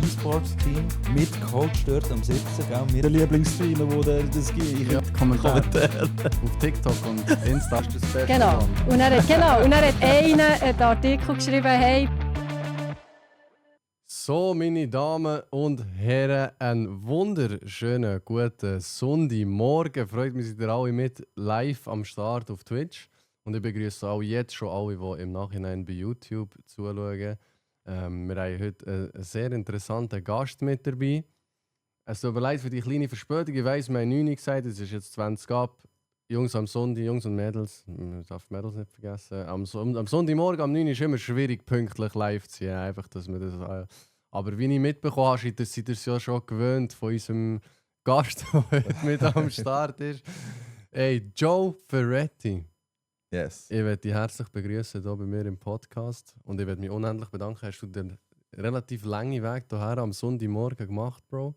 E-Sports-Team mit Coach dort am Sitzen, gell? Mit der Lieblingsstreamer, wo das gibt. Ja, Kommentare auf TikTok und Insta ist das Beste. Genau. Und er hat einen Artikel geschrieben, hey. So, meine Damen und Herren, einen wunderschönen guten Sonntagmorgen. Freut mich, seid ihr alle mit live am Start auf Twitch. Und ich begrüße auch jetzt schon alle, die im Nachhinein bei YouTube zuschauen. Wir haben heute einen sehr interessanten Gast mit dabei. Es tut mir leid für die kleine Verspätung. Ich weiss, wir haben 9 Uhr gesagt, es ist jetzt 20 ab. Jungs am Sonntag, Jungs und Mädels, man darf Mädels nicht vergessen. Am Sonntagmorgen am 9 Uhr ist immer schwierig, pünktlich live zu sein. Einfach, dass wir das, aber wie ich mitbekommen habe, seid ihr es ja schon gewöhnt von unserem Gast, der heute mit am Start ist. Hey, Joe Ferretti. Yes. Ich möchte dich herzlich begrüßen hier bei mir im Podcast. Und ich möchte mich unendlich bedanken. Hast du den relativ langen Weg hierher am Sonntagmorgen gemacht, Bro?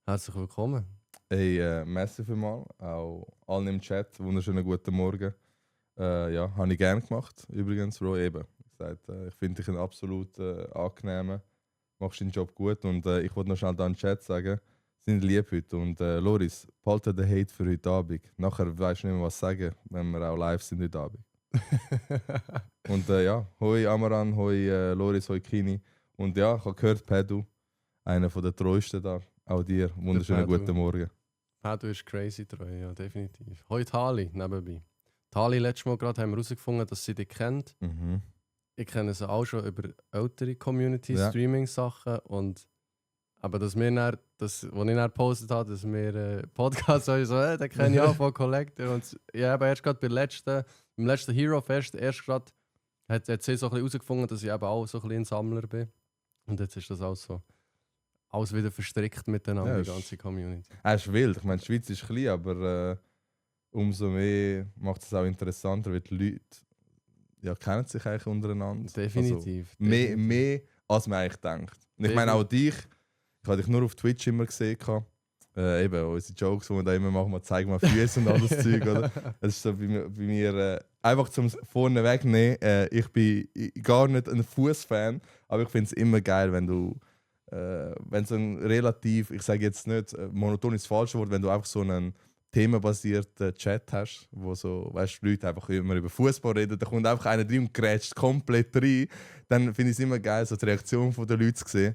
Herzlich willkommen. Hey, merci vielmals. Auch allen im Chat. Wunderschönen guten Morgen. Ja, habe ich gerne gemacht. Übrigens, Bro, eben. Ich finde dich ein absolut angenehmer. Machst deinen Job gut. Und ich wollte noch schnell da im Chat sagen, sind lieb heute. Und Loris, behalte den Hate für heute Abend. Nachher weißt du nicht mehr, was sagen, wenn wir auch live sind heute Abend. Und ja, hoi Amaran, hoi Loris, hoi Kini. Und ja, ich habe gehört, Pedro, einer der treuesten da. Auch dir, wunderschönen guten Morgen. Pedro ist crazy treu, ja, definitiv. Hoi Tali, nebenbei. Tali, letztes Mal gerade haben wir herausgefunden, dass sie dich kennt. Mhm. Ich kenne sie auch schon über ältere Community-Streaming-Sachen. Und aber dass wir dann, was ich dann gepostet habe, dass wir Podcast so, den kenne ich auch von Collector. Und ich habe erst gerade beim letzten Hero Fest, erst gerade hat sie so ein bisschen herausgefunden, dass ich eben auch so ein bisschen ein Sammler bin. Und jetzt ist das auch so alles wieder verstrickt miteinander, Ja, die ganze Community. Es ist wild. Ich meine, die Schweiz ist klein, aber umso mehr macht es auch interessanter, weil die Leute ja, kennen sich eigentlich untereinander. Definitiv. Also, mehr als man eigentlich denkt. Und ich meine auch dich, ich habe dich nur auf Twitch immer gesehen. Eben, unsere Jokes, die wir da immer machen, wir zeigen mal Füße und alles Zeug. Oder? Das ist so bei mir einfach zum vorneweg nehmen. Ich bin gar nicht ein Fußfan, aber ich finde es immer geil, wenn du so ein relativ, ich sage jetzt nicht, monoton ist das falsche Wort, wenn du einfach so einen themenbasierten Chat hast, wo so, weißt, Leute einfach immer über Fußball reden, da kommt einfach einer rein und grätscht komplett rein, dann finde ich es immer geil, so die Reaktion der Leute zu sehen.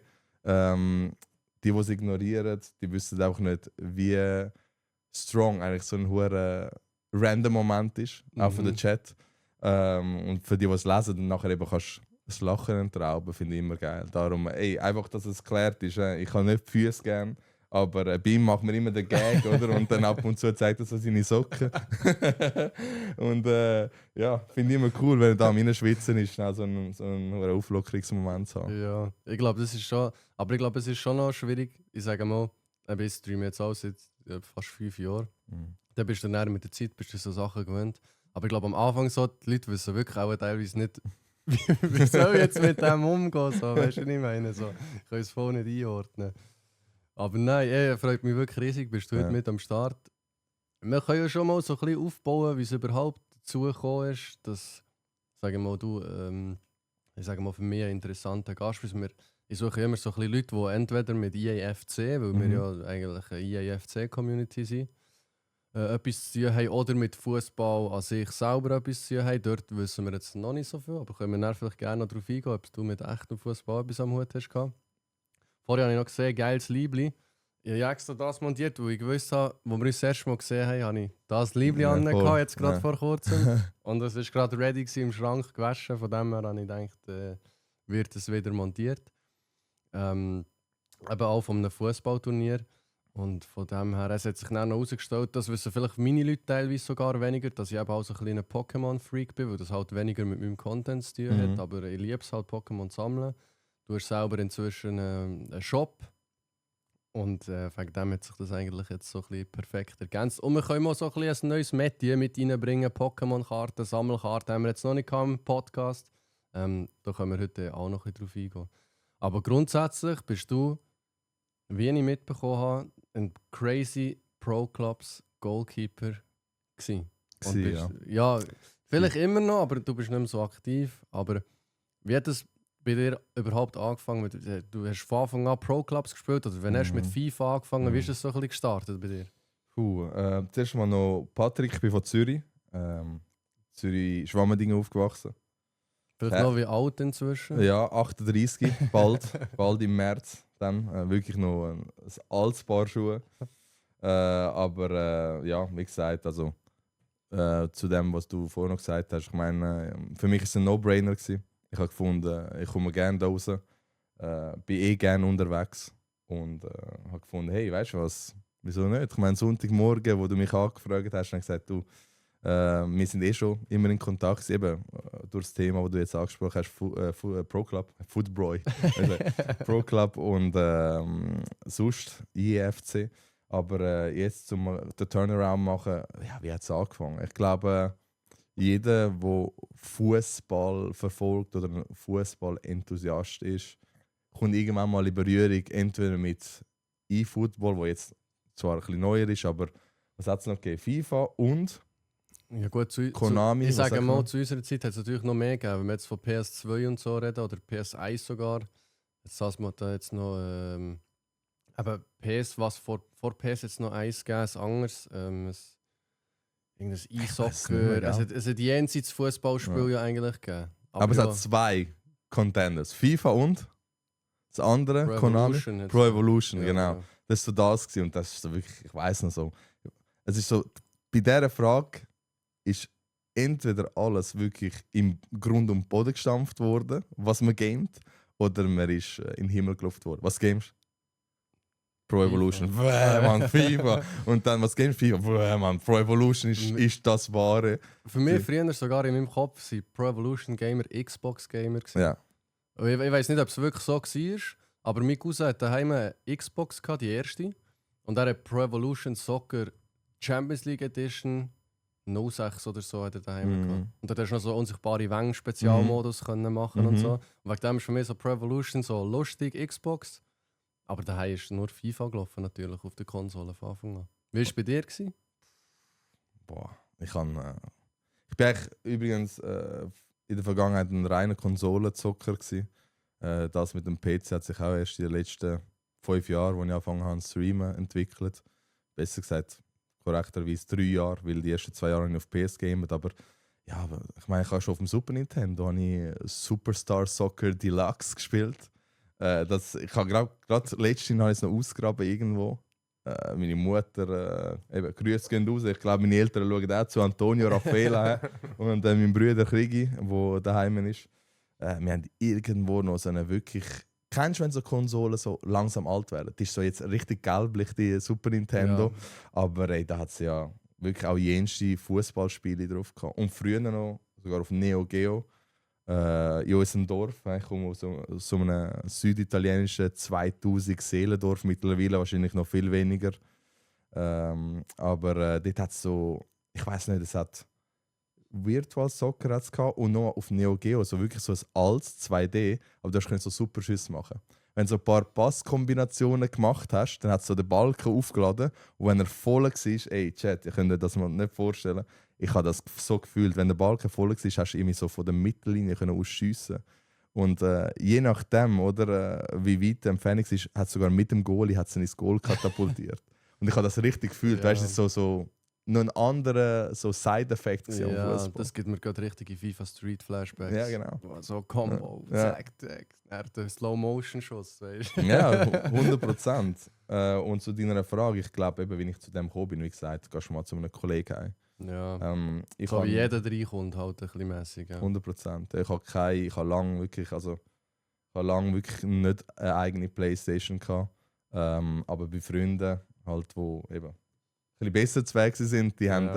Die es ignorieren, die wissen einfach nicht, wie strong eigentlich so ein hoher random Moment ist, auch für den Chat. Und für die es lesen, dann nachher eben kannst das Lachen entrauben, finde ich immer geil. Darum, einfach, dass es geklärt ist. Ich habe nicht die Füße gern, aber bei ihm macht man immer den Gag, oder? Und dann ab und zu zeigt er so seine Socken. Und ja, finde ich immer cool, wenn er da am Reinschwitzen ist, so einen Auflockerungsmoment zu haben. Ja, ich glaube, das ist schon. Aber ich glaube, es ist schon noch schwierig. Ich sage mal, ich streame jetzt auch seit fast 5 Jahren. Dann bist du dann mit der Zeit so Sachen gewöhnt. Aber ich glaube, am Anfang so, die Leute wissen wirklich auch teilweise nicht, wie soll ich jetzt mit dem umgehen. So, weißt du, was ich meine? So, ich kann es voll nicht einordnen. Aber nein, freut mich wirklich riesig, bist du heute mit am Start. Wir können ja schon mal so ein bisschen aufbauen, wie es überhaupt dazu gekommen ist, dass, sagen wir mal, du, ich sage mal, für mich ein interessanter Gast bist. Ich suche immer so ein bisschen Leute, die entweder mit EAFC, weil wir ja eigentlich eine EAFC-Community sind, etwas zu tun haben, oder mit Fußball an sich selber etwas zu tun haben. Dort wissen wir jetzt noch nicht so viel, aber können wir dann vielleicht gerne noch darauf eingehen, ob du mit echtem Fußball etwas am Hut hast gehabt. Vorher habe ich noch gesehen, geiles Liebli. Ich habe extra das montiert, weil ich gewusst habe, als wir uns das erste Mal gesehen haben, habe ich das Liebli angehabt, jetzt gerade vor kurzem. Und es war gerade ready im Schrank gewaschen. Von dem her habe ich gedacht, wird es wieder montiert. Eben auch von einem Fußballturnier. Und von dem her, es hat sich dann noch herausgestellt, das wissen vielleicht meine Leute teilweise sogar weniger, dass ich eben auch so ein kleiner Pokémon-Freak bin, weil das halt weniger mit meinem Content zu tun hat. Aber ich liebe es halt, Pokémon zu sammeln. Du hast selber inzwischen einen Shop. Und wegen dem hat sich das eigentlich jetzt so ein bisschen perfekt ergänzt. Und wir können auch so ein bisschen ein neues Metier mit reinbringen. Pokémon-Karten, Sammelkarten haben wir jetzt noch nicht im Podcast. Da können wir heute auch noch ein bisschen drauf eingehen. Aber grundsätzlich bist du, wie ich mitbekommen habe, ein crazy Pro-Clubs Goalkeeper gewesen. Und bist, ja, vielleicht immer noch, aber du bist nicht mehr so aktiv. Aber wie hat das bei dir überhaupt angefangen? Du hast von Anfang an Pro-Clubs gespielt oder wenn hast du mit FIFA angefangen? Wie ist das so ein bisschen gestartet bei dir? Zuerst mal noch Patrick, ich bin von Zürich. Zürich Schwammendingen aufgewachsen. Vielleicht noch wie alt inzwischen? Ja, 38, bald im März. Dann wirklich noch ein altes Paar Schuhe. Aber ja, wie gesagt, also zu dem, was du vorhin noch gesagt hast, ich meine, für mich war es ein No-Brainer gewesen. Ich habe gefunden, ich komme gerne da raus, bin gerne unterwegs und habe gefunden, hey, weißt du was, wieso nicht? Ich meine, Sonntagmorgen, wo du mich angefragt hast, habe ich gesagt, du, wir sind schon immer in Kontakt, eben durch das Thema, das du jetzt angesprochen hast, Pro Club, Footbroy, also, Pro Club und sonst IEFC. Aber jetzt zum den Turnaround machen, ja, wie hat es angefangen? Ich glaube, jeder, der Fußball verfolgt oder ein Fußball-Enthusiast ist, kommt irgendwann mal in Berührung, entweder mit E-Football, wo jetzt zwar ein bisschen neuer ist, aber was hat es noch gegeben? FIFA und ja gut, Konami. Ich sage mal, zu unserer Zeit hat es natürlich noch mehr gegeben. Wenn wir jetzt von PS2 und so reden, oder PS1 sogar, jetzt saß man da jetzt noch aber PS, was vor PS jetzt noch eins gegeben, ein anderes, irgendein E-Soccer, es hat jenseits Fußballspiel ja eigentlich gegeben. Aber es ja, hat zwei Contenders, FIFA und das andere, Pro Konami, Evolution Pro Evolution, ja, genau. Das war so das gewesen. Und das ist so wirklich, ich weiß noch so. Es ist so, bei dieser Frage ist entweder alles wirklich im Grund und Boden gestampft worden, was man gamet, oder man ist in den Himmel geluft worden. Was gamest? Pro Evolution, man, FIFA. Und dann, was gamest FIFA? Man, Pro Evolution ist das Wahre. Für mich früher sogar in meinem Kopf sind Pro Evolution Gamer Xbox Gamer gewesen. Ja. Ich weiß nicht, ob es wirklich so war, aber mein Cousin hat daheim eine Xbox gehabt, die erste. Und er hat Pro Evolution Soccer Champions League Edition 06 oder so hat er daheim gehabt. Und dort hast du noch so unsichtbare Wänge-Spezialmodus können machen und so. Und wegen dem ist für mich so Pro Evolution so lustig, Xbox. Aber daheim ist nur FIFA gelaufen natürlich auf der Konsole von Anfang an. Wie war es bei dir? Boah, ich bin eigentlich übrigens in der Vergangenheit ein reiner Konsolenzocker gewesen. Das mit dem PC hat sich auch erst in den letzten 5 Jahren, als ich angefangen habe zu streamen, entwickelt. Besser gesagt, korrekterweise 3 Jahre, weil die ersten 2 Jahre habe ich auf PS gamet. Aber ja, ich meine, ich habe schon auf dem Super Nintendo Superstar Soccer Deluxe gespielt. Ich habe gerade letztens noch ausgegraben irgendwo. Meine Mutter, eben, Grüße gehen raus. Ich glaube, meine Eltern schauen auch zu Antonio Raffaella und mein Bruder Krigi, der daheim ist. Wir haben irgendwo noch so eine wirklich. Kennst du, wenn so Konsolen so langsam alt werden? Das ist so jetzt richtig gelblich, die Super Nintendo. Ja. Aber da hat es ja wirklich auch jenste Fußballspiele drauf gehabt. Und früher noch, sogar auf Neo Geo. In unserem Dorf, ich komme aus so einem süditalienischen 2000 Seelendorf, mittlerweile wahrscheinlich noch viel weniger. Aber dort hat es so, ich weiß nicht, es hat Virtual Soccer hat's gehabt und noch auf Neo Geo, so wirklich so ein altes 2D, aber du hast so super Schüsse machen. Wenn du so ein paar Passkombinationen gemacht hast, dann hat es so den Balken aufgeladen und wenn er voll war, ey Chat, ihr könnt euch das mal nicht vorstellen, ich habe das so gefühlt, wenn der Balken voll war, hast du irgendwie so von der Mittellinie ausschiessen. Und je nachdem, oder, wie weit die Entfernung ist, hat sogar mit dem Goalie ins Goal katapultiert. Und ich habe das richtig gefühlt, weißt du, so noch ein anderer so Side-Effekt. Ja, das gibt mir gerade richtige FIFA Street Flashbacks. Ja, genau. So Combo, zack, zack. Er hat einen Slow-Motion-Schuss, weißt du? Ja, 100%. Und zu deiner Frage, ich glaube, eben, wenn ich zu dem gekommen bin, wie gesagt, gehst du mal zu einem Kollegen heim. Ja, so wie jeder reinkommt, halt ein bisschen mässig. Ja. 100%. Ich habe lange wirklich nicht eine eigene Playstation gehabt. Aber bei Freunden, halt, die eben ein bisschen besser zu Weg sind, die haben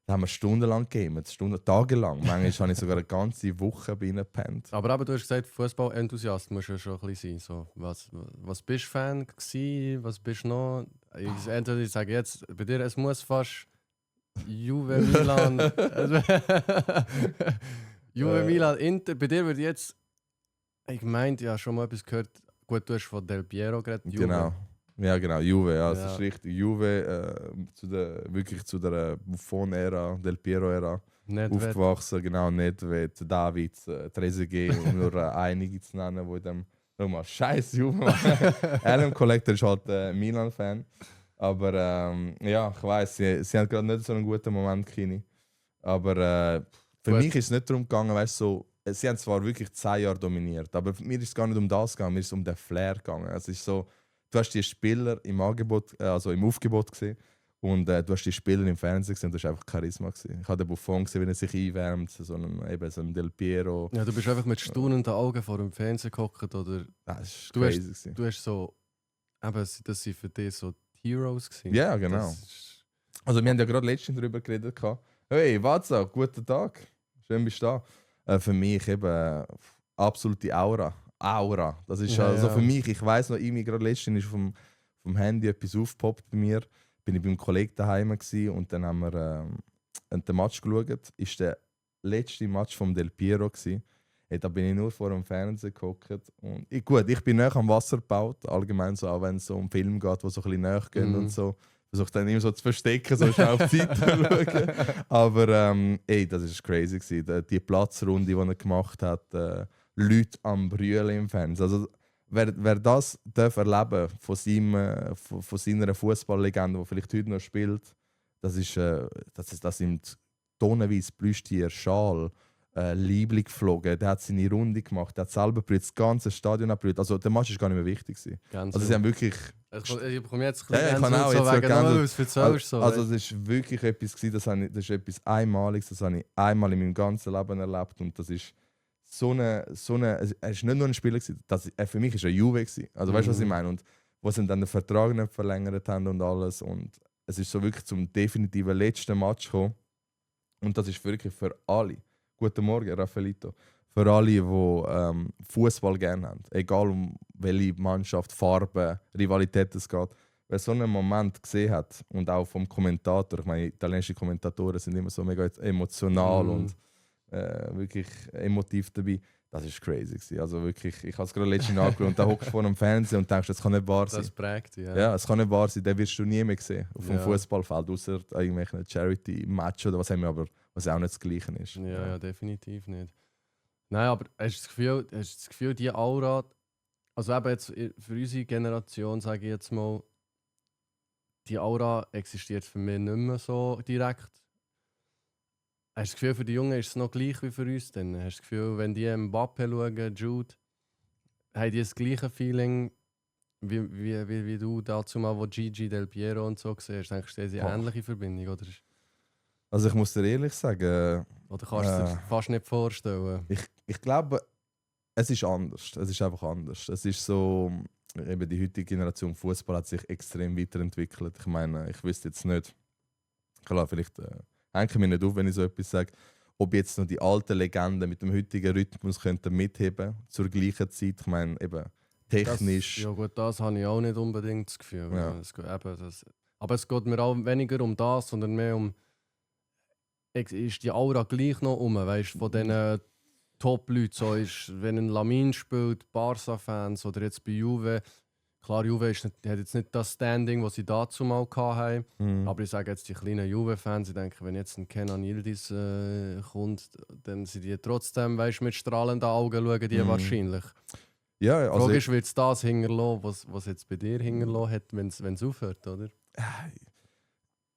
wir stundenlang gegamet, tagelang. Manchmal habe ich sogar eine ganze Woche bei ihnen gepennt. Aber eben, du hast gesagt, Fußball-Enthusiast musst du ja schon ein bisschen sein. So, was bist du Fan gewesen? Was bist du noch? Ich sage jetzt, bei dir, es muss fast Juve, Milan. Juve, Milan, Inter. Bei dir würde jetzt. Ich meinte, ja, schon mal etwas gehört. Gut, du hast von Del Piero geredet. Juve. Genau. Ja, genau, Juve, ja, das ist richtig. Juve, wirklich zu der Buffon-Ära, Del Piero-Ära, aufgewachsen, genau, Nedved, David, Trezeguet, um nur einige zu nennen, die in dem nochmal scheiße Juve machen. Alan Collector ist halt Milan-Fan. Aber ja, ich weiss, sie haben gerade nicht so einen guten Moment, Kini. Aber für mich ist es nicht darum gegangen, weißt so, sie haben zwar wirklich 10 Jahre dominiert, aber mir ist es gar nicht um das gegangen, mir ist es um den Flair gegangen. Es ist so, du hast die Spieler im Angebot, also im Aufgebot gesehen und du hast die Spieler im Fernsehen gesehen und das war einfach Charisma gewesen. Ich habe den Buffon gesehen, wie er sich einwärmt, so einen Del Piero. Ja, du bist einfach mit staunenden Augen vor dem Fernsehen gehockt, oder? Das Du war hast- crazy gewesen. Du hast so, eben, das sind für dich so die Heroes gewesen. Ja, genau. Das ist- Also wir haben ja gerade letztens darüber geredet. Hey, Watsa, guten Tag. Schön bist du da. Für mich eben absolute Aura. Das ist Ja, also ja. für mich, ich weiss noch, irgendwie gerade letztens ist vom Handy etwas aufgepoppt bei mir. Bin ich beim Kollegen daheim gsi und dann haben wir den Match geschaut. Ist der letzte Match vom Del Piero gsi. Hey, da bin ich nur vor dem Fernseher gehockt. Und ich bin näher am Wasser gebaut, allgemein so, auch wenn es so um Film geht, wo so ein bisschen näher gehen und so. Versuche dann immer so zu verstecken, so schnell auf die Seite zu schauen. Aber das war crazy gewesen. Die Platzrunde, die er gemacht hat, Leute am Brüllen im Fernsehen. Also, wer das darf erleben von seiner Fußballlegende, die vielleicht heute noch spielt, das sind tonnenweise Plüschtier, Schal, Liebling geflogen, der hat seine Runde gemacht, der hat selber brüllt, das ganze Stadion abbrüllt. Also der Match war gar nicht mehr wichtig gewesen. Ganz Also sie haben wirklich... Ich bekomme jetzt Ja, ich kann auch so jetzt wegen Gänsehaut. «Oh, was erzählst du so?» Also das ist wirklich etwas gewesen, das ist etwas Einmaliges, das habe ich einmal in meinem ganzen Leben erlebt und das ist er ist nicht nur ein Spieler gewesen, für mich ist er Juve gewesen. Also weißt du, was ich meine? Und wo sie dann den Vertrag nicht verlängert haben und alles und es ist so wirklich zum definitiven letzten Match gekommen und das ist wirklich für alle. Guten Morgen, Raffaelito. Für alle, die Fußball gerne haben, egal um welche Mannschaft, Farbe, Rivalität es geht. Wer so einen Moment gesehen hat und auch vom Kommentator, ich meine, italienische Kommentatoren sind immer so mega emotional und wirklich emotiv dabei. Das war crazy gewesen. Also wirklich, ich habe es gerade letztens angeschaut und da hockst du vor dem Fernsehen und denkst, das kann nicht wahr sein. Das prägt, ja. Ja, es kann nicht wahr sein, den wirst du nie mehr sehen auf dem Ja. Fußballfeld, außer irgendwelchen Charity-Match oder was haben wir, aber was auch nicht das Gleiche ist. Ja, definitiv nicht. Nein, aber hast du das Gefühl, die Aura, also eben jetzt für unsere Generation, sage ich jetzt mal, die Aura existiert für mich nicht mehr so direkt. Hast du das Gefühl, für die Jungen ist es noch gleich wie für uns? Dann? Hast du das Gefühl, wenn die Mbappé schauen, Jude, haben die das gleiche Feeling wie du dazu mal, wo Gigi, Del Piero und so siehst? Denkst du, sie eine ähnliche Verbindung? Oder Also ich muss dir ehrlich sagen, kannst du es dir fast nicht vorstellen? ich glaube, es ist anders. Es ist einfach anders. Es ist so, eben die heutige Generation Fußball hat sich extrem weiterentwickelt. Ich meine, ich wüsste jetzt nicht, klar, vielleicht hänge ich mich nicht auf, wenn ich so etwas sage, ob jetzt noch die alten Legenden mit dem heutigen Rhythmus könnten mitheben zur gleichen Zeit. Ich meine, eben technisch. Ja gut, das habe ich auch nicht unbedingt das Gefühl. Ja. Aber es geht mir auch weniger um das, sondern mehr um, ist die Aura gleich noch weißt, von diesen Top-Leuten, so ist, wenn ein Lamin spielt, Barca-Fans oder jetzt bei Juve. Klar, Juve hat jetzt nicht das Standing, das sie dazu mal hatten. Mhm. Aber ich sage jetzt die kleinen Juve-Fans, ich denke, wenn jetzt ein Kenan Yildiz kommt, dann sind die trotzdem, weißt, mit strahlenden Augen schauen die wahrscheinlich. Ja, Die also Frage ist, wird es das hinterlassen, was jetzt bei dir hinterlassen hat, wenn es aufhört, oder?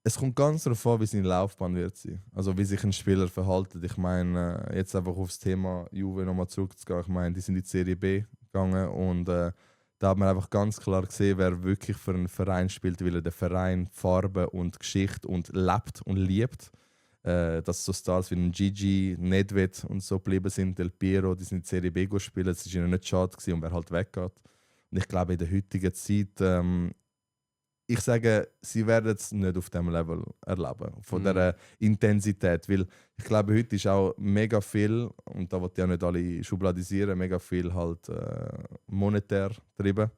es kommt ganz darauf an, wie seine Laufbahn wird sein. Also wie sich ein Spieler verhält. Ich meine, jetzt einfach aufs Thema Juve nochmal zurückzugehen. Ich meine, die sind in die Serie B gegangen und da hat man einfach ganz klar gesehen, wer wirklich für einen Verein spielt, weil er den Verein Farbe und Geschichte und lebt und liebt. Dass so Stars wie ein Gigi, Nedved und so geblieben sind, Del Piero, die sind in die Serie B gespielt, das war ihnen nicht schade gewesen, und wer halt weggeht. Und ich glaube, in der heutigen Zeit, ich sage, sie werden es nicht auf diesem Level erleben, von dieser Intensität, weil ich glaube, heute ist auch mega viel, und da will ich auch nicht alle schubladisieren, mega viel halt monetär getrieben.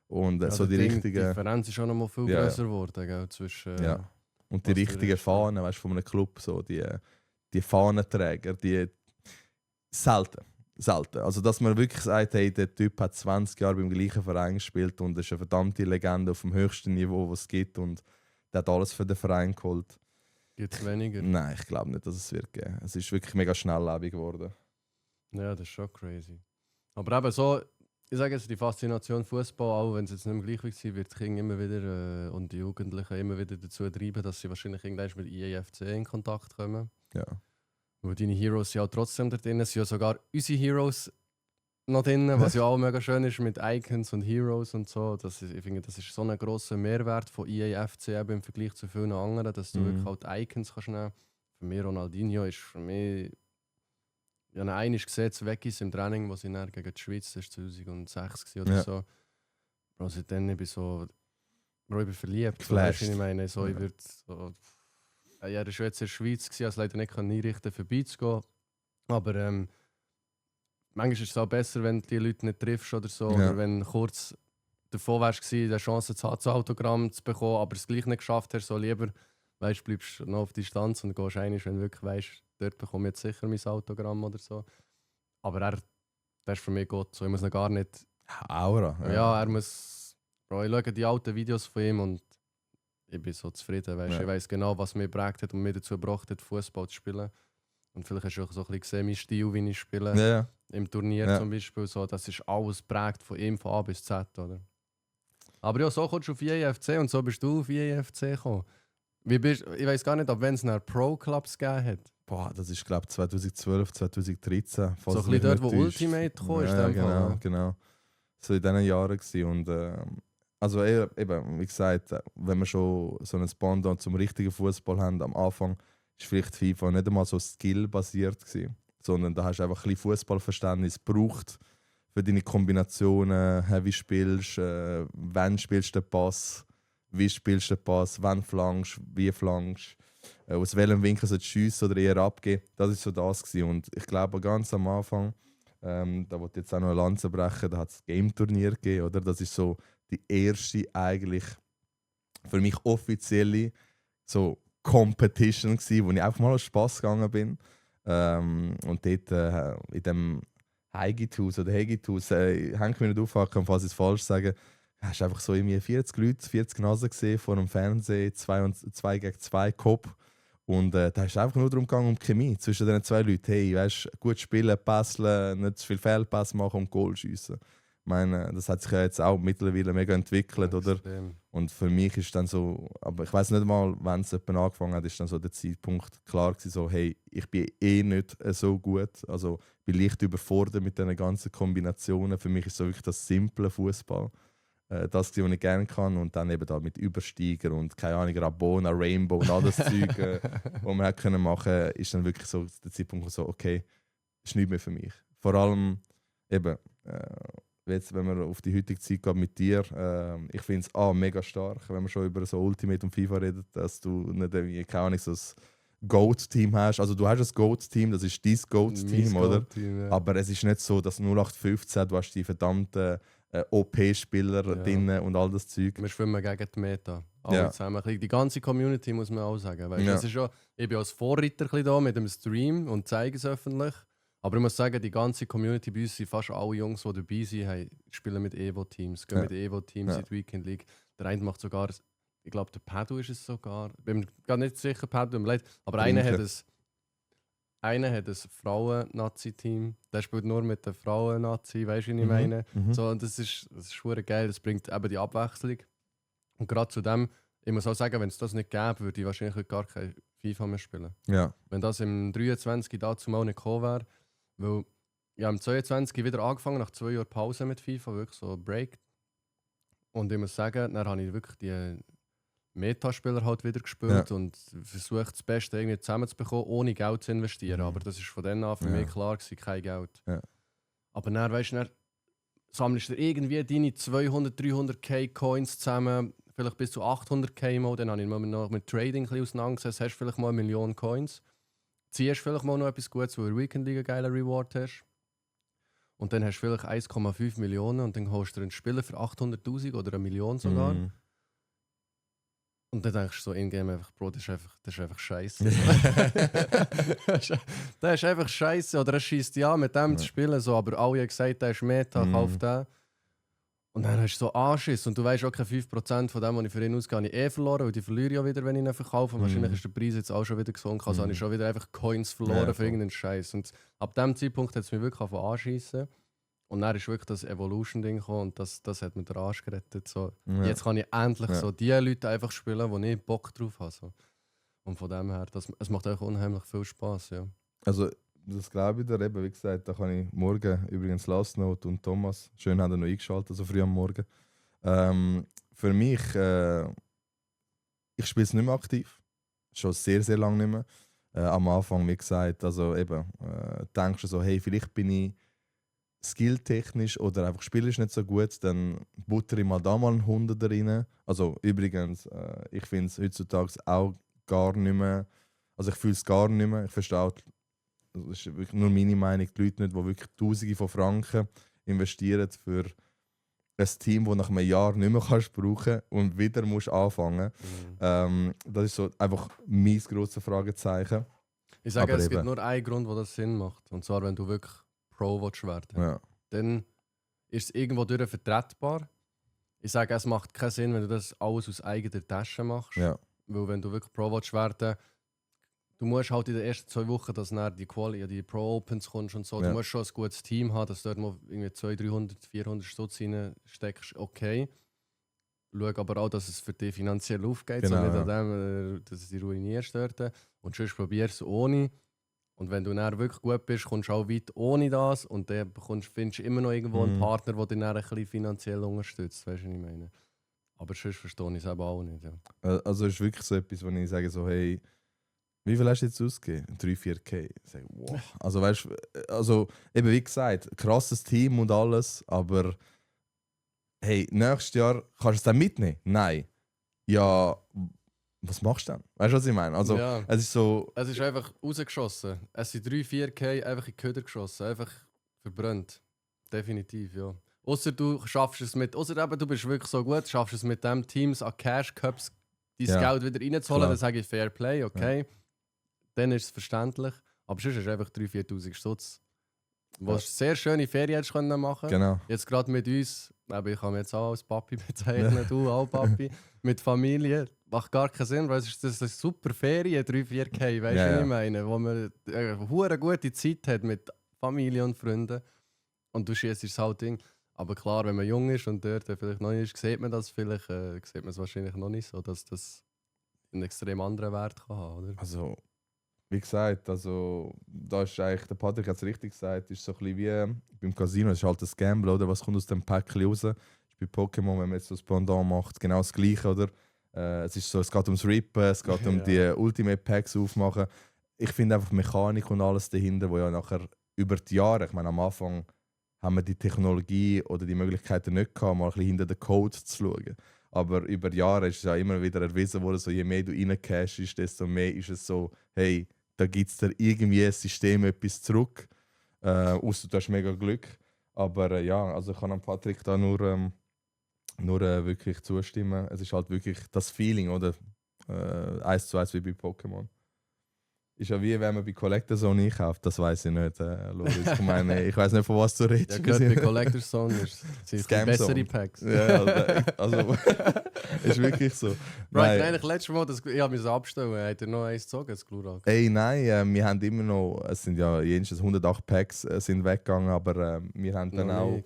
Und so die richtigen... Die Differenz ist schon noch mal viel Ja, grösser geworden, gell, zwischen... Ja. Und die was du richtigen redest, Fahnen, weißt du, von einem Club, so die Fahnenträger, die selten. Also, dass man wirklich sagt, hey, der Typ hat 20 Jahre beim gleichen Verein gespielt und ist eine verdammte Legende auf dem höchsten Niveau, was es gibt, und der hat alles für den Verein geholt. Gibt es weniger? Nein, ich glaube nicht, dass es wird geben. Es ist wirklich mega schnelllebig geworden. Ja, das ist schon crazy. Aber eben so, ich sage jetzt, die Faszination Fußball, auch wenn es jetzt nicht mehr gleich sein wird, die Kinder immer wieder und die Jugendlichen immer wieder dazu treiben, dass sie wahrscheinlich irgendwann mit IAFC in Kontakt kommen. Ja. Weil deine Heroes sind auch trotzdem da drin, es sind ja sogar unsere Heroes noch drin, was ja auch mega schön ist mit Icons und Heroes und so. Ich finde, das ist so ein grosser Mehrwert von IAFC eben im Vergleich zu vielen anderen, dass du wirklich auch die Icons kannst nehmen. Für mich Ronaldinho ist für mich... Ich habe einmal gesehen, zu Weggis im Training, wo sie dann gegen die Schweiz, das war 2006 oder so. Bro, seitdem bin ich so... Bro, ich bin verliebt. Geflasht. Ich meine, so, ich würde so... Ja, der war jetzt in der Schweiz, also leider nicht einrichten, vorbeizugehen. Aber manchmal ist es auch besser, wenn du die Leute nicht triffst oder so. Ja. Oder wenn du kurz davon wärst, eine Chance zu haben, das Autogramm zu bekommen, aber es gleich nicht geschafft hast, so lieber weißt, bleibst noch auf Distanz und gehst einmal, wenn du wirklich weißt, dort bekomme ich jetzt sicher mein Autogramm oder so. Aber der ist für mich Gott. So, ich muss ihn gar nicht... Aura. Ja, er muss... Bro, ich schaue die alten Videos von ihm und ich bin so zufrieden. Weißt? Ja. Ich weiß genau, was mich geprägt hat und mich dazu gebracht hat, Fußball zu spielen. Und vielleicht hast du auch so ein bisschen gesehen, mein Stil, wie ich spiele. Ja. Im Turnier Ja. zum Beispiel. So, das ist alles geprägt von ihm, von A bis Z. Oder? Aber ja, so kommst du auf IAFC und so bist du auf IAFC gekommen. Ich weiß gar nicht, ab wann es nach Pro-Clubs gegeben hat. Boah, das ist glaube ich 2012, 2013. So ein bisschen dort, wo Ultimate gekommen ist. Ja, in dem Fall, genau, ne? genau. So in diesen Jahren gewesen. Und also eben, wie gesagt, wenn wir schon so einen Bond zum richtigen Fußball haben, am Anfang ist vielleicht FIFA nicht einmal so skillbasiert gewesen, sondern da hast du einfach ein bisschen Fußballverständnis gebraucht für deine Kombinationen, wie spielst, wann spielst du den Pass, wie spielst du den Pass, wann flankst, wie flankst, aus welchem Winkel sollst du schiessen oder eher abgeben. Das war so das gewesen. Und ich glaube ganz am Anfang, da wollte ich jetzt auch noch eine Lanze brechen, da hat es Game-Turnier gegeben, oder? Das ist so die erste eigentlich für mich offizielle so Competition gsi, wo ich einfach mal aus Spass gegangen bin. Und dort in dem Heigit-Haus oder Hegit-Haus, hängt mich nicht auf, falls ich es falsch sage, hast du einfach so irgendwie 40 Leute, 40 Nasen gesehen vor dem Fernsehen, 2 gegen 2 Kopf. Und da ist es einfach nur darum gegangen, um die Chemie zwischen den zwei Leuten. Hey, weißt, gut spielen, passeln, nicht zu viel Fehlpass machen und Goal schiessen. Ich meine, das hat sich ja jetzt auch mittlerweile mega entwickelt, oder? Extrem. Und für mich ist dann so, aber ich weiß nicht mal, wann es jemand angefangen hat, ist dann so der Zeitpunkt klar gewesen, so, hey, ich bin eh nicht so gut. Also ich bin leicht überfordert mit diesen ganzen Kombinationen. Für mich ist so wirklich das simple Fußball. Das, was ich gerne kann. Und dann eben da mit Übersteiger und keine Ahnung, Rabona, Rainbow und all das Zeug, was man hätte machen können, ist dann wirklich so der Zeitpunkt, wo so, okay, ist nicht mehr für mich. Vor allem eben, jetzt, wenn man auf die heutige Zeit geht mit dir, ich finde es mega stark, wenn man schon über so Ultimate und FIFA redet, dass du nicht irgendwie, keine Ahnung, so ein GOAT-Team hast. Also du hast ein GOAT-Team, das ist dein GOAT-Team, Mein oder? Goal-Team, ja. Aber es ist nicht so, dass 0815, du hast die verdammten OP-Spieler drin und all das Zeug. Wir schwimmen gegen die Meta. Alle Ja. zusammen. Die ganze Community muss man auch sagen. Weißt, Ja. das ist schon, ich bin als Vorreiter ein bisschen da mit dem Stream und zeige es öffentlich. Aber ich muss sagen, die ganze Community bei uns sind fast alle Jungs, die dabei sind, spielen mit Evo-Teams, gehen Ja. mit Evo-Teams in die Weekend League. Der eine macht sogar, ich glaube, der Padu ist es sogar. Ich bin mir gar nicht sicher, Padu, tut mir leid. Aber einer hat ein Frauen-Nazi-Team. Der spielt nur mit der Frauen-Nazi, weißt du, wie ich meine? So, und das ist verdammt geil, das bringt eben die Abwechslung. Und gerade zu dem, ich muss auch sagen, wenn es das nicht gäbe, würde ich wahrscheinlich heute gar kein FIFA mehr spielen. Ja. Wenn das im 23 dazu mal nicht gekommen wäre, weil ich habe im 22 wieder angefangen, nach 2 Jahren Pause mit FIFA, wirklich so ein Break. Und ich muss sagen, dann habe ich wirklich die Metaspieler halt wieder gespielt und versucht, das Beste irgendwie zusammenzubekommen, ohne Geld zu investieren. Aber das ist von dann an für mich klar gewesen, kein Geld. Ja. Aber dann, weißt du, dann sammelst du irgendwie deine 200, 300k Coins zusammen, vielleicht bis zu 800k mal. Dann habe ich mich noch mit Trading ein bisschen auseinandergesetzt. Hast vielleicht mal 1 Million Coins. Ziehst vielleicht mal noch etwas Gutes, wo du in der Weekend League einen geilen Reward hast. Und dann hast du vielleicht 1,5 Millionen und dann holst du einen Spieler für 800'000 oder 1 Million sogar. Mhm. Und dann denkst du so in-game einfach, Bro, das ist einfach scheiße. Das ist einfach scheiße. Oder er schießt ja mit dem zu spielen, so, aber alle haben gesagt, der ist Meta, kauf den. Und dann hast du so Anschiss und du weißt auch, 5% von dem, was ich für ihn ausgehe, habe ich verloren, weil die verliere ich ja wieder, wenn ich ihn verkaufe. Und wahrscheinlich ist der Preis jetzt auch schon wieder gesunken. Also habe ich schon wieder einfach Coins verloren für irgendeinen Scheiß. Und ab dem Zeitpunkt hat es mich wirklich anschiessen. Und dann ist wirklich das Evolution-Ding gekommen und das hat mir den Arsch gerettet. So. Ja. Jetzt kann ich endlich so die Leute einfach spielen, wo ich Bock drauf habe. So. Und von dem her, es macht auch unheimlich viel Spaß. Ja. Also, das glaube ich dir eben, wie gesagt, da kann ich morgen übrigens Last Note und Thomas, schön hat er noch eingeschaltet, so früh am Morgen. Für mich, ich spiele es nicht mehr aktiv, schon sehr, sehr lange nicht mehr. Am Anfang, wie gesagt, also eben, denkst du so, hey, vielleicht bin ich skilltechnisch oder einfach spielerisch nicht so gut, dann butter ich mal da mal einen 100er rein. Also übrigens, ich finde es heutzutage auch gar nicht mehr, also ich fühle es gar nicht mehr, ich verstehe auch, das ist wirklich nur meine Meinung, die Leute nicht, die wirklich Tausende von Franken investieren für ein Team, das nach einem Jahr nicht mehr kannst brauchen und wieder musst anfangen. Das ist so einfach mein grosses Fragezeichen. Ich sage, Aber es eben. gibt nur einen Grund, wo das Sinn macht. Und zwar, wenn du wirklich Pro willst werden. Ja. Dann ist es irgendwo durch vertretbar. Ich sage, es macht keinen Sinn, wenn du das alles aus eigener Tasche machst. Ja. Weil wenn du wirklich Pro willst werden, du musst halt in den ersten 2 Wochen, dass du die Quali, die Pro Opens kommst und so, Ja. du musst schon ein gutes Team haben, dass du dort mal irgendwie 200, 300, 400 Stutz reinsteckst, okay. Schau aber auch, dass es für dich finanziell aufgeht, Genau, so nicht ja. an dem, dass du dich ruinierst dort. Und sonst probier es ohne. Und wenn du dann wirklich gut bist, kommst du auch weit ohne das und dann findest du immer noch irgendwo einen Partner, der dich dann ein bisschen finanziell unterstützt, weißt du, was ich meine? Aber sonst verstehe ich es eben auch nicht. Ja. Also es ist wirklich so etwas, wo ich sage so, hey, wie viel hast du jetzt ausgegeben? 3-4K. Ich sage, wow. Also weißt du, also eben wie gesagt, krasses Team und alles, aber hey, nächstes Jahr kannst du es dann mitnehmen? Nein. Ja, was machst du dann? Weißt du, was ich meine? Also Ja. es ist so, Es ist einfach rausgeschossen. Es sind 3-4K einfach in die Köder geschossen. Einfach verbrannt. Definitiv, ja. Außer du schaffst es mit, außer eben du bist wirklich so gut, schaffst es mit dem Teams an Cash Cups dein Ja. Geld wieder reinzuholen, Klar. dann sage ich Fair Play, okay. Dann ist es verständlich. Aber sonst hast du einfach 3'000-4'000 Stutz. Wo du sehr schöne Ferien hättest können machen. genau. Jetzt gerade mit uns, aber ich kann mich jetzt auch als Papi bezeichnen, du auch Papi, mit Familie. Macht gar keinen Sinn, weil es ist das eine super Ferien, 3-4K, weißt du, Ja, was ja. ich meine? Wo man eine gute Zeit hat mit Familie und Freunden. Und du schießt das halt Ding. Aber klar, wenn man jung ist und dort vielleicht noch nicht ist, sieht man das vielleicht, sieht man es wahrscheinlich noch nicht so, dass das einen extrem anderen Wert kann haben, oder? Also, wie gesagt, also, da ist eigentlich, der Patrick hat es richtig gesagt, ist so ein bisschen wie beim Casino, es ist halt ein Gamble, oder? Was kommt aus dem Päckchen raus? Ist bei Pokémon, wenn man jetzt so das Pendant macht, genau das Gleiche, oder? Es ist so, es geht ums Rippen, es geht um die Ultimate Packs aufmachen. Ich finde einfach Mechanik und alles dahinter, wo ja nachher über die Jahre, ich meine, am Anfang haben wir die Technologie oder die Möglichkeiten nicht gehabt, mal ein bisschen hinter den Code zu schauen. Aber über die Jahre ist es ja immer wieder erwiesen worden, so je mehr du reincashst, desto mehr ist es so, hey, da gibt es dir irgendwie ein System etwas zurück. Ausser du hast mega Glück. Aber ja, also ich kann an Patrick da nur wirklich zustimmen. Es ist halt wirklich das Feeling, oder? 1:1 wie bei Pokémon. Ist ja wie wenn man bei Collector Zone einkauft, das weiß ich nicht, Loris. Ich meine, ich weiß nicht, von was du redest. Ja, gehört bei Collector's Zone ist sind Scam bessere Zone. Packs. Ja, also ist wirklich so. Right, Nein. eigentlich letztes Mal, ich habe mich abstellen, hat er noch eins gezogen, das Glurak? Ey, nein, wir haben immer noch, es sind ja jenseits 108 Packs sind weggegangen, aber wir haben dann auch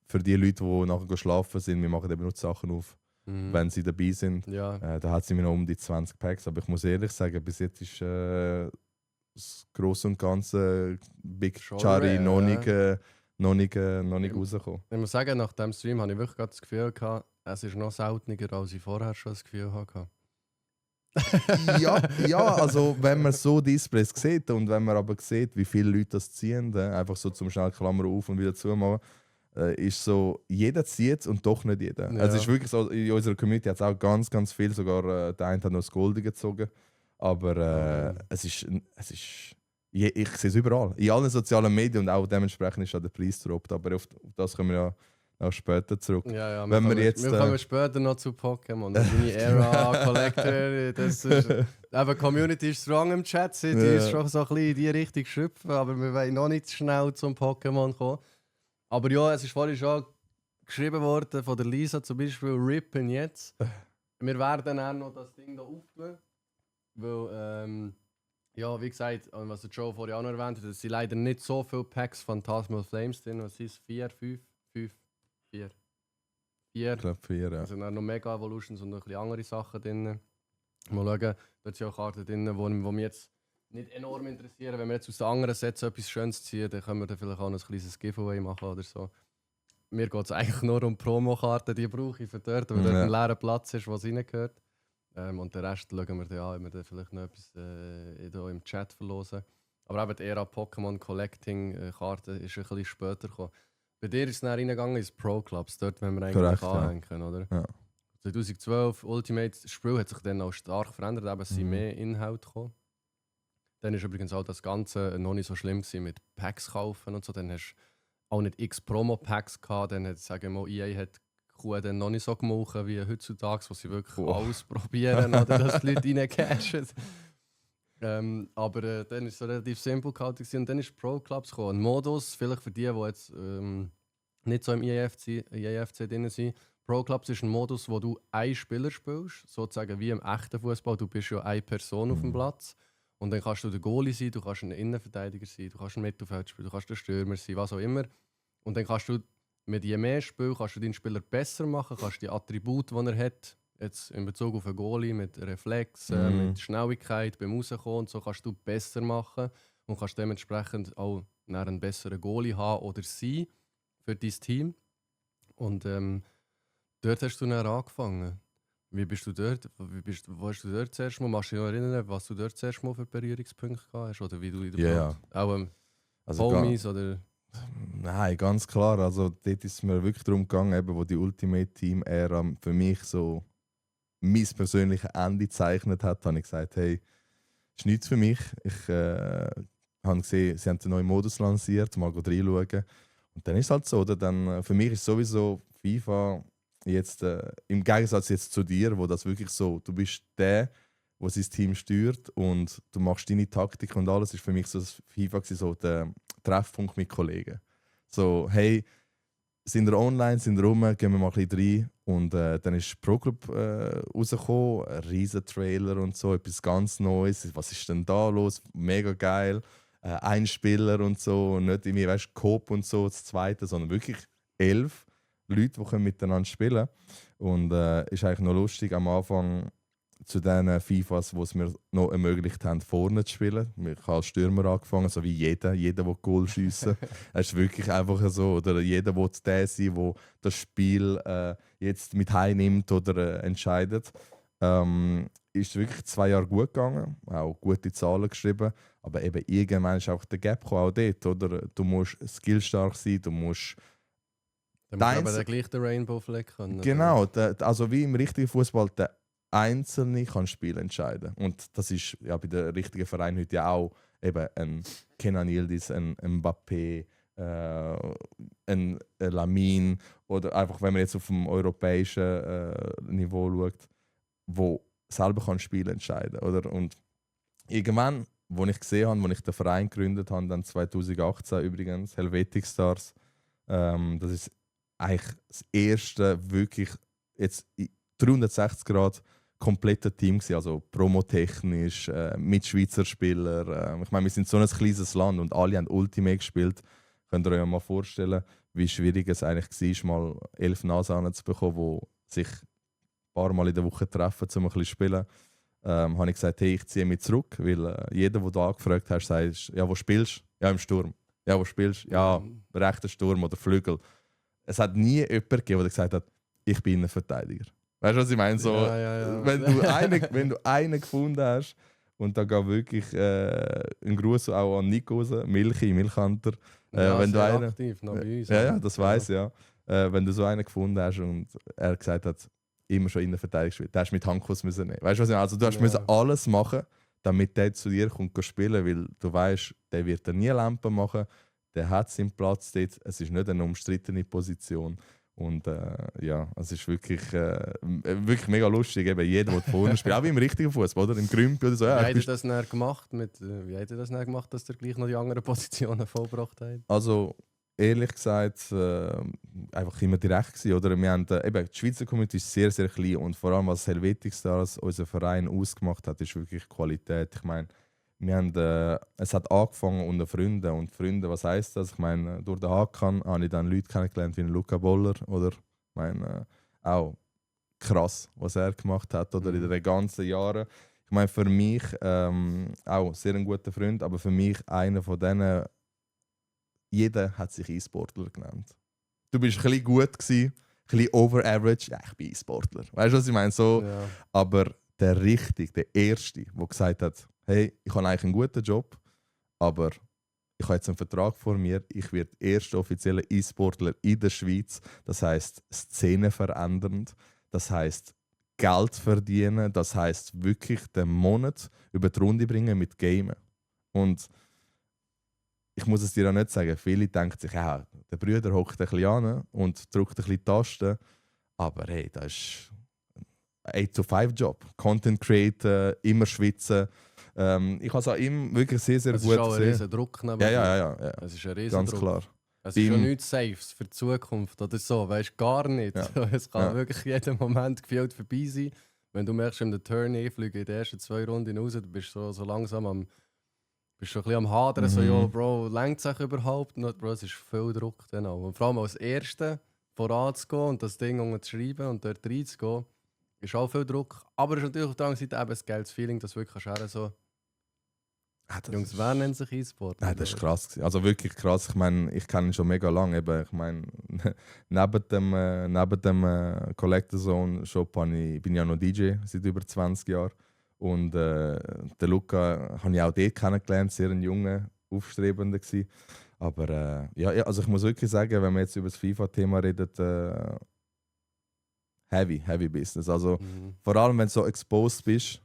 für die Leute, die nachher schlafen sind, wir machen eben nur die Sachen auf, wenn sie dabei sind. Ja, Da hat sie mir noch um die 20 Packs, aber ich muss ehrlich sagen, bis jetzt ist das Grosse und Ganze Big Schon Chari rare, noch nicht rausgekommen. ich muss sagen, nach dem Stream hatte ich wirklich gerade das Gefühl gehabt, es ist noch seltener, als ich vorher schon das Gefühl hatte. ja, also wenn man so Displays sieht und wenn man aber sieht, wie viele Leute das ziehen, einfach so zum schnell Klammer auf und wieder zumachen, ist so, jeder zieht es und doch nicht jeder. Ja. Also es ist wirklich so, in unserer Community hat es auch ganz, ganz viel, sogar der eine hat noch das Golden gezogen, aber es ist ich sehe es überall, in allen sozialen Medien und auch dementsprechend ist auch der Preis gedroppt, aber auf das kommen wir ja auch später zurück. Ja, Wenn wir kommen, jetzt, wir kommen später noch zu Pokémon. Deine Era Collector, das ist. Eben, Community ist strong im Chat, die ist schon so ein bisschen in die Richtung schöpfen, aber wir wollen noch nicht schnell zum Pokémon kommen. Aber ja, es ist vorhin schon geschrieben worden von der Lisa zum Beispiel, rippen jetzt. Wir werden dann noch das Ding hier auftun. Weil, ja, wie gesagt, was der Joe vorhin auch noch erwähnt hat, es sind leider nicht so viele Packs Phantasmal Flames drin. Was ist 4, 5, 5, 4? 4. Ich glaube 4, ja. Also noch Mega Evolutions und noch ein bisschen andere Sachen drin. Mal schauen, dort sind auch Karten drin, die mich jetzt nicht enorm interessieren. Wenn wir jetzt aus den anderen Sets etwas Schönes ziehen, dann können wir dann vielleicht auch noch ein kleines Giveaway machen oder so. Mir geht es eigentlich nur um Promokarten, die brauche ich für dort, weil dort ein leerer Platz ist, was reingehört. Und den Rest schauen wir dann an, ob wir dann vielleicht noch etwas im Chat verlosen. Aber eben die Ära Pokémon Collecting Karten ist ein bisschen später gekommen. Bei dir ist es dann reingegangen ins Pro Clubs, dort wenn wir eigentlich anhängen können, oder? Ja. 2012 Ultimate Spiel hat sich dann auch stark verändert, eben es sind mehr Inhalte gekommen. Dann ist übrigens auch das Ganze noch nicht so schlimm gewesen mit Packs kaufen und so. Dann hast du auch nicht x Promo-Packs gehabt. Dann hat, sagen wir mal, EA hat die Kuh dann noch nicht so gemacht wie heutzutage, wo sie wirklich ausprobieren oder dass die Leute reincashen. Aber dann war es so relativ simpel gehalten und dann ist Pro Clubs gekommen. Ein Modus, vielleicht für die jetzt nicht so im EAFC drin sind. Pro Clubs ist ein Modus, wo du einen Spieler spielst, sozusagen wie im echten Fußball. Du bist ja eine Person auf dem Platz. Und dann kannst du der Goalie sein, du kannst ein Innenverteidiger sein, du kannst ein Mittelfeld spielen, du kannst der Stürmer sein, was auch immer. Und dann kannst du mit je mehr Spiel kannst du deinen Spieler besser machen, kannst die Attribute, die er hat, jetzt in Bezug auf einen Goalie, mit Reflex, mit Schnelligkeit beim Rauskommen und so, kannst du besser machen und kannst dementsprechend auch einen besseren Goalie haben oder sein für dein Team. Und dort hast du dann angefangen. Wie bist du dort? Wo hast du dort zuerst mal? Machst du dich noch erinnern, was du dort zuerst mal für Berührungspunkte gehabt hast? Oder wie du in der Ja. Auch Also Homies oder... Nein, ganz klar. Also dort ist es mir wirklich darum gegangen, eben, wo die Ultimate Team-Ära für mich so mein persönliches Ende gezeichnet hat, habe ich gesagt, hey, das ist nichts für mich. Ich habe gesehen, sie haben einen neuen Modus lanciert, mal reinschauen. Und dann ist es halt so, oder? Dann, für mich ist sowieso FIFA jetzt, im Gegensatz jetzt zu dir, wo das wirklich so, du bist der sein Team steuert und du machst deine Taktik und alles, ist für mich so das FIFA so der Treffpunkt mit Kollegen. So, hey, sind wir online, sind wir rum, gehen wir mal ein bisschen rein. Und dann ist Pro Club rausgekommen, ein riesen Trailer und so, etwas ganz Neues. Was ist denn da los? Mega geil. Ein Spieler und so, nicht irgendwie, weißt du, Coop und so, das zweite, sondern wirklich 11 Leute, die miteinander spielen können. Und ist eigentlich noch lustig am Anfang zu den FIFAs, die es mir noch ermöglicht haben, vorne zu spielen. Ich habe als Stürmer angefangen, so wie jeder will Goal schiessen. Es ist wirklich einfach so. Oder jeder will der sein, der das Spiel jetzt mit heimnimmt oder entscheidet. Ist wirklich 2 Jahre gut gegangen, auch gute Zahlen geschrieben. Aber eben irgendwann ist auch der Gap gekommen, auch dort. Oder? Du musst skillstark sein, du musst. Dann musst du aber den gleichen Rainbow-Fleck können. Genau, also wie im richtigen Fußball, der Einzelne kann Spiel entscheiden. Und das ist ja bei den richtigen Vereinen heute ja auch eben ein Kenan Yildiz, ein Mbappé, ein Lamine oder einfach, wenn man jetzt auf dem europäischen Niveau schaut, wo selber kann Spiel entscheiden, oder? Und irgendwann, wo ich gesehen habe, wo ich den Verein gegründet habe, dann 2018 übrigens, Helvetic Stars, das ist eigentlich das erste wirklich jetzt 360 Grad komplette Team gewesen, also promotechnisch, mit Schweizer Spielern. Ich meine, wir sind so ein kleines Land und alle haben Ultimate gespielt. Könnt ihr euch mal vorstellen, wie schwierig es eigentlich war, mal 11 Nasen zu bekommen, die sich ein paar Mal in der Woche treffen, um ein bisschen zu spielen. Habe ich gesagt, hey, ich ziehe mich zurück, weil jeder, der da angefragt hat, sagt, ja, wo spielst du? Ja, im Sturm. Ja, wo spielst du? Ja, rechter Sturm oder Flügel. Es hat nie jemanden gegeben, der gesagt hat, ich bin Innenverteidiger. Weißt du, was ich meine? So, ja. Wenn du einen gefunden hast, und da geht wirklich ein Gruß auch an Nico raus, Milchhunter. Wenn du einen, aktiv, noch bei uns. ja, das weiss ja. Wenn du so einen gefunden hast und er gesagt hat, immer schon Innenverteidiger gespielt, der hast du mit Handkuss müssen nehmen. Weißt du, was ich meine? Also, du hast müssen alles machen, damit der zu dir kommt spielen, weil du weißt, der wird dir nie Lampen machen, der hat seinen Platz dort, es ist nicht eine umstrittene Position. Und ja, es ist wirklich mega lustig. Eben, jeder, der vorne spielt, auch wie im richtigen Fußball, oder? Im Grümpi oder so. Ja, wie hat er das dann gemacht, dass er gleich noch die anderen Positionen vollbracht hat? Also, ehrlich gesagt, einfach immer direkt gewesen, oder? Wir haben, eben, die Schweizer Community ist sehr, sehr klein und vor allem, was Helvetic Stars, unser Verein, ausgemacht hat, ist wirklich Qualität. Ich meine, wir haben, es hat angefangen unter Freunden und Freunde, was heisst das? Ich meine, durch den Hakan habe ich dann Leute kennengelernt wie Luca Boller oder ich meine, auch krass, was er gemacht hat oder in den ganzen Jahren. Ich meine, für mich auch sehr ein guter Freund, aber für mich einer von denen, jeder hat sich E-Sportler genannt. Du bist ein bisschen gut gewesen, ein bisschen over average, ja, ich bin E-Sportler. Weißt du, was ich meine? So, Ja. aber der Erste, der gesagt hat, hey, ich habe eigentlich einen guten Job, aber ich habe jetzt einen Vertrag vor mir, ich werde erster offizieller E-Sportler in der Schweiz, das heisst Szene verändernd, das heisst Geld verdienen, das heisst wirklich den Monat über die Runde bringen mit Gamen. Und ich muss es dir auch nicht sagen, viele denken sich, ja, der Bruder hockt ein bisschen an und drückt ein bisschen die Tasten, aber hey, das ist ein 8-to-5-Job. Content createn, immer schwitzen. Ich habe es auch immer wirklich sehr, sehr Es gut ist auch ein gesehen. riesen Druck neben Ja. Es ist ein riesen Ganz Druck. klar. Es ist schon Beim- nichts Safes für die Zukunft oder so, weißt du, gar nicht. Ja. Es kann Ja. wirklich jeden Moment gefühlt vorbei sein. Wenn du merkst, in der Turn fliegen in den ersten 2 Runden raus, du bist so langsam bist schon ein bisschen am Hadern, so, ja, Bro, lenkt sich überhaupt nicht? Bro, es ist viel Druck dann auch. Und vor allem als Erste voranzugehen und das Ding unterzuschreiben und dort reinzugehen, ist auch viel Druck. Aber es ist natürlich auf der anderen Seite eben ein geiles Feeling, dass du wirklich so, Jungs, wer nennt sich E-Sport? Nein, das ist krass gewesen. Also wirklich krass. Ich meine, ich kenne ihn schon mega lange. Ich meine, neben dem Collector Zone Shop bin ich ja noch DJ seit über 20 Jahren. Und den Luca habe ich auch dort kennengelernt, sehr ein junger, aufstrebender gewesen. Aber ja, also ich muss wirklich sagen, wenn wir jetzt über das FIFA-Thema reden, heavy Business. Also vor allem, wenn du so exposed bist,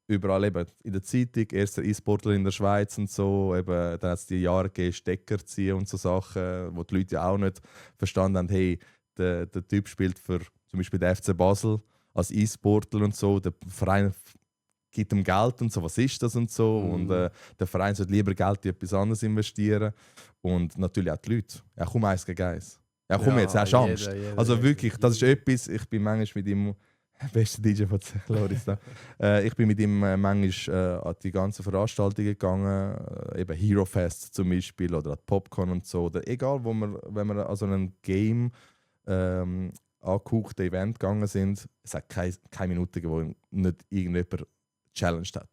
überall eben in der Zeitung, erster E-Sportler in der Schweiz und so, eben, dann hat es die Jahre gegeben, Stecker ziehen und so Sachen, wo die Leute ja auch nicht verstanden haben, hey, der Typ spielt für zum Beispiel den FC Basel als E-Sportler und so, der Verein gibt ihm Geld und so, was ist das und so, und der Verein sollte lieber Geld in etwas anderes investieren und natürlich auch die Leute, ja komm, 1 gegen 1. Ja komm, Ja, jetzt, hast du Angst. jeder, Also wirklich, das ist etwas, ich bin manchmal mit ihm, bester DJ von Loris da. Ich bin mit ihm manchmal an die ganzen Veranstaltungen gegangen, eben Hero Fest zum Beispiel oder an Popcorn und so. Oder egal, wenn wir an so einem Game angehauchten Event gegangen sind, es hat keine Minute gegeben, wo nicht irgendjemand challenged hat.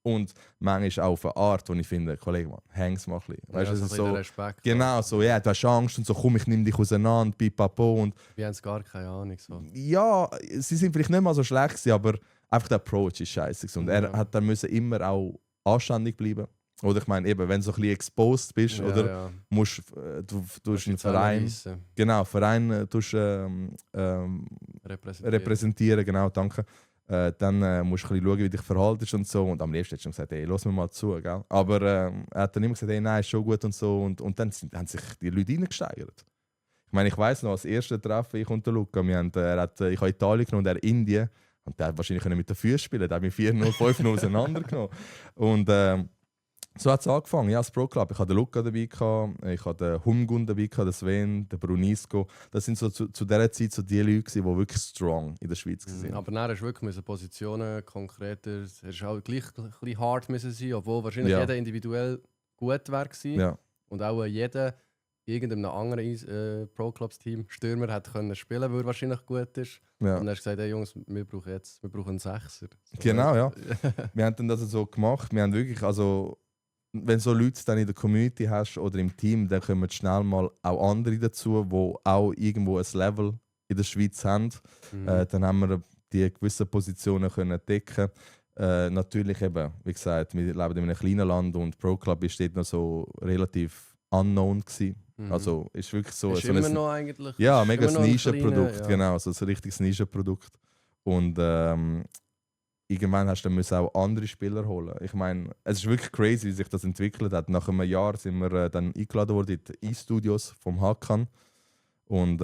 Und manchmal auch auf eine Art, wo ich finde, Kollege, man, häng's mal ein bisschen. Weißt du, so es ist so, Respekt. genau, so, ja, du hast Angst und so, komm, ich nehme dich auseinander, pipapo. Und Wir haben gar keine Ahnung. So. ja, sie sind vielleicht nicht mal so schlecht gewesen, aber einfach der Approach ist scheiße. Und er hat dann müssen immer auch anständig bleiben. Oder ich meine, eben, wenn du so ein bisschen exposed bist, oder Ja. musst du hast einen Verein, genau, Verein tust, repräsentieren, genau, danke. Dann musst du ein bisschen schauen, wie dich verhaltest und so. Und am liebsten hättest du gesagt, hey, lass mir mal zu, gell? Aber er hat dann immer gesagt, hey, nein, ist schon gut und so. Und dann haben sich die Leute reingesteigert. Ich meine, ich weiss noch, als erstes Treffen, ich und der Luca, ich habe Italien genommen und er Indien. Und der hat wahrscheinlich mit den Füßen spielen, der hat mich 4-0, 5-0 auseinandergenommen. Und so hat es angefangen, ja, das Pro Club. Ich hatte den Luca dabei, ich hatte den Humgun dabei, den Sven, den Brunisco. Das sind so zu dieser Zeit so die Leute, die wirklich strong in der Schweiz waren. Aber dann hast du wirklich Positionen konkreter, es ist auch gleich ein bisschen hart müssen sein, obwohl wahrscheinlich Ja. jeder individuell gut wäre gewesen. Ja. Und auch jeder irgendeinem anderen Pro-Clubs-Team Stürmer hätte können spielen, weil er wahrscheinlich gut ist. Ja. Und dann hast du gesagt, hey Jungs, wir brauchen einen Sechser. So, Genau, ja. Wir haben dann das so gemacht. Wir haben wirklich, also, wenn so Leute dann in der Community hast oder im Team, dann kommen schnell mal auch andere dazu, die auch irgendwo ein Level in der Schweiz haben. Dann haben wir die gewissen Positionen können decken. Natürlich eben, wie gesagt, wir leben in einem kleinen Land und Pro Club ist dort noch so relativ unknown gewesen. Also ist wirklich so, ist so immer ein, noch eigentlich. ja, ist mega immer noch ein Nischenprodukt, kleiner, ja. genau, so ein richtiges Nischenprodukt. Und irgendwann hast du dann auch andere Spieler holen. Ich meine, es ist wirklich crazy, wie sich das entwickelt hat. Nach einem Jahr sind wir dann eingeladen worden in die E-Studios vom Hakan. Und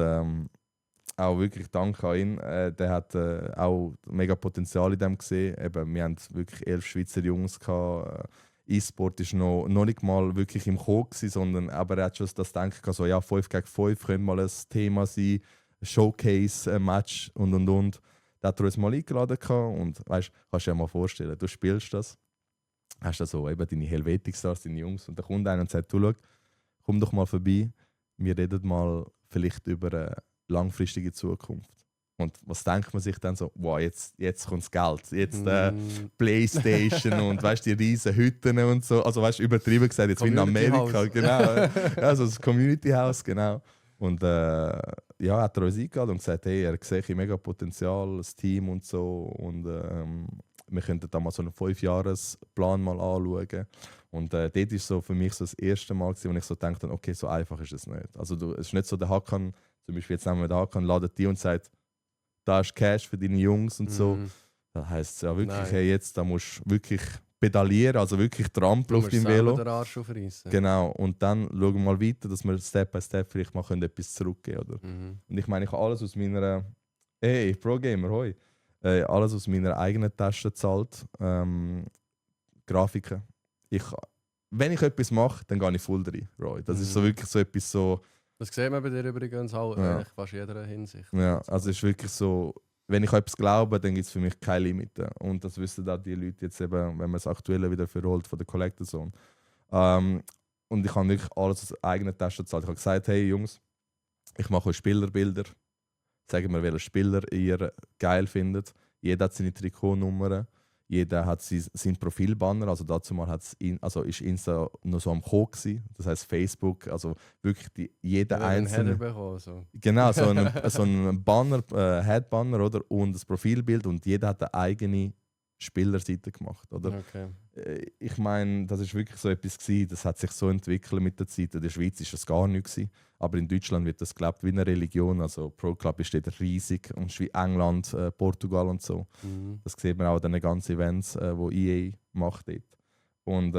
auch wirklich Dank an ihn. Der hat auch mega Potenzial in dem gesehen. Eben, wir hatten wirklich 11 Schweizer Jungs gehabt. E-Sport ist noch nicht mal wirklich im Kopf gewesen, sondern aber er hat schon das Denken, so ja, 5 gegen 5 könnte mal ein Thema sein, ein Showcase, ein Match und. Da hat er uns mal eingeladen gehabt und weißt, kannst du dir mal vorstellen, du spielst das, hast da so eben deine Helvetic-Stars, deine Jungs und dann kommt einer und sagt, du schau, komm doch mal vorbei, wir reden mal vielleicht über eine langfristige Zukunft. Und was denkt man sich dann so, wow, jetzt kommt das Geld, jetzt Playstation und weißt, die riesen Hütten und so, also weißt, übertrieben gesagt, jetzt wie in Amerika, genau, also das Community House, genau. Und ja, hat er uns eingeladen und gesagt, hey, er sehe mega Potenzial, das Team und so und wir könnten da mal so einen 5-Jahres-Plan mal anschauen. Und dort war so für mich so das erste Mal, wo ich so dachte, okay, so einfach ist es nicht. Also es ist nicht so, der Hakan, zum Beispiel jetzt nehmen wir den Hakan, ladet die und sagt, da ist Cash für deine Jungs und so. Das heisst ja wirklich, hey, jetzt da musst du wirklich pedalieren, also wirklich trampeln auf deinem Velo. Den Arsch aufreißen. Genau, und dann schauen wir mal weiter, dass wir Step by Step vielleicht mal etwas zurückgeben können. Und ich meine, ich habe alles aus meiner, hey, Pro-Gamer, hoi, alles aus meiner eigenen Tasche gezahlt. Grafiken. Wenn ich etwas mache, dann gehe ich voll rein, Roy. Das ist so wirklich so etwas so. Das sieht man bei dir übrigens auch in fast jeder Hinsicht. Ja, also es ist wirklich so, wenn ich etwas glaube, dann gibt es für mich keine Limite. Und das wissen auch die Leute jetzt eben, wenn man das Aktuelle wieder verholt von der Collector Zone. Und ich habe wirklich alles aus eigener Tasche gezahlt. Ich habe gesagt, hey Jungs, ich mache euch Spielerbilder. Sagen wir, welchen Spieler ihr geil findet. Jeder hat seine Trikotnummern. Jeder hat sein Profilbanner, also dazu mal ist Insta noch so am Kommen gewesen. Das heisst Facebook, also wirklich jeder einzelne. Bekommen, so. Genau, so ein Banner, Headbanner oder und das Profilbild und jeder hat eine eigene Spielerseite gemacht, oder? Okay. Ich meine, das ist wirklich so etwas gewesen, das hat sich so entwickelt mit der Zeit. In der Schweiz ist das gar nicht gewesen, aber in Deutschland wird das gelebt wie eine Religion. Also Pro Club ist dort riesig und England, Portugal und so. Das sieht man auch an den ganzen Events, wo EA macht dort. Und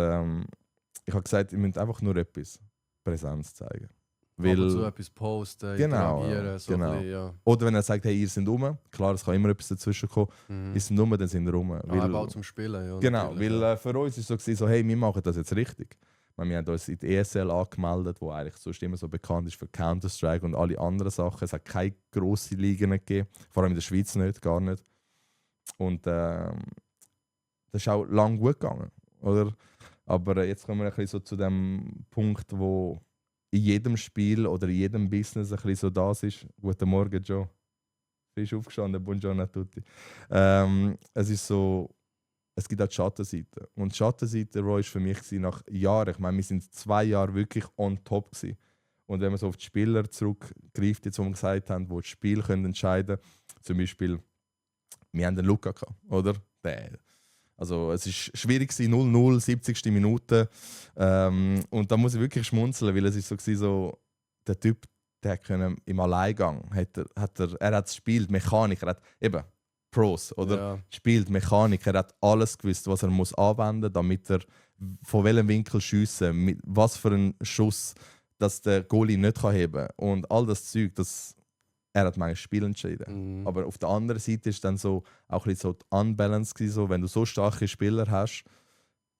ich habe gesagt, ihr müsst einfach nur etwas Präsenz zeigen. Weil ab und zu etwas posten, interagieren, so genau. Ein bisschen, ja. Oder wenn er sagt, hey, ihr seid rum, klar, es kann immer etwas dazwischen kommen, ihr seid rum, dann sind wir rum. Aber auch zum Spielen, ja. Genau, weil für uns ist es so, hey, wir machen das jetzt richtig. Wir haben uns in die ESL angemeldet, wo eigentlich sonst immer so bekannt ist für Counter-Strike und alle anderen Sachen. Es hat keine grossen Ligen gegeben, vor allem in der Schweiz nicht, gar nicht. Und das ist auch lang gut gegangen, oder? Aber jetzt kommen wir ein bisschen so zu dem Punkt, wo in jedem Spiel oder in jedem Business ein bisschen so das ist. Guten Morgen, Joe. Frisch aufgestanden, buongiorno a tutti. Es ist so, es gibt auch die Schattenseite. Und die Schattenseite, Roy, war für mich nach Jahren, ich meine, wir sind 2 Jahre wirklich on top gewesen. Und wenn man so auf die Spieler zurückgreift, jetzt, wo wir gesagt haben, die das Spiel entscheiden können, zum Beispiel, wir haben den Luka gehabt, oder? Also es war schwierig, 0-0, 70. Minute. Und da muss ich wirklich schmunzeln, weil es ist so, der Typ, der können im Alleingang, er hat es gespielt, Mechanik, er hat eben Pros, oder? Ja. Spielt Mechanik, er hat alles gewusst, was er muss anwenden muss, damit er von welchem Winkel schiessen, mit was für einen Schuss, dass der Goalie nicht heben kann. Und all das Zeug, er hat manchmal Spiel entschieden. Aber auf der anderen Seite ist dann so auch ein bisschen so die Unbalance gewesen, so, wenn du so starke Spieler hast,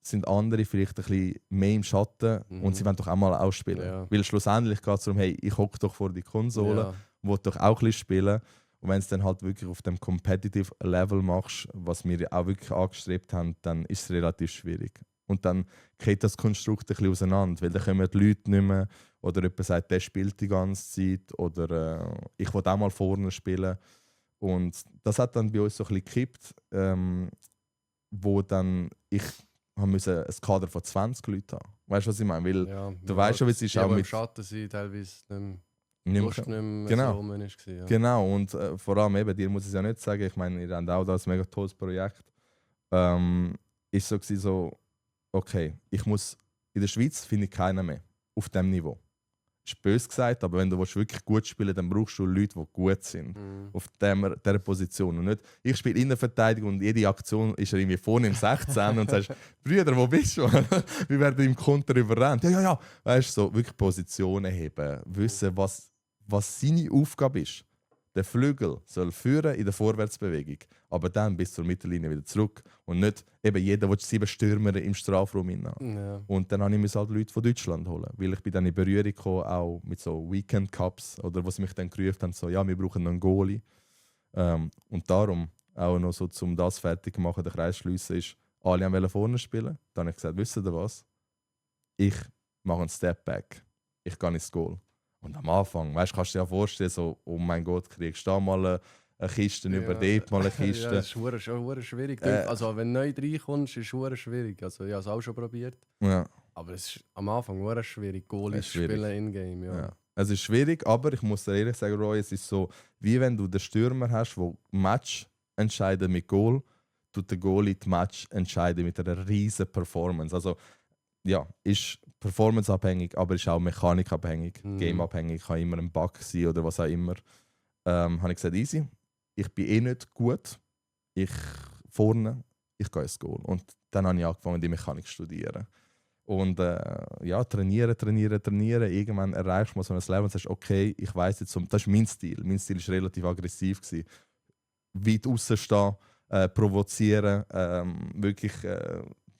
sind andere vielleicht ein bisschen mehr im Schatten und sie wollen doch auch mal ausspielen. Ja. Weil schlussendlich geht es darum, hey, ich hocke doch vor die Konsole, will doch auch ein bisschen spielen. Und wenn es dann halt wirklich auf dem Competitive Level machst, was wir auch wirklich angestrebt haben, dann ist es relativ schwierig. Und dann geht das Konstrukt ein bisschen auseinander, weil dann kommen die Leute nicht mehr oder jemand sagt, der spielt die ganze Zeit oder ich will auch mal vorne spielen. Und das hat dann bei uns so ein bisschen gekippt, wo dann ich musste ein Kader von 20 Leuten haben. Weißt du, was ich meine? Weil du weißt schon, wie es ist auch mit im Schatten sein, teilweise nicht mehr genau. so rum ist. Ja. Genau, und vor allem eben, dir muss ich es ja nicht sagen, ich meine, ihr habt auch das mega tolles Projekt. Ist so, okay, ich muss, in der Schweiz finde ich keinen mehr auf diesem Niveau. Ist böse gesagt, aber wenn du wirklich gut spielen willst, dann brauchst du Leute, die gut sind. Auf dieser Position. Und nicht, ich spiele Innenverteidigung und jede Aktion ist er irgendwie vorne im 16 und sagst, Brüder, wo bist du? Wir werden im Konter überrannt. Ja. Weißt du, so wirklich Positionen heben, wissen, was seine Aufgabe ist. Der Flügel soll führen in der Vorwärtsbewegung, aber dann bis zur Mittellinie wieder zurück. Und nicht eben jeder, der 7 Stürmer im Strafraum haben. Ja. Und dann habe ich halt Leute von Deutschland holen, weil ich bin dann in Berührung gekommen, auch mit so Weekend Cups, oder wo sie mich dann gerufen haben, so, ja, wir brauchen einen Goalie. Und darum, auch noch so, um das fertig zu machen, den Kreis schliessen, ist, alle wollen vorne spielen. Dann habe ich gesagt, wisst ihr was? Ich mache einen Step Back. Ich gehe ins Goal. Und am Anfang, weißt, kannst du dir ja vorstellen, so, oh mein Gott, kriegst du da mal eine Kiste, über dort mal eine Kiste. Ja, das ist schon schwierig. Also wenn du neu reinkommst, ist es schwierig. Also ich habe es auch schon probiert. Ja. Aber es ist am Anfang schwierig, Goalies zu schwierig. spielen in-game. Ja. Ja. Es ist schwierig, aber ich muss dir ehrlich sagen, Roy, es ist so, wie wenn du den Stürmer hast, der Match entscheidet mit Goal, tut der Goalie die Match entscheiden mit einer riesen Performance. Also ja, ist performanceabhängig, aber ist auch mechanikabhängig, gameabhängig, kann immer ein Bug sein oder was auch immer. Habe ich gesagt, easy, ich bin eh nicht gut, ich gehe ins Goal. Und dann habe ich angefangen, die Mechanik zu studieren. Und ja, trainieren. Irgendwann erreichst du mal so ein Level und sagst, okay, ich weiss jetzt, das ist mein Stil. Mein Stil war relativ aggressiv. Weit aussen stehen, provozieren, wirklich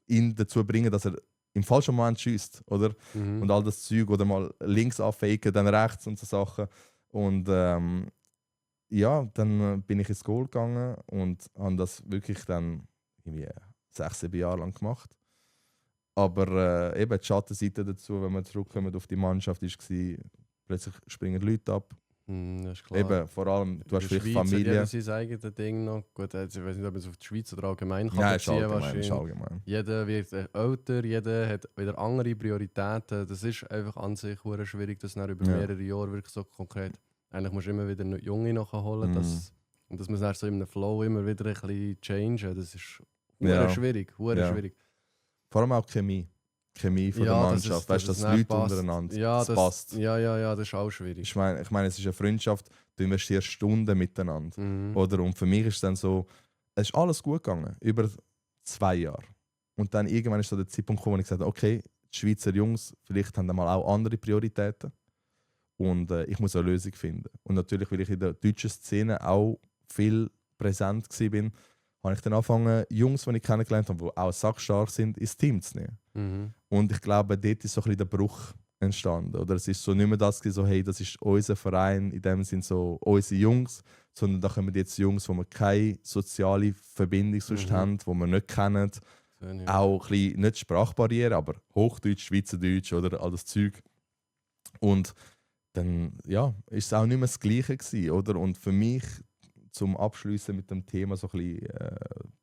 ihn dazu bringen, dass er im falschen Moment schießt, oder? Und all das Zeug, oder mal links anfaken, dann rechts und so Sachen. Und ja, dann bin ich ins Goal gegangen und habe das wirklich dann irgendwie 6-7 Jahre lang gemacht. Aber eben die Schattenseite dazu, wenn wir zurückkommen auf die Mannschaft, war, plötzlich springen Leute ab. Das ist klar. Eben, vor allem, du hast vielleicht Familie. Jeder sein eigenes Ding noch. Gut, ich weiß nicht, ob man es auf die Schweiz oder allgemein kann Ja, beziehen ist allgemein. Jeder wird älter, jeder hat wieder andere Prioritäten. Das ist einfach an sich sehr schwierig, das dann über mehrere Jahre wirklich so konkret. Eigentlich musst du immer wieder Junge nachholen. Und das muss dann so in einem Flow immer wieder ein bisschen changen. Das ist schwierig. Schwierig. Vor allem auch Chemie von der Mannschaft. Weißt du, dass Leute untereinander das passt. Ja, das ist auch schwierig. Ich meine, es ist eine Freundschaft, du investierst Stunden miteinander. Oder? Und für mich ist es dann so, es ist alles gut gegangen, über 2 Jahre. Und dann irgendwann ist so der Zeitpunkt gekommen, wo ich gesagt habe, okay, die Schweizer Jungs, vielleicht haben dann mal auch andere Prioritäten. Und ich muss eine Lösung finden. Und natürlich, weil ich in der deutschen Szene auch viel präsent war, habe ich dann angefangen, Jungs, die ich kennengelernt habe, die auch sackstark sind, ins Team zu nehmen. Und ich glaube, dort ist so ein bisschen der Bruch entstanden. Oder es ist so nicht mehr das, so, hey, das ist unser Verein, in dem sind so unsere Jungs, sondern da kommen jetzt Jungs, wo wir keine soziale Verbindung sonst haben, die wir nicht kennen. Auch ein bisschen, nicht Sprachbarriere, aber Hochdeutsch, Schweizerdeutsch oder all das Zeug. Und dann ja, ist es auch nicht mehr das Gleiche gewesen, oder? Und für mich, zum Abschließen mit dem Thema so ein bisschen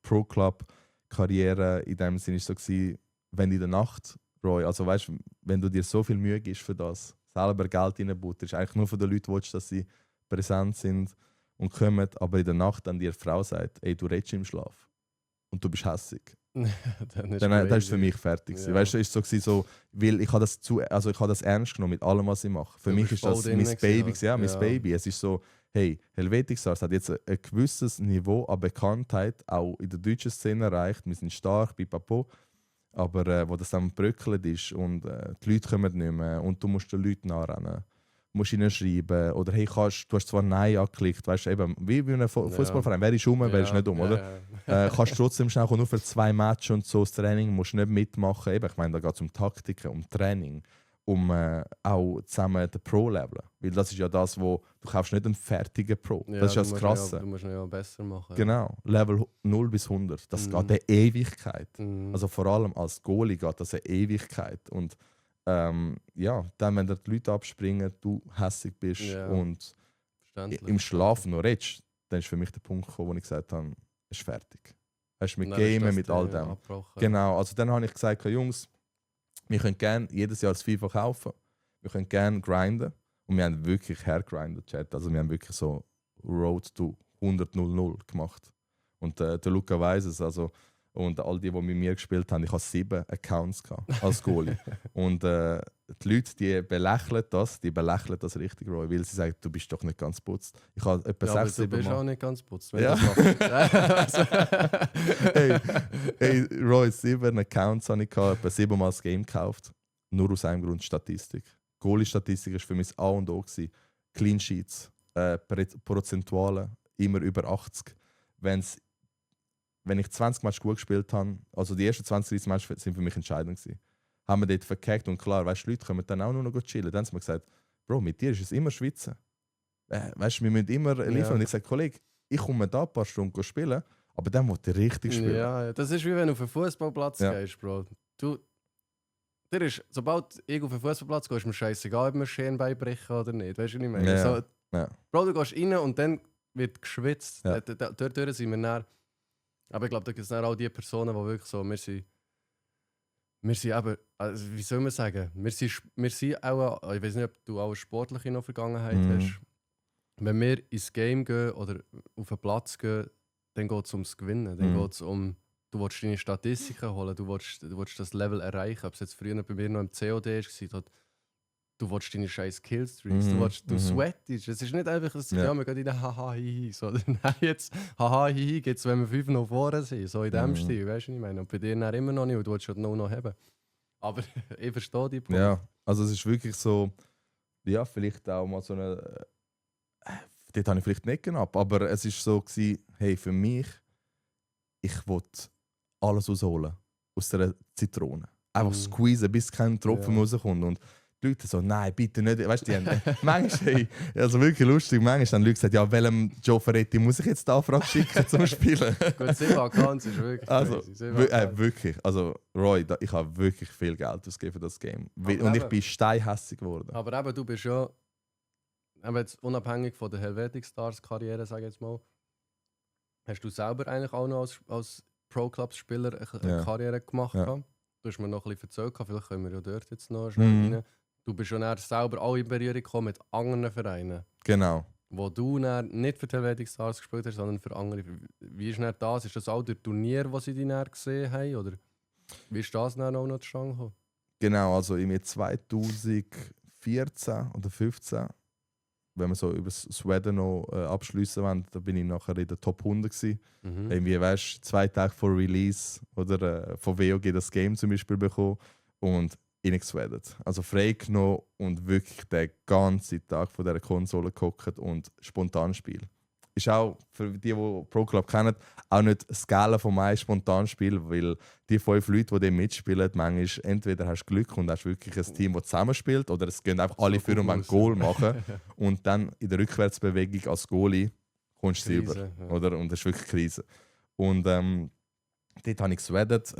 Pro-Club-Karriere, in dem Sinne ist so gewesen, wenn in der Nacht, Roy, also weißt, wenn du dir so viel Mühe gibst für das, selber Geld reinbutterst, eigentlich nur von den Leuten willst, dass sie präsent sind und kommen, aber in der Nacht dann dir die Frau sagt, ey, du redest im Schlaf und du bist hässig. dann ist für mich fertig. Ja. Weißt du, es war so, weil ich habe das ernst genommen mit allem, was ich mache. Für mich ist das mein Baby. Ja, mein Baby. Es ist so, hey, Helvetic Stars hat jetzt ein gewisses Niveau an Bekanntheit auch in der deutschen Szene erreicht. Wir sind stark, pipapo. Aber wo das dann bröckelt ist und die Leute kommen nicht mehr und du musst den Leuten nachrennen, musst ihnen schreiben oder hey, du hast zwar Nein angeklickt, weißt du, eben, wie bei einem Fußballverein, wer ist wer ist nicht oder? Kannst trotzdem schnell nur für 2 Matches und so das Training, musst nicht mitmachen. Eben, ich meine, da geht es um Taktiken, um Training, um auch zusammen den Pro-Level. Weil das ist ja das, wo du kaufst nicht einen fertigen Pro. Das ist ja das Krasse. Du musst ihn ja besser machen. Genau, Level 0 bis 100. Das geht eine Ewigkeit. Also vor allem als Goalie geht das eine Ewigkeit. Und ja, dann, wenn die Leute abspringen, du hässig bist und im Schlaf noch redest, dann ist für mich der Punkt gekommen, wo ich gesagt habe, es ist fertig. Hast mit Gamen, mit all dem. Genau, also dann habe ich gesagt, Jungs, wir können gerne jedes Jahr das FIFA kaufen. Wir können gerne grinden. Und wir haben wirklich hergrindet, Chat. Also wir haben wirklich so Road to 100-0-0 gemacht. Und der Luca weiss es. Also, und all die mit mir gespielt haben, ich hatte 7 Accounts als Goalie. Und die Leute, die belächeln das richtig, Roy, weil sie sagen, du bist doch nicht ganz putzt. Ich habe etwa 6, 7 Mal... Du bist auch nicht ganz putzt, wenn ja. das hey, Roy, 7 Accounts habe ich gehabt, etwa 7 Mal das Game gekauft. Nur aus einem Grund, Statistik. Goalie-Statistik war für mich das A und O. Clean Sheets. Prozentuale immer über 80. Wenn ich 20 Matches gut gespielt habe, also die ersten 20, 30 Matches sind für mich entscheidend gewesen. Haben wir dort verkackt und klar, weißt du, Leute kommen dann auch nur noch chillen. Dann haben sie mir gesagt, Bro, mit dir ist es immer schwitzen. Weißt du, wir müssen immer liefern. Ja. Und ich sage, Kollege, ich komme da ein paar Stunden spielen, aber dann muss ich richtig spielen. Ja, das ist wie wenn du auf einen Fußballplatz Ja. gehst, Bro. Sobald ich auf den Fußballplatz gehe, ist mir scheißegal, ob wir Schienbein brechen oder nicht. Weißt du, was ich meine? Ja. So, Ja. Bro, du gehst rein und dann wird geschwitzt. Ja. Dort sind wir näher. Aber ich glaube, da gibt es auch die Personen, die wirklich so, wir sind eben, also wie soll man sagen, wir sind auch, ich weiß nicht, ob du auch eine sportliche noch Vergangenheit hast. Wenn wir ins Game gehen oder auf den Platz gehen, dann geht es ums Gewinnen. Dann geht es um, du willst deine Statistiken holen, du willst das Level erreichen. Ob es jetzt früher bei mir noch im COD war, du willst deine scheiß Killstreaks, du sweatest. Es ist nicht einfach, dass ja, wir gehen in den Haha-Hihi. So, nein, jetzt Haha-Hihi gibt es, wenn wir 5 noch vorne sind. So in dem Stil, weißt du, was ich meine? Und bei dir dann immer noch nicht, und du willst schon noch haben. Aber ich verstehe die Punkt. Ja, also es ist wirklich so, ja, vielleicht auch mal so eine. Dort habe ich vielleicht nicht gehabt, aber es war so gewesen, hey, für mich, ich wollte alles rausholen aus der Zitrone. Einfach squeezen, bis kein Tropfen rauskommt. Und die Leute so, nein, bitte nicht. Weißt du, die haben manchmal, hey, also wirklich lustig, manchmal haben Leute gesagt, ja, welchem Joe Ferretti muss ich jetzt die Anfrage schicken zum Spielen? Gut, 7 Accounts ist wirklich Also, crazy. wirklich. Also, Roy, ich habe wirklich viel Geld ausgegeben für das Game. Und ich bin steinhässig geworden. Aber eben, du bist ja, eben jetzt unabhängig von der Helvetic Stars Karriere, sage ich jetzt mal, hast du selber eigentlich auch noch als Pro-Clubs-Spieler eine Karriere gemacht? Ja. Du hast mir noch ein bisschen erzählt, vielleicht können wir ja dort jetzt noch schnell rein. Du bist ja selber auch in Berührung gekommen mit anderen Vereinen, Genau. wo du dann nicht für die Helvetic Stars gespielt hast, sondern für andere. Wie ist dann das? Ist das auch der Turnier, das sie dich dann gesehen haben? Oder wie ist das dann auch noch zustande gekommen? Genau, also im Jahr 2014 oder 2015, wenn wir so über das Sweden noch abschließen wollen, da bin ich nachher in der Top 100 gewesen. Irgendwie, weißt du, 2 Tage vor Release oder von WOG das Game zum Beispiel bekommen und reingeswedet. Also frei genommen und wirklich den ganzen Tag von dieser Konsole gehockt und spontan Spiel. Ist auch für die Pro Club kennen, auch nicht das Skala von meinem Spontanspiel, weil die 5 Leute, die mitspielen, manchmal entweder hast du Glück und hast wirklich ein Team, das zusammenspielt, oder es gehen einfach alle für und ein Goal machen und dann in der Rückwärtsbewegung als Goalie kommst du über. Ja. Oder? Und das ist wirklich Krise. Und dort habe ich geswedet,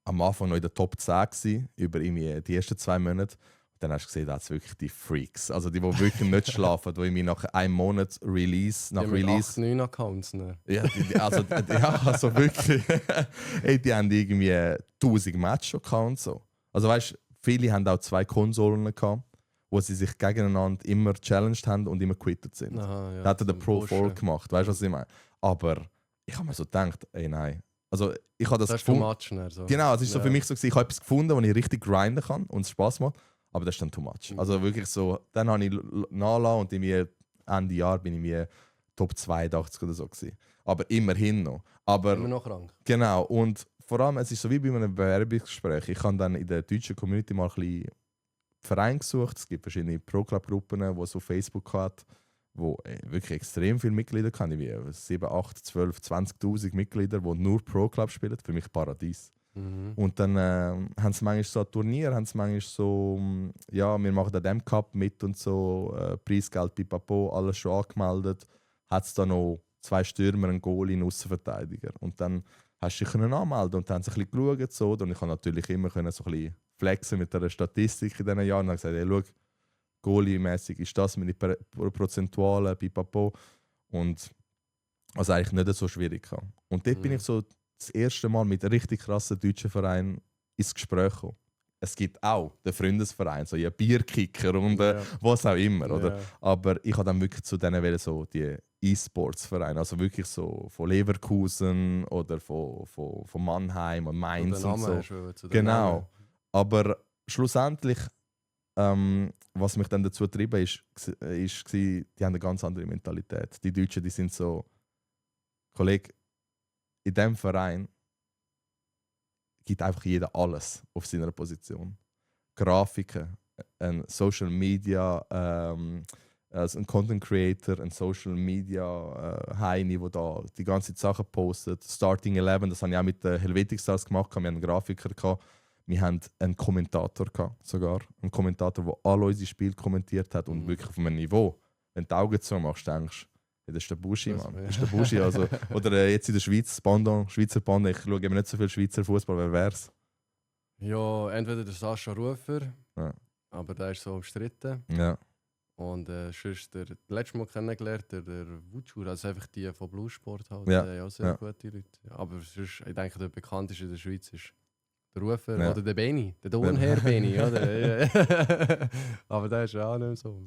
am Anfang noch in der Top 10 gewesen, über die ersten 2 Monate. Dann hast du gesehen, da hat es wirklich die Freaks. Also die wirklich nicht schlafen, die nach einem Monat Release, nach Release. 8, 9 Accounts, ne? Ja, also wirklich. Hey, die haben irgendwie 1000 Match-Accounts. So. Also weißt du, viele haben auch 2 Konsolen gehabt, wo sie sich gegeneinander immer challenged haben und immer quittet sind. Aha, ja, Da hat er den zum Pro Pushen. Folk gemacht, weißt du, was ich meine? Aber ich habe mir so gedacht, ey, nein. Also ich habe das Das ist too gefunden. much. Ne? So. Genau, es ist so für mich so gewesen, ich habe etwas gefunden, wo ich richtig grinden kann und es Spaß macht, aber das ist dann too much. Also wirklich so, dann habe ich nachgelassen und Ende Jahr bin ich mir Top 82 oder so gewesen. Aber immerhin noch. Aber Immer noch krank. genau, und vor allem, es ist so wie bei einem Bewerbungsgespräch. Ich habe dann in der deutschen Community mal ein bisschen Verein gesucht. Es gibt verschiedene Pro-Club-Gruppen, die es auf Facebook hat, wo wirklich extrem viele Mitglieder haben, wie 7, 8, 12, 20'000 Mitglieder, die nur Pro-Club spielen. Für mich Paradies. Und dann haben sie manchmal so ein Turnier, haben sie manchmal so, ja, wir machen an dem Cup mit und so, Preisgeld, pipapo, alles schon angemeldet. Hat es da noch 2 Stürmer, einen Goalie, einen Außenverteidiger. Und dann hast du dich anmelden und dann haben sie ein bisschen geschaut. So, und ich konnte natürlich immer so ein bisschen flexen mit der Statistik in diesen Jahren. Und dann gesagt, hey, schau, Goalie-mäßig ist das mit den Prozentualen, pipapo. Und also eigentlich nicht so schwierig. Und dort bin ich so das erste Mal mit einem richtig krassen deutschen Verein ins Gespräch gekommen. Es gibt auch den Freundesverein, so ein Bierkicker und was auch immer. Oder? Aber ich habe dann wirklich zu denen so die E-Sports-Vereine, also wirklich so von Leverkusen oder von Mannheim und Mainz und so. Genau. Aber schlussendlich, was mich dann dazu getrieben ist, die haben eine ganz andere Mentalität. Die Deutschen, die sind so, Kollege, in diesem Verein gibt einfach jeder alles auf seiner Position. Grafiken, Social Media, als ein Content Creator, ein Social Media Heini, der da die ganze Zeit Sachen postet. Starting 11, das habe ich auch mit den Helvetic Stars gemacht. Wir haben einen Grafiker gehabt. Wir haben einen Kommentator gehabt, sogar. Einen Kommentator, der alle unsere Spiele kommentiert hat und wirklich auf einem Niveau. Wenn du die Augen zumachst, denkst du, das ist der Buschi, Mann. Das ist der Buschi. Also, oder jetzt in der Schweiz, Schweizer Pendant. Ich schaue eben nicht so viel Schweizer Fußball, wer wär's? Ja, entweder der Sascha Rufer, Ja. aber der ist so umstritten. Ja. Und sonst der letztes Mal kennengelernt, der Wutschur, also einfach die von Blue Sport halt. Ja. Ja, sehr Ja. gute Leute. Ja, aber sonst, ich denke, der bekannteste in der Schweiz ist der Rufer Ja. oder der Beni, der Dornherr Beni, oder? Aber der ist ja auch nicht so.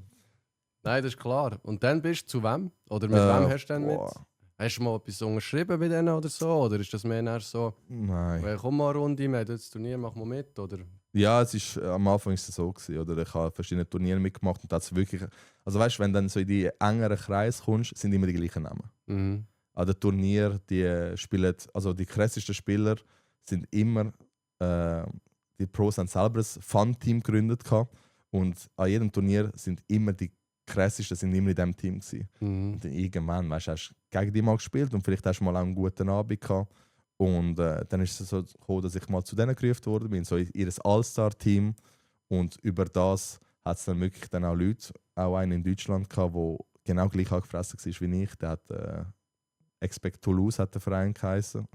Nein, das ist klar. Und dann bist du zu wem? Oder mit wem hast du dann mit? boah. Hast du mal etwas unterschrieben bei denen oder so? Oder ist das mehr so, Nein. well, komm mal eine Runde, wir haben das Turnier, mach mal mit? Oder? Ja, am Anfang ist es so gewesen, oder ich habe verschiedene Turniere mitgemacht und das wirklich, also weißt du, wenn du dann so in die engeren Kreise kommst, sind immer die gleichen Namen. Mhm. An den Turnier, die spielen, also die krassesten Spieler sind immer, die Pros haben selber ein Fun-Team gegründet gehabt und an jedem Turnier sind immer die krassesten sind immer in diesem Team gewesen. Mhm. Und dann irgendwann, weißt du, hast du gegen die mal gespielt und vielleicht hast du mal auch einen guten Abend gehabt. Und dann ist es so gekommen, dass ich mal zu denen gerufen worden bin, so in ihr All-Star-Team. Und über das hat es dann wirklich dann auch Leute, auch einen in Deutschland gehabt, der genau gleich angefressen war wie ich. Der hat Expect Toulouse hat der Verein geheißen.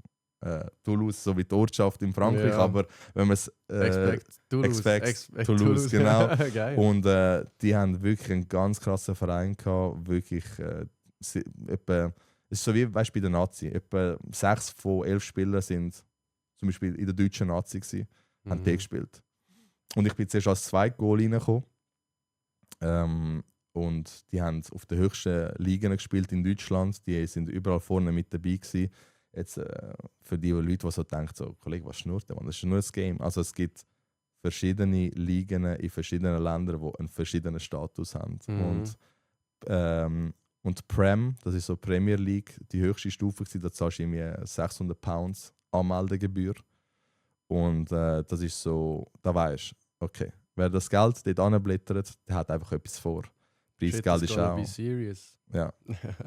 Toulouse, so wie die Ortschaft in Frankreich, Ja. aber wenn man es Expect Toulouse. Expect Toulouse, genau. Geil. Und die haben wirklich einen ganz krassen Verein gehabt. Wirklich, es ist so wie weißt, bei der Nazi. Etwa 6 von 11 Spielern sind zum Beispiel in der deutschen Nazi gewesen, haben die gespielt. Und ich bin zuerst als Zweitgoal reingekommen. Und die haben auf den höchsten Ligen gespielt in Deutschland. Die sind überall vorne mit dabei gewesen. Jetzt für die Leute, die so denken, so, Kollege, was schnurrt der? Das ist nur ein Game. Also es gibt verschiedene Ligen in verschiedenen Ländern, die einen verschiedenen Status haben. Und Prem, das ist so Premier League, die höchste Stufe, da zahlst du irgendwie £600 Anmeldegebühr. Und das ist so, da weisst du, okay, wer das Geld dort anblättert, der hat einfach etwas vor. Preisgeld ist auch. Be serious. Ja.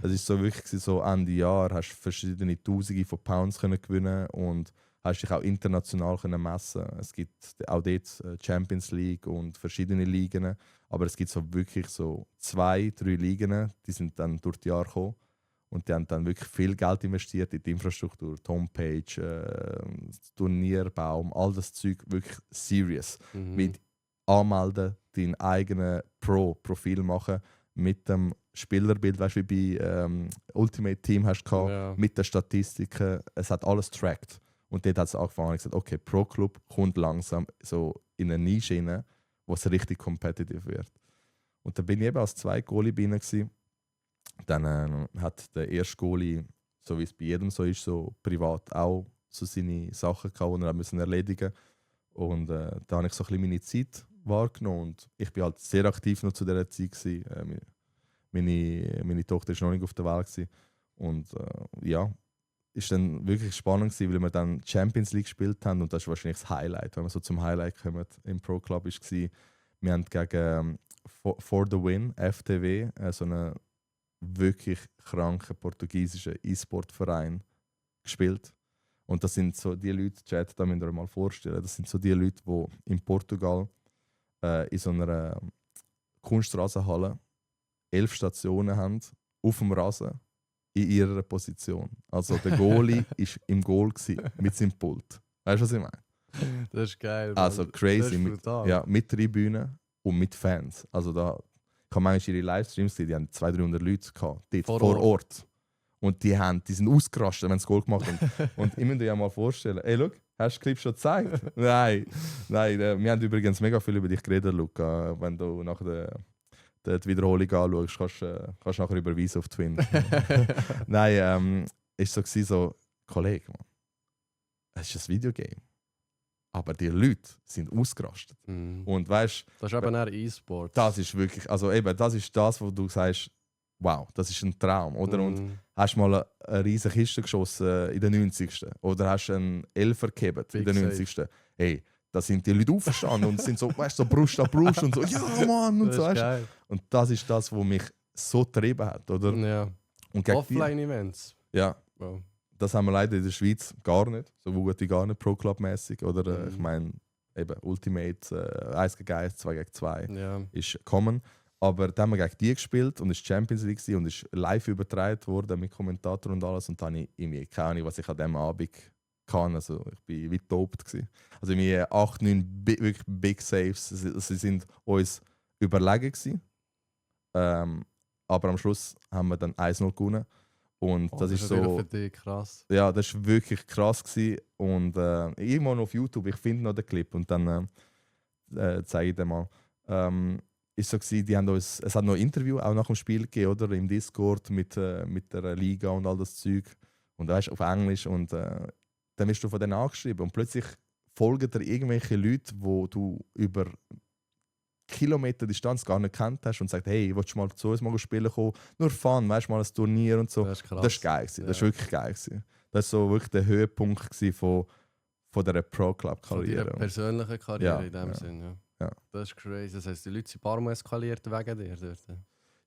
Es ist so wirklich so Ende Jahr hast du verschiedene Tausende von Pounds können gewinnen und hast dich auch international können messen. Es gibt auch dort Champions League und verschiedene Ligen, aber es gibt so wirklich so 2, 3 Ligen, die sind dann durch die Jahre gekommen und die haben dann wirklich viel Geld investiert in die Infrastruktur, die Homepage, Turnierbaum, all das Zeug wirklich serious. Mit anmelden, dein eigenes Pro-Profil machen mit dem Spielerbild, weißt du, wie bei Ultimate Team hast du gehabt, Ja. mit den Statistiken, es hat alles tracked. Und dort hat es angefangen und gesagt, okay, Pro Club kommt langsam so in eine Nische rein, wo es richtig competitive wird. Und dann bin ich eben als Goalie bei ihnen gewesen. Dann hat der erste Goalie, so wie es bei jedem so ist, so privat auch so seine Sachen gehabt, die er müssen erledigen musste. Und da habe ich so ein bisschen meine Zeit wahrgenommen und ich bin halt sehr aktiv noch zu dieser Zeit gewesen. Meine Tochter war noch nicht auf der Welt gewesen. Und ja, ist dann wirklich spannend gewesen, weil wir dann Champions League gespielt haben und das ist wahrscheinlich das Highlight, wenn wir so zum Highlight kommen im Pro Club war. Wir haben gegen For the Win, FTW, so einen wirklich kranken portugiesischen E-Sport-Verein gespielt. Und das sind so die Leute, Chat, da müsst ihr euch mal vorstellen, das sind so die Leute, die in Portugal in so einer Kunstrasenhalle 11 Stationen haben, auf dem Rasen, in ihrer Position. Also der Goalie war im Goal mit seinem Pult. Weißt du, was ich meine? Das ist geil. Mann. Also Das crazy. ist Mit, brutal. ja, mit Tribünen und mit Fans. Also da, ich habe manchmal ihre Livestreams gesehen, die haben 200-300 Leute gehabt, dort, vor Ort. Und die sind ausgerastet, wenn sie das Goal gemacht haben. Und ich muss dir ja mal vorstellen, ey, schau, hast du Clip schon gezeigt? Nein. Wir haben übrigens mega viel über dich geredet, Luca. Wenn du nach die Wiederholung anschaust, kannst du nachher überweisen auf Twin. Nein, ist so gewesen, so, Kollege, Mann, es ist ein Videogame. Aber die Leute sind ausgerastet. Und weißt, das ist eben eher E-Sport. das ist wirklich, also eben, das ist das, wo du sagst, wow, das ist ein Traum, oder? Und hast du mal eine riesige Kiste geschossen in den 90. Oder hast du einen Elfer gehabt in den 90. Hey, da sind die Leute aufgestanden und sind so, weißt du, so Brust an Brust und so, ja Mann, und Das so. ist Weißt? geil. Und das ist das, was mich so getrieben hat, oder? Ja. Und gegen Offline-Events. ja, Wow. das haben wir leider in der Schweiz gar nicht, so gut wie gar nicht Pro-Club-mäßig, oder? Mhm. Ich meine, eben Ultimate 1 gegen 1, 2 gegen 2 Ja. ist common. Aber dann haben wir gegen die gespielt und es war Champions League gewesen und ist live übertragen worden mit Kommentator und alles. Und dann habe ich irgendwie keine Ahnung, was ich an diesem Abend kann. Also ich war wie dopt gewesen. Also irgendwie 8, 9 wirklich Big Saves. Sie sind uns überlegen gewesen. Aber am Schluss haben wir dann 1-0 gewonnen. Und das ist natürlich so. für dich krass. Ja, das war wirklich krass gewesen. Und irgendwo noch auf YouTube, ich finde noch den Clip und dann zeige ich den mal. Ist so gewesen, die haben uns, es hat noch ein Interview auch nach dem Spiel gegeben, oder? Im Discord mit der Liga und all das Zeug. Und weißt, auf Englisch. Und dann wirst du von denen angeschrieben. Und plötzlich folgen dir irgendwelche Leute, die du über Kilometer Distanz gar nicht kennt hast und sagt, hey, willst du mal zu uns mal spielen kommen? Nur Fun, weißt du, mal ein Turnier und so. Das ist krass. Das war geil. Ja. Das war wirklich geil. Das war so wirklich der Höhepunkt von dieser Von Pro-Club-Karriere. deiner persönlichen Karriere Ja, in dem ja. Sinn, ja. Ja. Das ist crazy. Das heisst, die Leute sind ein paar Mal eskaliert wegen dir dort.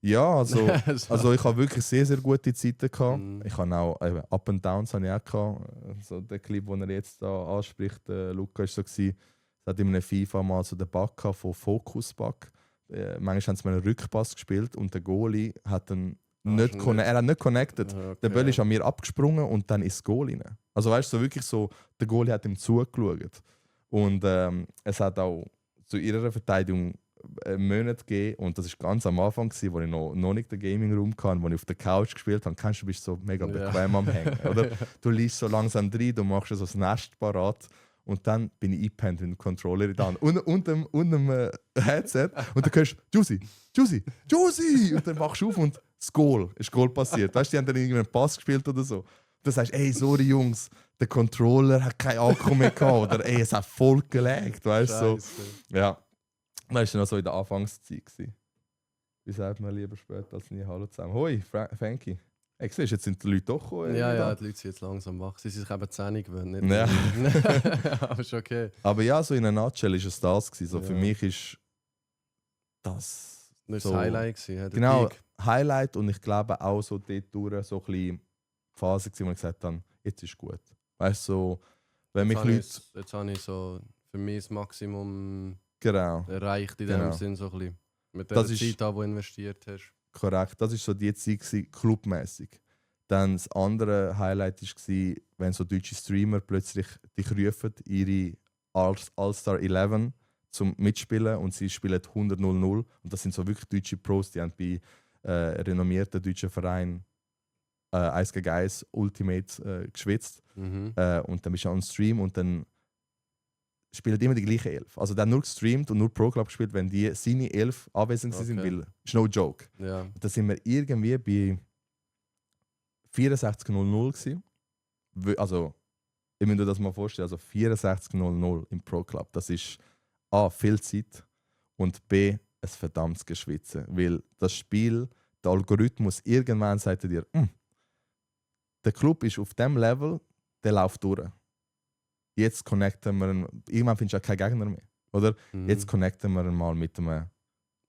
Ja, also, So. also ich habe wirklich sehr, sehr gute Zeiten gehabt. Mhm. Ich habe auch Up and Downs habe ich auch gehabt. Also der Clip, den er jetzt da anspricht, Luca, ist so gewesen, es hat in einem FIFA mal so den Bug gehabt von Focus Bug. Manchmal haben sie mal einen Rückpass gespielt und der Goalie hat dann nicht, schon nicht. er hat nicht connected. Okay. Der Ball ist an mir abgesprungen und dann ins Goal rein. Also weißt du, so wirklich so, der Goalie hat ihm zugeschaut. Und es hat auch zu ihrer Verteidigung Monate gegeben und das war ganz am Anfang, gewesen, wo ich noch nicht den Gaming-Room hatte, wo ich auf der Couch gespielt habe. Kennst du, bist so mega bequem am Hängen, oder? Du liest so langsam rein, du machst so das Nest parat und dann bin ich eingepennt mit dem Controller in der Hand und dem Headset und dann hörst du Juicy! Und dann machst du auf und das Goal passiert. Weißt du, die haben dann irgendeinen Pass gespielt oder so. Du sagst, ey, sorry Jungs, der Controller hat keinen Akku mehr gehabt oder ey, es hat voll gelegt, weißt du? So. Ja, das war noch so in der Anfangszeit gewesen. Wie sagt man lieber später als nie Hallo zusammen? Hoi, Frankie. Ey, siehst du, jetzt sind die Leute doch gekommen. Ja, die Leute sind jetzt langsam wach. Sie sind sich eben 10 gewöhnt. Nicht Ja. Aber ist okay. Aber ja, so in einer Nutshell war es das gewesen. So Ja. für mich ist das Das so war das Highlight gewesen, ja, der genau Peak. Highlight und ich glaube auch so dort durch so ein bisschen die Phase gewesen, wo ich gesagt habe, jetzt ist gut. Weißt du, so, wenn mich Leute... Jetzt habe ich so für mich das Maximum Genau. erreicht in Genau. dem Sinn so ein bisschen. Mit Das der ist- Zeit, die du investiert hast. Korrekt, das war so die Zeit gewesen, clubmäßig. Dann das andere Highlight war, wenn so deutsche Streamer plötzlich dich rufen, ihre All-Star 11 zum Mitspielen und sie spielen 100-0-0. Und das sind so wirklich deutsche Pros, die haben bei renommierten deutschen Vereinen 1 gegen 1 Ultimate geschwitzt. Mhm. Und dann bist du on Stream und dann spielen immer die gleiche 11. Also der hat nur gestreamt und nur Pro Club gespielt, wenn die seine 11 anwesend sind, Okay. weil ist no joke. Ja. Da sind wir irgendwie bei 64:00 gewesen. Also, ich muss mir das mal vorstellen, also 64:00 im Pro Club. Das ist A, viel Zeit und B, ein verdammtes Geschwitzen. Weil das Spiel, der Algorithmus, irgendwann sagt er dir, der Club ist auf dem Level, der läuft durch. Jetzt connecten wir ihn, irgendwann findest du auch keinen Gegner mehr. Oder? Mhm. Jetzt connecten wir ihn mal mit einem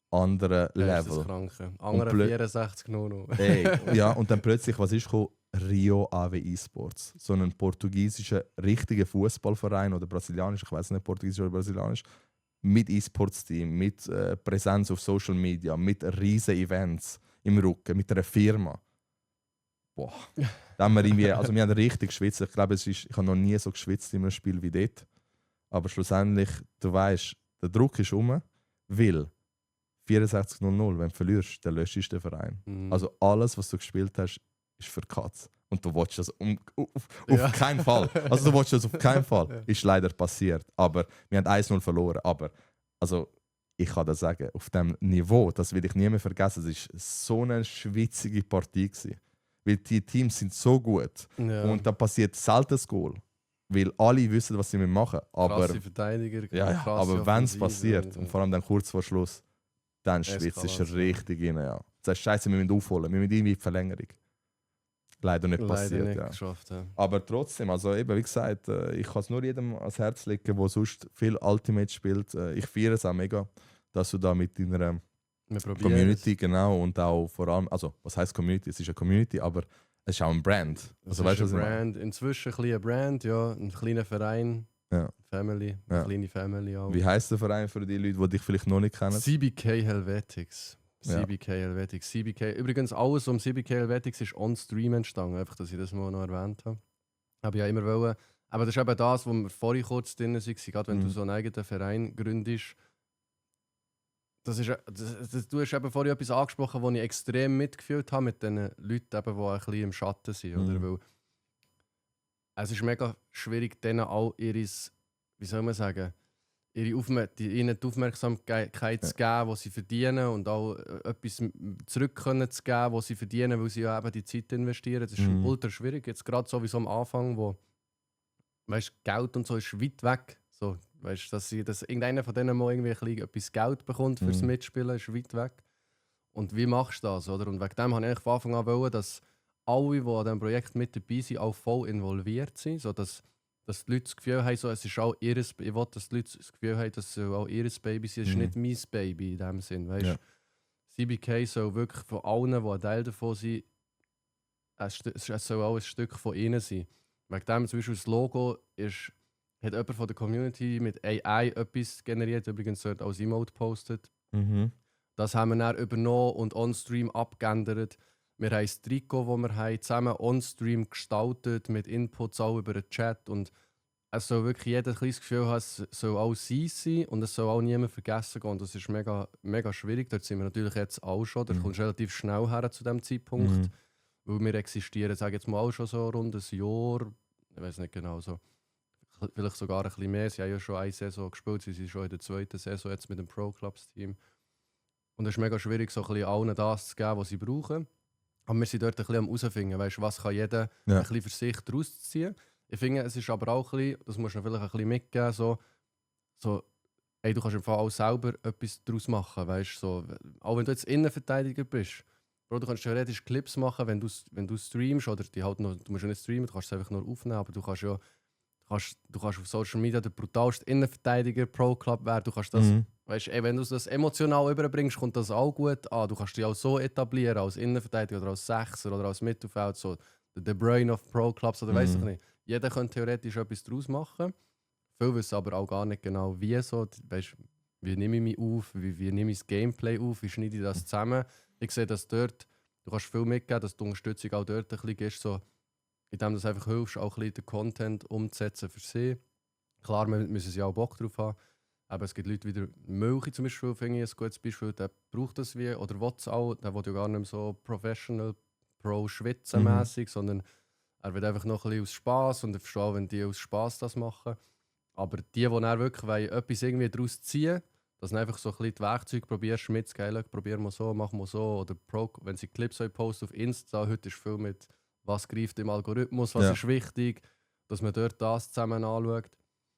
anderen Das ist Level. das Kranke. Andere 64 noch. Ey, ja, und dann plötzlich, was ist gekommen? Rio Ave Esports. So ein portugiesischer, richtiger Fußballverein oder brasilianisch, ich weiß nicht, portugiesisch oder brasilianisch, mit E-Sports-Team, mit Präsenz auf Social Media, mit riesen Events im Rücken, mit einer Firma. Boah. Da haben wir irgendwie, also wir haben richtig geschwitzt. Ich glaube, ich habe noch nie so geschwitzt in einem Spiel wie dort. Aber schlussendlich, du weißt, der Druck ist um, weil 64:00, wenn du verlierst, dann löschst du den Verein. Mhm. Also alles, was du gespielt hast, ist für Katz. Und du willst das auf Ja. keinen Fall. Also du willst das auf keinen Fall. Ist leider passiert. Aber wir haben 1-0 verloren. Aber also, ich kann das sagen, auf dem Niveau, das will ich nie mehr vergessen, es war so eine schwitzige Partie gewesen. Weil die Teams sind so gut. Ja. Und da passiert selten das Goal. Weil alle wissen, was sie machen müssen. Aber, Krasse Verteidiger. ja, krasse aber wenn es Offensive passiert, und vor allem dann kurz vor Schluss, dann schwitzt es Eskalation. richtig rein. Ja. Das ist scheiße, wir müssen aufholen. Wir müssen irgendwie die Verlängerung. Leider nicht Leider passiert. nicht Ja. geschafft. Ja. Aber trotzdem, also eben, wie gesagt, ich kann es nur jedem ans Herz legen, der sonst viel Ultimate spielt. Ich feiere es auch mega, dass du da mit deiner Wir probieren Community, genau, und auch vor allem, also was heißt Community? Es ist eine Community, aber es ist auch ein Brand. Also weißt du, was ich meine? Brand. Inzwischen ein kleiner Brand, ja, ein kleiner Verein, Ja. Family, Ja. eine kleine Family auch. Wie heisst der Verein für die Leute, die dich vielleicht noch nicht kennen? CBK Helvetics. Ja. CBK Helvetics. CBK. Übrigens, alles um CBK Helvetics ist on Stream entstanden, einfach, dass ich das mal noch erwähnt habe. Habe ich ja immer wollen. Aber das ist eben das, wo wir vorhin kurz drin waren, gerade wenn du so einen eigenen Verein gründest. Du hast eben vorhin etwas angesprochen, das ich extrem mitgefühlt habe mit den Leuten, eben, die ein bisschen im Schatten sind. Oder? Weil es ist mega schwierig, denen auch ihnen die Aufmerksamkeit zu geben, die sie verdienen, und auch etwas zurück können zu geben, was sie verdienen, weil sie ja eben die Zeit investieren. Das ist ultra schwierig. Jetzt gerade sowieso am Anfang, wo Geld und so ist weit weg. So, dass irgendeiner von denen mal irgendwie etwas Geld bekommt fürs Mitspielen, ist weit weg. Und wie machst du das? Oder? Und wegen dem habe ich von Anfang an wollen, dass alle, die an diesem Projekt mit dabei sind, auch voll involviert sind, sodass die Leute das Gefühl haben, es ist auch ihres, ich will, dass die Leute das Gefühl haben, dass es auch ihres Baby ist. Es ist nicht mein Baby in dem Sinn. Weißt? Ja. CBK soll wirklich von allen, die ein Teil davon sind, es soll auch ein Stück von ihnen sein. Wegen dem zum Beispiel das Logo hat jemand von der Community mit AI etwas generiert, übrigens dort als Emote gepostet. Das haben wir dann übernommen und on-stream abgeändert. Wir haben das Trikot, das wir haben, zusammen on-stream gestaltet, mit Inputs auch über den Chat. Und es soll wirklich jeder ein kleines Gefühl haben, es soll auch sein und es soll auch niemand vergessen gehen. Und das ist mega, mega schwierig. Dort sind wir natürlich jetzt auch schon. Da kommst du relativ schnell her zu diesem Zeitpunkt. Weil wir existieren, sage ich jetzt mal, auch schon so rund ein Jahr. Ich weiß nicht genau, so. Vielleicht sogar ein bisschen mehr. Sie haben ja schon eine Saison gespielt, sie sind schon in der zweiten Saison jetzt mit dem Pro-Clubs-Team. Und es ist mega schwierig, so ein bisschen allen das zu geben, was sie brauchen. Aber wir sind dort ein bisschen am herausfinden, was kann jeder ein bisschen für sich daraus ziehen. Ich finde, es ist aber auch ein bisschen, das musst du vielleicht ein bisschen mitgeben, so hey, du kannst im Fall auch selber etwas daraus machen, weißt, so, auch wenn du jetzt Innenverteidiger bist. Bro, du kannst theoretisch Clips machen, wenn du streamst, oder die halt noch, du musst ja nicht streamen, du kannst es einfach nur aufnehmen, aber du kannst ja du kannst auf Social Media der brutalste Innenverteidiger Pro Club werden. Du kannst das, weißt, ey, wenn du das emotional überbringst, kommt das auch gut an. Du kannst dich auch so etablieren als Innenverteidiger oder als Sechser oder als Mittelfeld, so der Brain of Pro Clubs oder weiß ich nicht. Jeder könnte theoretisch etwas daraus machen. Viele wissen aber auch gar nicht genau, wie so. Weißt, wie nehme ich mich auf, wie nehme ich das Gameplay auf, wie schneide ich das zusammen. Ich sehe, dass dort, du kannst viel mitgeben, dass die Unterstützung auch dort ein bisschen gibst, so, indem du einfach hilfst, auch ein bisschen den Content umzusetzen für sie. Klar, wir müssen sie auch Bock drauf haben. Aber es gibt Leute wie der Milchi zum Beispiel, finde ich ein gutes Beispiel, der braucht das wie, oder will es auch, der will ja gar nicht mehr so professional, pro-schwitzen-mässig, sondern er will einfach noch ein bisschen aus Spass, und ich verstehe auch, wenn die aus Spass das machen. Aber die dann wirklich etwas irgendwie daraus ziehen, dass du einfach so ein bisschen die Werkzeuge probierst, mitzugeilen, probieren wir so, machen wir so. Oder wenn sie Clips posten auf Insta, heute ist viel mit was greift im Algorithmus, was ist wichtig, dass man dort das zusammen anschaut.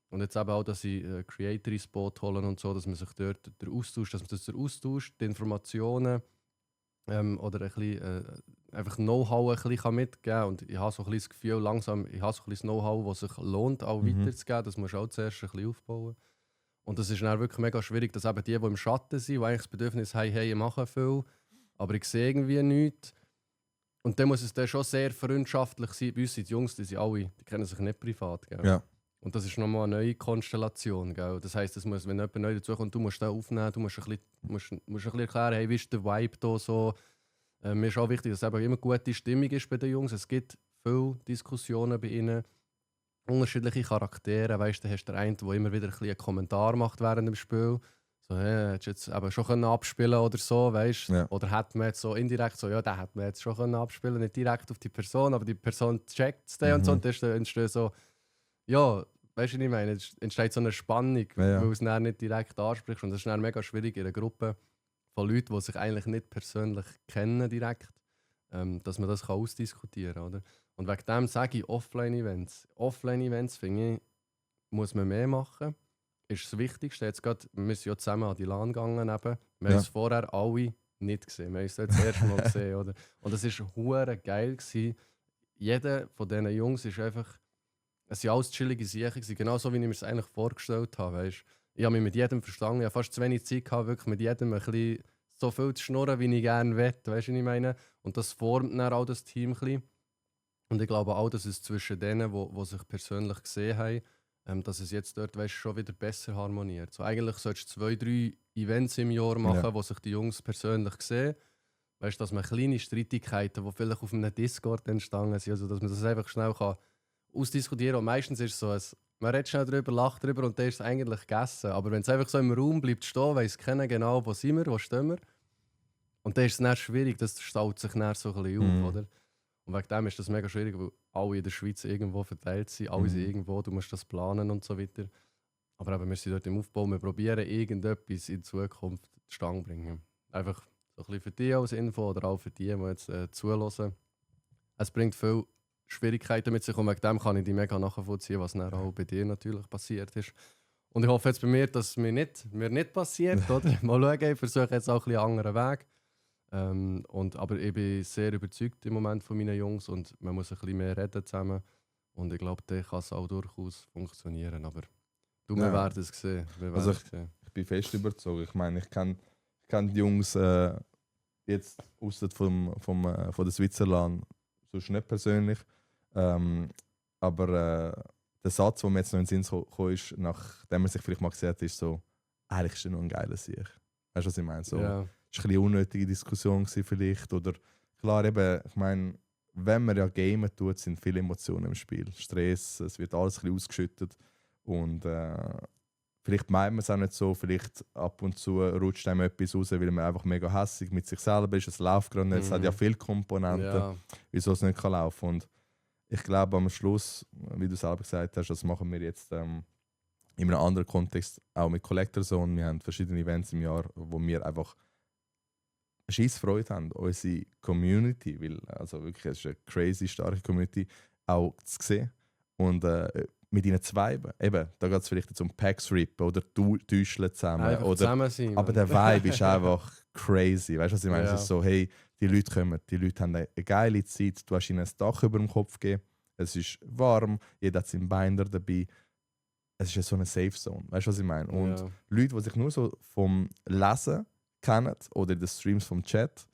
Und jetzt eben auch, dass sie Creator ins Boot holen und so, dass man sich dort der Austausch, die Informationen oder ein bisschen, einfach Know-how ein bisschen mitgeben kann. Und ich habe so ein bisschen das Gefühl, langsam, ich habe so ein bisschen das Know-how, das sich lohnt, auch weiterzugeben. Das musst du auch zuerst ein bisschen aufbauen. Und das ist dann wirklich mega schwierig, dass eben die im Schatten sind, die eigentlich das Bedürfnis haben, hey, ich mache viel, aber ich sehe irgendwie nichts. Und dann muss es dann schon sehr freundschaftlich sein. Bei uns sind die Jungs, die kennen sich nicht privat. Gell? Ja. Und das ist nochmal eine neue Konstellation. Gell? Das heisst, wenn jemand neu dazukommt, du musst den aufnehmen, du musst ein bisschen erklären, hey, wie ist der Vibe da so. Mir ist auch wichtig, dass es eben immer gute Stimmung ist bei den Jungs. Es gibt viele Diskussionen bei ihnen, unterschiedliche Charaktere. Weißt du, hast der eine, der immer wieder einen Kommentar macht während dem Spiel. So, hey, hättest du jetzt aber schon können abspielen oder so, weißt du? Ja. Oder hätte man jetzt so indirekt so, ja, den hätte man jetzt schon können abspielen, nicht direkt auf die Person, aber die Person checkt es dann und so. Und dann entsteht so, ja, weißt du, was ich meine? Es entsteht so eine Spannung, weil du es dann nicht direkt ansprichst. Und das ist dann mega schwierig in einer Gruppe von Leuten, die sich eigentlich nicht persönlich kennen direkt, dass man das ausdiskutieren kann, oder? Und wegen dem sage ich Offline-Events. Offline-Events, finde ich, muss man mehr machen. Ist das Wichtigste. Jetzt gerade, wir sind ja zusammen an die LAN gegangen. Wir haben es vorher alle nicht gesehen. Wir haben es das erste Mal gesehen. Oder? Und es war hure geil gewesen. Jeder von diesen Jungs ist einfach. Es waren alles chillige Sachen. Genauso wie ich mir es eigentlich vorgestellt habe. Weißt? Ich habe mich mit jedem verstanden. Ich habe fast zu wenig Zeit gehabt, wirklich mit jedem ein bisschen so viel zu schnurren, wie ich gerne will. Weißt du, was ich meine? Und das formt dann auch das Team ein bisschen. Und ich glaube auch, dass es zwischen denen, die sich persönlich gesehen haben, dass es jetzt dort schon wieder besser harmoniert. So, eigentlich solltest du 2-3 Events im Jahr machen, wo sich die Jungs persönlich sehen. Weißt du, dass man kleine Streitigkeiten, die vielleicht auf einem Discord entstanden sind, also dass man das einfach schnell ausdiskutieren kann. Und meistens ist es so, man redet schnell drüber, lacht drüber und dann ist es eigentlich gegessen. Aber wenn es einfach so im Raum bleibt stehen, weiss keiner genau, wo sind wir, wo stehen wir. Und dann ist es dann schwierig, das staut sich dann so ein bisschen auf, oder? Und wegen dem ist das mega schwierig, weil alle in der Schweiz irgendwo verteilt sind, alle sind irgendwo, du musst das planen und so weiter. Aber eben, wir sind dort im Aufbau, wir probieren irgendetwas in Zukunft zustande zu bringen. Einfach so ein bisschen für dich als Info oder auch für die jetzt zuhören. Es bringt viele Schwierigkeiten mit sich und wegen dem kann ich die mega nachvollziehen, was dann auch bei dir natürlich passiert ist. Und ich hoffe jetzt bei mir, dass es mir nicht passiert. Oder? Mal schauen, ich versuche jetzt auch ein bisschen einen anderen Weg. Aber ich bin sehr überzeugt im Moment von meinen Jungs und man muss ein bisschen mehr reden zusammen. Und ich glaube, dann kann es auch durchaus funktionieren. Aber wir werden es sehen. Ich bin fest überzeugt. Ich meine, ich kenne die Jungs jetzt ausser von der Switzerland sonst nicht persönlich. Aber der Satz, der mir jetzt noch in den Sinn gekommen ist, nachdem man sich vielleicht mal gesehen hat, ist so, eigentlich ist er nur ein geiler Sieg. Weißt du, was ich meine? So, Ja. Es war eine unnötige Diskussion vielleicht. Oder klar, eben, ich meine, wenn man ja gamen tut, sind viele Emotionen im Spiel. Stress, es wird alles ein bisschen ausgeschüttet. Und vielleicht meint man es auch nicht so, vielleicht ab und zu rutscht einem etwas raus, weil man einfach mega hässig mit sich selber ist. Es läuft gerade nicht, es hat ja viele Komponenten, wieso es nicht laufen kann. Und ich glaube am Schluss, wie du selber gesagt hast, das machen wir jetzt in einem anderen Kontext, auch mit Collector Zone. Wir haben verschiedene Events im Jahr, wo wir einfach scheiß Freude haben, unsere Community, weil also wirklich, es ist eine crazy starke Community, auch zu sehen und mit ihnen zu viben. Eben, da geht es vielleicht jetzt um Packs rippen oder Täuscheln zusammen. Einfach Oder, zusammen sein, aber der Vibe ist einfach crazy. Weißt du, was ich meine? Ja. Es ist so, hey, die Leute kommen, die Leute haben eine geile Zeit, du hast ihnen ein Dach über dem Kopf gegeben, es ist warm, jeder hat seinen Binder dabei. Es ist so eine Safe Zone. Weißt du, was ich meine? Und Leute, die sich nur so vom Lesen kennen oder in den Streams vom Chat,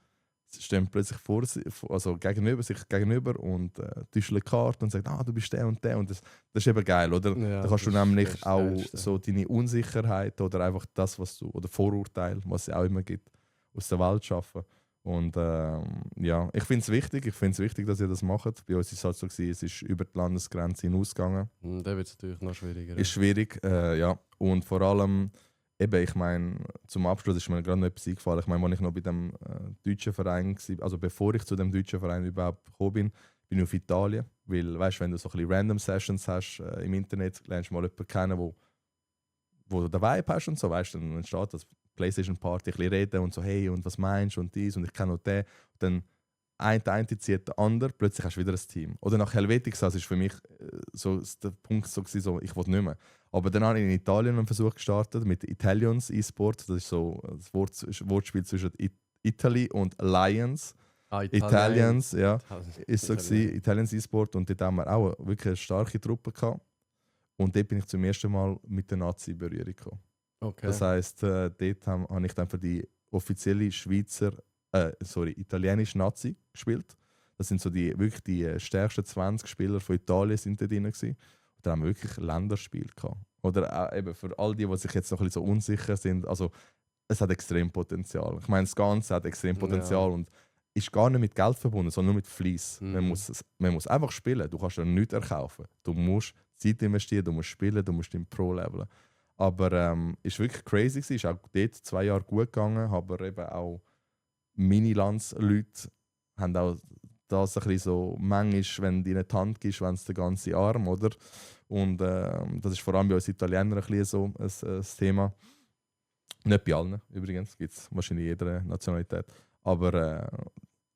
stehen plötzlich sich gegenüber und täuschen Karten und sagen, du bist der und der. Und das ist eben geil, oder? Ja, da kannst du das nämlich ist das auch Geilste. so deine Unsicherheit oder einfach das, was du, oder Vorurteil, was es auch immer gibt, aus der Welt schaffen. Und ich finde es wichtig, dass ihr das macht. Bei uns war es halt so, es ist über die Landesgrenze hinausgegangen. Dann wird es natürlich noch schwieriger. Ist schwierig, ja. Und vor allem, eben, ich meine, zum Abschluss ist mir gerade noch etwas eingefallen. Ich meine, als ich noch bei dem deutschen Verein war, also bevor ich zu dem deutschen Verein überhaupt gekommen bin ich auf Italien. Weil, weißt du, wenn du so ein bisschen Random Sessions hast im Internet, lernst du mal jemanden kennen, wo du den Vibe hast und so, weißt du, dann entsteht das PlayStation Party, ein bisschen reden und so, hey, und was meinst du und dies und ich kenne noch den. Und dann eine zieht den anderen, plötzlich hast du wieder ein Team. Oder nach Helvetica, das war für mich so der Punkt, so, ich wollte nicht mehr. Aber dann habe ich in Italien einen Versuch gestartet mit Italians E-Sport. Das ist so das Wortspiel zwischen Italy und Lions. Italians, ja. Ist so gewesen, Italians E-Sport. Und dort haben wir auch wirklich eine starke Truppe gehabt. Und dort bin ich zum ersten Mal mit der Nazi in Berührung gekommen. Okay. Das heisst, dort habe ich dann für die offizielle italienische Nazi gespielt. Das sind so wirklich die stärksten 20 Spieler von Italien sind da drin gewesen. Und da haben wir wirklich Länderspiel gehabt. Oder auch eben für all die sich jetzt noch ein bisschen so unsicher sind, also es hat extrem Potenzial. Ich meine, das Ganze hat extrem Potenzial und ist gar nicht mit Geld verbunden, sondern nur mit Fleiss. Man muss einfach spielen. Du kannst ja nichts erkaufen. Du musst Zeit investieren, du musst spielen, du musst im Pro-Leveln. Aber es war wirklich crazy. Es ist auch dort 2 Jahre gut gegangen, aber eben auch meine Landsleute haben auch das ein bisschen so, manchmal, wenn du ihnen die Hand gibst, wenn es den ganzen Arm, oder? Und das ist vor allem bei uns Italienern ein bisschen so ein Thema. Nicht bei allen, übrigens, gibt es wahrscheinlich in jeder Nationalität. Aber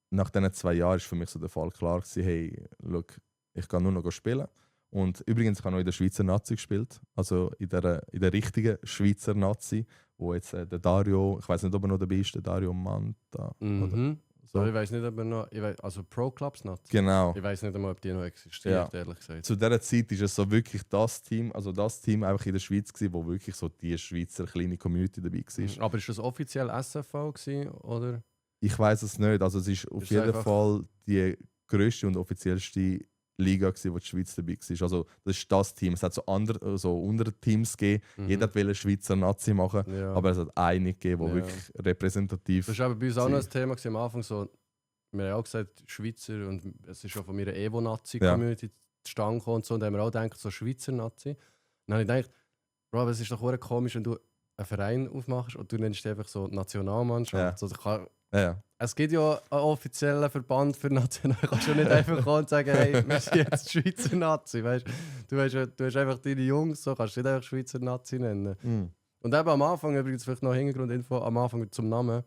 nach diesen 2 Jahren war für mich so der Fall klar gewesen, hey, look, ich kann nur noch spielen. Und übrigens, ich habe noch in der Schweizer Nazi gespielt, also in der richtigen Schweizer Nazi, wo jetzt der Dario, ich weiß nicht, ob er noch dabei ist, der Dario Manta, oder So. Aber ich weiß nicht, ob er noch. Also Pro Clubs nicht. Genau. Ich weiß nicht einmal, ob die noch existiert, ehrlich gesagt. Zu dieser Zeit war es so wirklich das Team einfach in der Schweiz, gewesen, wo wirklich so die Schweizer kleine Community dabei war. Aber ist das offiziell SFV gewesen, oder? Ich weiß es nicht. Also es ist auf jeden Fall die grösste und offiziellste Liga gewesen, wo die Schweiz dabei war. Also das ist das Team. Es hat so andere, so Unterteams gegeben. Jeder wollte Schweizer Nazi machen, Ja. aber es hat einige gegeben, die wirklich repräsentativ Das war aber bei uns auch sind. noch ein Thema gewesen, am Anfang. So, wir haben auch gesagt, Schweizer, und es ist schon von meiner Evo-Nazi-Community zustande gekommen und so. Und da haben wir auch gedacht, so Schweizer Nazi. Und dann habe ich gedacht, Bro, aber es ist doch auch komisch, wenn du einen Verein aufmachst und du nennst dich einfach so Nationalmannschaft. Ja. So, Ja. es gibt ja einen offiziellen Verband für National. Du kannst ja nicht einfach kommen und sagen, hey, wir sind jetzt Schweizer Nazi. Weißt? Du hast einfach deine Jungs, so kannst du nicht einfach Schweizer Nazi nennen. Und eben am Anfang, übrigens vielleicht noch Hintergrundinfo, am Anfang zum Namen.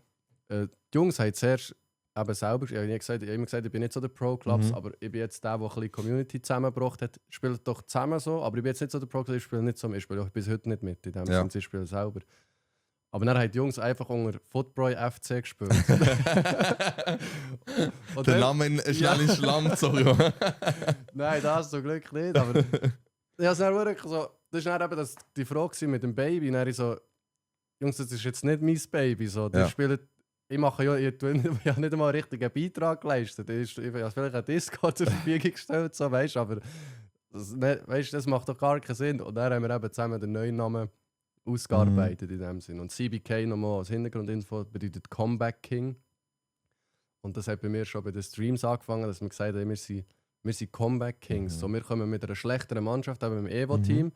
Die Jungs haben zuerst eben selber, ich habe immer gesagt, ich bin nicht so der Pro-Clubs, aber ich bin jetzt der ein bisschen Community zusammengebracht hat. Spielt doch zusammen so, aber ich bin jetzt nicht so der Pro-Clubs, ich spiele nicht so, ich spiele auch bis heute nicht mit, in dem Sinne, sie spielen selber. Aber dann haben die Jungs einfach unter Footboy FC gespielt. Und Der Name schnell ins Schlamm gezogen. Nein, das zum Glück nicht, aber ja, es war wirklich so, das war dann eben die Frage mit dem Baby. Dann ich so, Jungs, das ist jetzt nicht mein Baby. So. Die spielen, ich mache ja, ich habe nicht einmal einen richtigen Beitrag geleistet. Ich habe vielleicht einen Discord zur Verfügung gestellt, so, weißt, aber das macht doch gar keinen Sinn. Und dann haben wir eben zusammen den neuen Namen ausgearbeitet in dem Sinn. Und CBK nochmal als Hintergrundinfo bedeutet Comeback King. Und das hat bei mir schon bei den Streams angefangen, dass wir gesagt haben, wir sind Comeback Kings. So, wir kommen mit einer schlechteren Mannschaft, eben mit dem Evo-Team.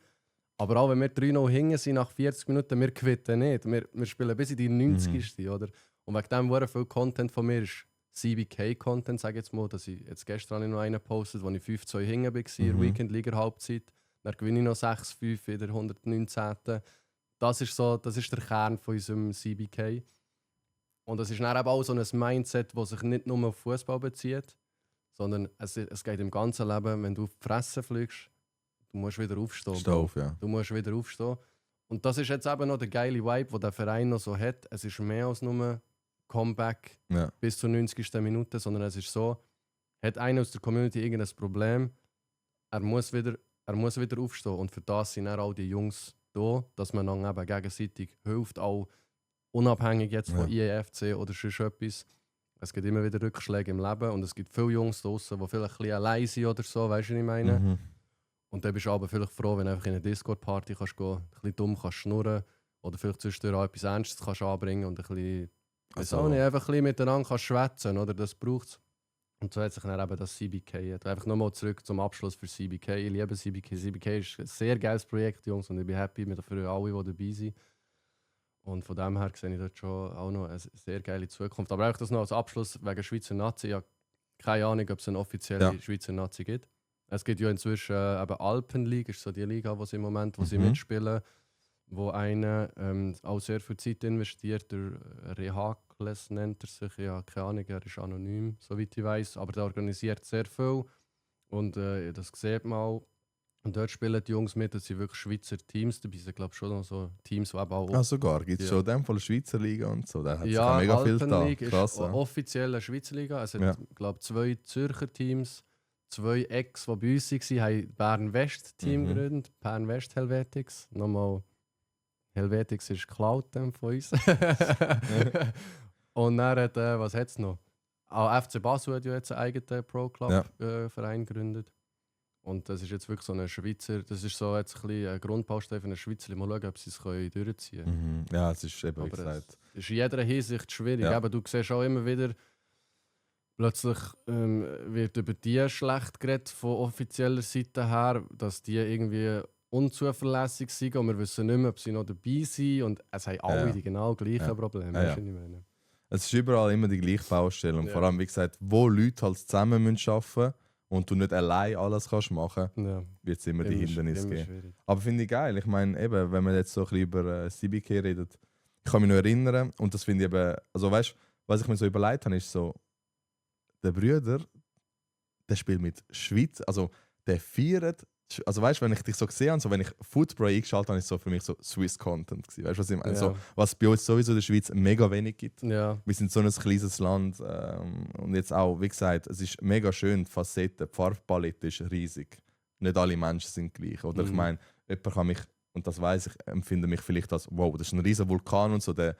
Aber auch wenn wir 3-0 hinten sind nach 40 Minuten, wir quitten nicht. Wir spielen bis in die 90. Oder? Und wegen dem wurde viel Content von mir ist CBK-Content, sage ich jetzt mal, dass ich jetzt gestern noch einen postet, wo ich 5-2 hinten war, in der Weekend-Liga-Halbzeit. Dann gewinne ich noch 6-5 in der 119. Das ist der Kern von unserem CBK. Und das ist dann eben auch so ein Mindset, das sich nicht nur auf Fußball bezieht, sondern es geht im ganzen Leben, wenn du auf die Fresse fliegst, du musst wieder aufstehen. Du musst wieder aufstehen. Und das ist jetzt eben noch der geile Vibe, den der Verein noch so hat. Es ist mehr als nur Comeback bis zur 90. Minute, sondern es ist so, hat einer aus der Community irgendein Problem, er muss wieder aufstehen. Und für das sind dann auch die Jungs da, dass man dann eben gegenseitig hilft, auch unabhängig jetzt von IEFC oder sonst etwas. Es gibt immer wieder Rückschläge im Leben und es gibt viele Jungs draußen, die vielleicht ein bisschen allein sind oder so, weißt du, was ich meine? Und dann bist du aber vielleicht froh, wenn du einfach in eine Discord-Party kannst gehen, ein bisschen dumm kannst schnurren oder vielleicht zwischendurch auch etwas Ernstes kannst anbringen und ein bisschen, einfach ein bisschen miteinander kannst schwätzen, oder? Das braucht es. Und so hat sich dann eben das CBK. Einfach nochmal zurück zum Abschluss für CBK. Ich liebe CBK. CBK ist ein sehr geiles Projekt, Jungs, und ich bin happy für alle, die dabei sind. Und von dem her sehe ich dort schon auch noch eine sehr geile Zukunft. Aber auch das noch als Abschluss wegen Schweizer Nazi. Ich habe keine Ahnung, ob es eine offizielle Schweizer Nazi gibt. Es gibt ja inzwischen eben Alpenliga, ist so die Liga, wo sie im Moment sie mitspielen, wo einer auch sehr viel Zeit investiert. Der Rehakles nennt er sich, ich habe keine Ahnung, er ist anonym, soweit ich weiß, aber der organisiert sehr viel und das sieht man auch. Und dort spielen die Jungs mit, das sind wirklich Schweizer Teams dabei, ich glaube schon noch so Teams, die eben auch... sogar, gibt es schon in dem Fall Schweizer Liga und so, da hat es ja, mega viel da. Alpenliga Krass, ist offiziell eine Schweizer Liga, es hat, glaube 2 Zürcher Teams, 2 Ex, die bei uns waren, haben Bern-West-Team gegründet, Bern-West Helvetics. Nochmal, Helvetics ist geklaut von uns. Und dann hat, was hat es noch? Auch FC Basel hat ja jetzt einen eigenen Pro-Club-Verein gegründet. Und das ist jetzt wirklich so eine Schweizer, das ist so jetzt ein bisschen ein Grundbaustein für eine Schweizer. Mal schauen, ob sie es durchziehen können. Ja, es ist eben, wie gesagt. Es ist in jeder Hinsicht schwierig. Ja. Aber du siehst auch immer wieder, plötzlich wird über die schlecht geredet von offizieller Seite her, dass die irgendwie unzuverlässig sind und wir wissen nicht mehr, ob sie noch dabei sind. Und es haben alle die genau gleichen Probleme. Ja. Es ist überall immer die gleiche Baustelle. Und vor allem, wie gesagt, wo Leute halt zusammen arbeiten müssen und du nicht allein alles kannst machen, wird es immer die Hindernisse geben. Schwierig. Aber finde ich geil. Ich meine, eben, wenn man jetzt so ein bisschen über CBK redet, ich kann mich noch erinnern und das finde ich eben, also weißt du, was ich mir so überlegt habe, ist so, der Brüder, der spielt mit Schweiz, also der feiert Also weißt du, wenn ich dich so gesehen habe, so, wenn ich Foodspray eingeschaltet habe, ist so für mich so Swiss Content gewesen. Weißt du, was ich meine? Ja. So, was bei uns sowieso in der Schweiz mega wenig gibt. Ja. Wir sind so ein kleines Land und jetzt auch, wie gesagt, es ist mega schön, die Facette, die Farbpalette ist riesig. Nicht alle Menschen sind gleich. Oder ich meine, jemand kann mich, und das weiß ich, empfinde mich vielleicht als, wow, das ist ein riesen Vulkan und so, der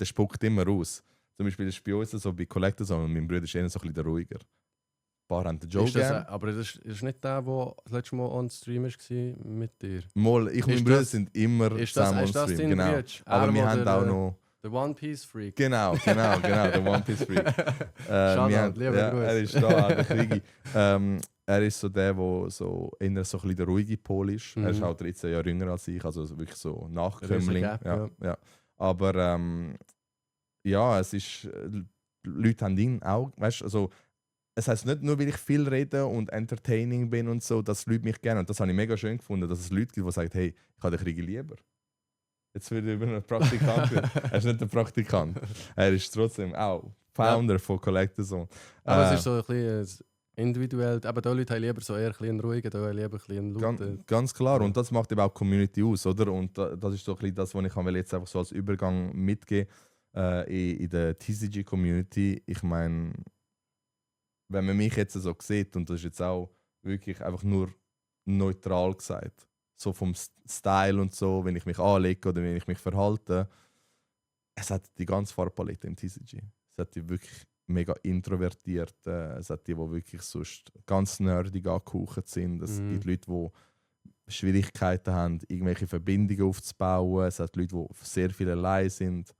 spuckt immer aus. Zum Beispiel ist bei uns so, bei Collectors, und mein Bruder ist eher so ein bisschen ruhiger. Ein paar haben den Joe gern. Aber das ist nicht der, der das letzte Mal on Stream war mit dir. Mal, ich und mein Ist Bruder das- sind immer Ist das, zusammen ist das on dein Stream. Genau. Bruder? Aber wir Er, haben der, auch noch... der One Piece Freak. Genau, der One Piece Freak. Shoutout, lieber Gruß. Er ist da, der Krigi. Er ist so der so eher so ein bisschen der ruhige Pol ist. Er ist auch 13 Jahre jünger als ich, also wirklich so Nachkömmling. Riesen Gap, Ja. Aber ja, es ist... Leute haben ihn auch, weißt du, also es heisst nicht nur, weil ich viel rede und entertaining bin und so, dass Leute mich gerne. Und das habe ich mega schön gefunden, dass es Leute gibt, die sagen, hey, ich habe den Krigi lieber. Jetzt wird er über einen Praktikant reden. Er ist nicht ein Praktikant. Er ist trotzdem auch Founder von Collectors. Aber es ist so ein bisschen individuell. Aber da Leute haben lieber so eher ein bisschen ruhigen, da haben lieber ein bisschen lauten. Ganz klar. Und das macht eben auch die Community aus, oder? Und das ist so ein bisschen das, was ich jetzt einfach so als Übergang mitgeben in der TCG-Community. Ich meine, wenn man mich jetzt so sieht, und das ist jetzt auch wirklich einfach nur neutral gesagt, so vom Style und so, wenn ich mich anlege oder wenn ich mich verhalte, es hat die ganze Farbpalette im TCG. Es hat die wirklich mega introvertiert, es hat die wirklich sonst ganz nerdig angehaucht sind. Es gibt Leute, die Schwierigkeiten haben, irgendwelche Verbindungen aufzubauen. Es hat Leute, die sehr viel allein sind.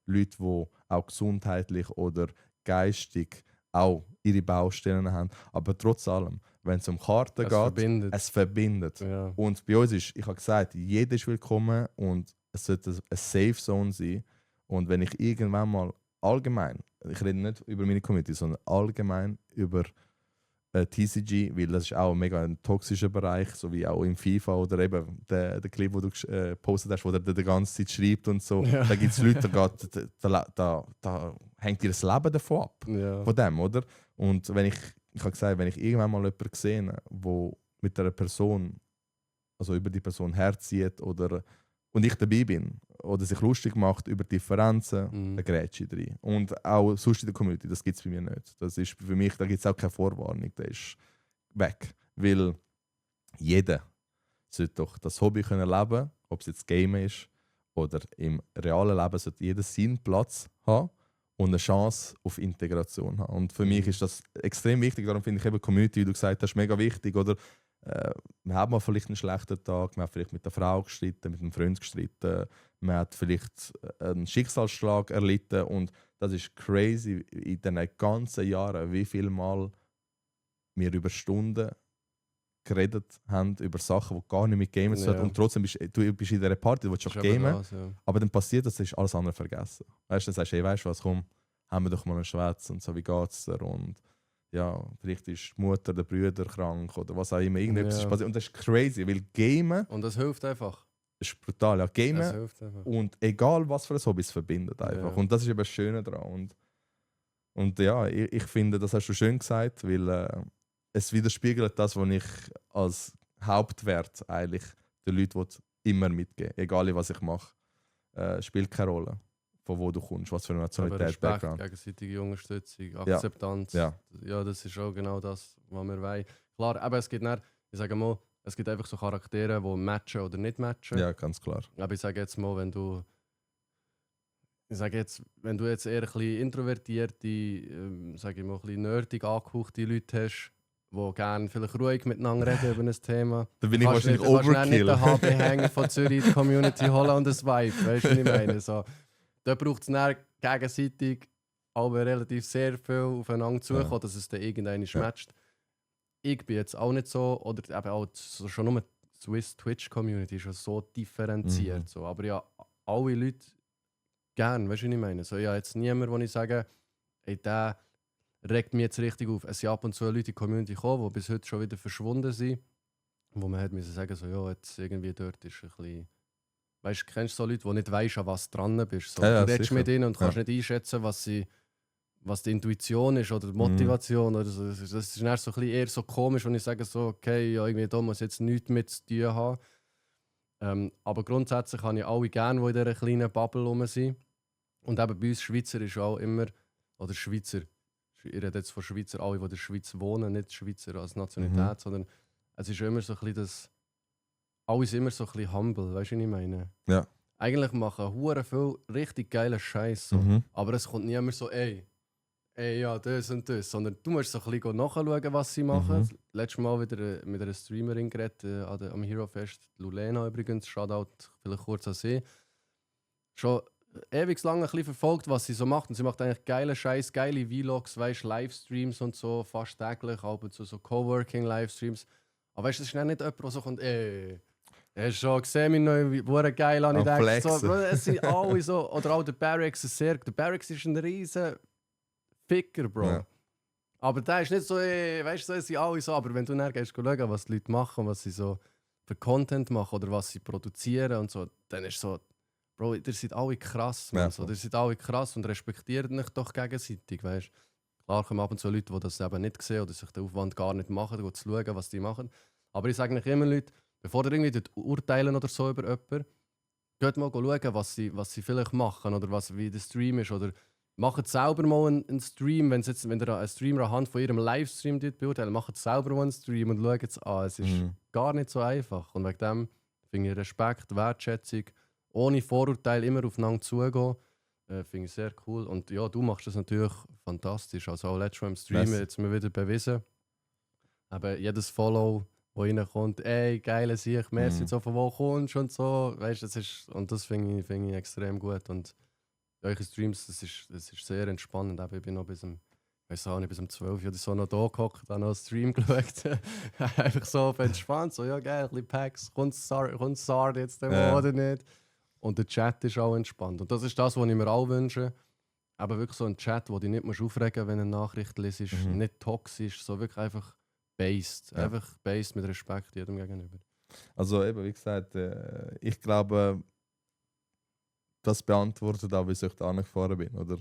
Leute, die auch gesundheitlich oder geistig auch ihre Baustellen haben. Aber trotz allem, wenn es um Karten geht, es verbindet. Ja. Und bei uns ist, ich habe gesagt, jeder ist willkommen und es sollte eine Safe Zone sein. Und wenn ich irgendwann mal allgemein, ich rede nicht über meine Community, sondern allgemein über TCG, weil das ist auch mega ein toxischer Bereich, so wie auch im FIFA oder eben der Clip, den du gepostet hast, wo der die ganze Zeit schreibt und so. Ja. Da gibt es Leute, da hängt ihr das Leben davon ab. Ja. Von dem, oder? Und wenn ich habe gesagt, wenn ich irgendwann mal jemanden sehe, der mit einer Person, also über die Person herzieht oder und ich dabei bin oder sich lustig macht über Differenzen, dann grätsche ich rein. Und auch sonst in der Community, das gibt es bei mir nicht. Das ist für mich, da gibt es auch keine Vorwarnung, der ist weg. Weil jeder sollte doch das Hobby können leben, ob es jetzt Game ist oder im realen Leben, sollte jeder seinen Platz haben und eine Chance auf Integration haben. Und für mich ist das extrem wichtig, darum finde ich eben Community, wie du gesagt hast, mega wichtig, oder? Man hat mal vielleicht einen schlechten Tag, man hat vielleicht mit der Frau gestritten, mit einem Freund gestritten, man hat vielleicht einen Schicksalsschlag erlitten und das ist crazy in den ganzen Jahren, wie viel Mal wir über Stunden geredet haben, über Sachen, die gar nicht mit Gamen zu tun haben und trotzdem bist du in dieser Party, du willst auch gamen, aber dann passiert das, ist alles andere vergessen. Weißt du, dann sagst du, hey, weißt du was, komm, haben wir doch mal einen Schwätz und so, wie geht's dir? Und ja, vielleicht ist die Mutter, der Bruder krank oder was auch immer, irgendetwas ist passiert. Und das ist crazy, weil Gamen... Und das hilft einfach. Das ist brutal, ja. Gamen das hilft einfach. Und egal was für ein Hobby, es verbindet einfach. Und das ist eben das Schöne daran. Und ja, ich finde, das hast du schön gesagt, weil es widerspiegelt das, was ich als Hauptwert eigentlich den Leuten immer mitgeben will. Egal was ich mache, spielt keine Rolle, von wo du kommst, was für eine Nationalität, Background. Gegenseitige Unterstützung, Akzeptanz. Ja, das ist auch genau das, was wir wollen. Klar, aber es gibt nicht, ich sage mal, es gibt einfach so Charaktere, die matchen oder nicht matchen. Ja, ganz klar. Aber ich sage jetzt mal, wenn du jetzt eher ein bisschen introvertierte, sage ich mal, ein bisschen nerdig angehauchte Leute hast, die gerne vielleicht ruhig miteinander reden über ein Thema. Da bin ich wahrscheinlich Overkill. Du kannst nicht den Overkill. HB-Hänger von Zürich in die Community holen und das Vibe, weißt du, was ich meine? So, da braucht es dann gegenseitig aber relativ sehr viel aufeinander zukommen, dass es dann irgendwann matcht. Ich bin jetzt auch nicht so, oder eben auch so, schon nur die Swiss Twitch Community ist schon so differenziert. So. Aber ja, alle Leute gern, weißt du, was ich meine? So, ja, jetzt niemand, wo ich sage, ey, der regt mich jetzt richtig auf. Es sind ab und zu Leute in die Community gekommen, die bis heute schon wieder verschwunden sind, wo man müssen sagen, so, ja, jetzt irgendwie dort ist ein bisschen. Weißt du, kennst du so Leute, die nicht weißt, an was du dran bist? So, Ja, du redest sicher. mit ihnen und kannst nicht einschätzen, was sie was die Intuition ist oder die Motivation. Oder so. Das ist dann so ein bisschen eher so komisch, wenn ich sage, so, okay, ja, irgendwie da muss jetzt nichts mit zu tun haben. Aber grundsätzlich habe ich alle gerne, die in dieser kleinen Bubble rum sind. Und eben bei uns Schweizer ist auch immer, oder Schweizer, ich rede jetzt von Schweizer, alle, die in der Schweiz wohnen, nicht Schweizer als Nationalität, sondern es ist immer so ein bisschen das, alle sind immer so ein bisschen humble, weißt du, was ich meine? Ja. Eigentlich machen hure viel richtig geilen Scheiß, so. Aber es kommt nie immer so, ey, ja, das und das, sondern du musst so ein bisschen nachschauen, was sie machen. Letztes Mal wieder mit einer Streamerin geredet, am Hero Fest, Lulena übrigens, Shoutout vielleicht kurz an sie. Schon ewig lang ein bisschen verfolgt, was sie so macht. Und sie macht eigentlich geile Scheiß, geile Vlogs, weißt, Livestreams und so, fast täglich, auch so Coworking-Livestreams. Aber weißt du, das ist nicht jemand, der so kommt, hast du schon gesehen, mein neuer geil an, ich denke so, Bro, es sind alle so, oder auch der Barracks ist der Barracks ist ein riesen Ficker, Bro. Ja. Aber der ist nicht so, weißt du, es sind alle so, aber wenn du dann gehst, schauen, was die Leute machen, was sie so für Content machen oder was sie produzieren und so, dann ist so, Bro, ihr seid alle krass, man. Ja. So, ihr seid alle krass und respektiert euch doch gegenseitig, weißt du. Klar kommen ab und zu Leute, die das eben nicht sehen oder sich den Aufwand gar nicht machen, zu schauen, was die machen. Aber ich sage nicht immer Leute, bevor ihr irgendwie urteilen oder so über jemanden, geht mal schauen, was sie vielleicht machen oder wie der Stream ist. Oder macht selber mal einen Stream, wenn ihr einen Streamer anhand von ihrem Livestream beurteilt, macht selber mal einen Stream und schaut es an. Es ist gar nicht so einfach. Und wegen dem finde ich Respekt, Wertschätzung, ohne Vorurteile immer aufeinander zugehen. Finde ich sehr cool. Und ja, du machst das natürlich fantastisch. Also auch letztes Mal im Stream jetzt mir wieder bewiesen. Aber jedes Follow, wo reinkommt, ey, geile Sicht, merci, so von wo kommst und so. Weißt, das finde ich extrem gut. Und eure Streams, das ist sehr entspannend. Ich bin noch bis um 12 oder so noch da gehockt, dann noch einen Stream geschaut. Einfach so auf entspannt, so, ja geil, ein bisschen Packs, kommt Sard jetzt oder nicht. Und der Chat ist auch entspannt. Und das ist das, was ich mir auch wünsche. Aber wirklich so ein Chat, wo dich nicht aufregen musst, wenn eine Nachricht liest, nicht toxisch, so wirklich einfach based. Ja. Einfach based mit Respekt jedem gegenüber. Also eben, wie gesagt, ich glaube, das beantwortet auch, wie ich da angefahren bin, oder?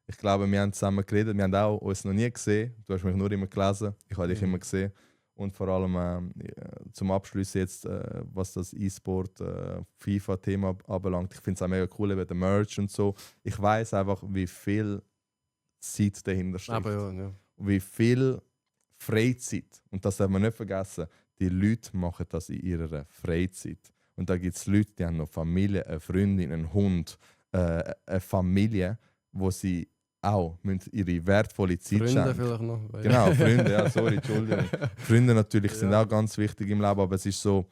Ich glaube, wir haben zusammen geredet, wir haben auch uns noch nie gesehen. Du hast mich nur immer gelesen, ich habe dich immer gesehen. Und vor allem zum Abschluss jetzt, was das E-Sport, FIFA-Thema anbelangt, ich finde es auch mega cool, eben der Merch und so. Ich weiß einfach, wie viel Zeit dahinter steckt. Aber ja. Wie viel Freizeit. Und das darf man nicht vergessen. Die Leute machen das in ihrer Freizeit. Und da gibt es Leute, die haben noch Familie, eine Freundin, einen Hund, eine Familie, wo sie auch ihre wertvolle Zeit Freunde schenken. vielleicht noch. Genau, Freunde, ja, sorry, Entschuldigung. Freunde natürlich sind auch ganz wichtig im Leben, aber es ist so,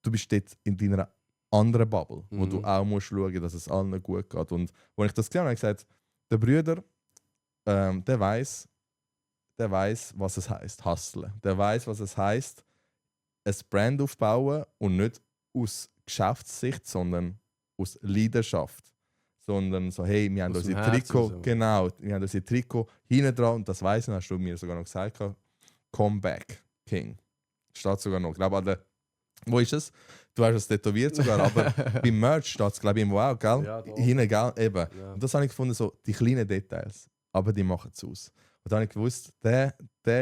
du bist dort in deiner anderen Bubble, wo du auch musst schauen, dass es allen gut geht. Und als ich das gesehen habe, habe ich gesagt, der Bruder, der weiß, was es heisst, hustlen. Der weiß, was es heisst, ein Brand aufbauen und nicht aus Geschäftssicht, sondern aus Leidenschaft. Sondern so, hey, wir haben unser Trikot, so. Genau, wir haben unser Trikot hinten dran und das weiss ich, hast du mir sogar noch gesagt, Comeback King. Steht sogar noch. Ich glaube, wo ist es? Du hast es tätowiert sogar, aber beim Merch steht es, glaube ich, irgendwo auch, gell? Ja, hinten, gell? Eben. Ja. Und das habe ich gefunden, so die kleinen Details, aber die machen es aus. Und dann habe ich gewusst, der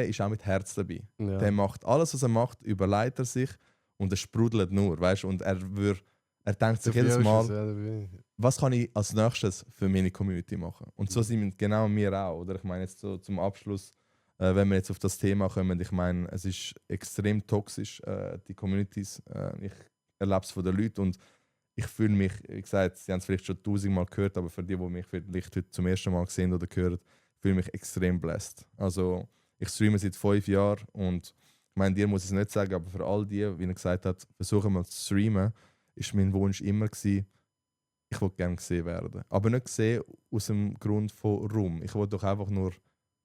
ist auch mit Herz dabei. Ja. Der macht alles, was er macht, überlegt er sich und er sprudelt nur, weißt du? Und er denkt sich jedes Mal, was kann ich als nächstes für meine Community machen? Und so sind genau wir auch. Oder? Ich meine, jetzt so zum Abschluss, wenn wir jetzt auf das Thema kommen, ich meine, es ist extrem toxisch, die Communities. Ich erlebe es von den Leuten und ich fühle mich, wie gesagt, sie haben es vielleicht schon 1000-mal gehört, aber für die mich vielleicht heute zum ersten Mal gesehen oder gehört, fühle ich mich extrem blessed. Also, ich streame seit 5 Jahren und ich meine, dir muss ich es nicht sagen, aber für all die, wie er gesagt hat, versuchen mal zu streamen, ist mein Wunsch immer gewesen, ich wollte gerne gesehen werden. Aber nicht gesehen aus dem Grund von Ruhm. Ich wollte doch einfach nur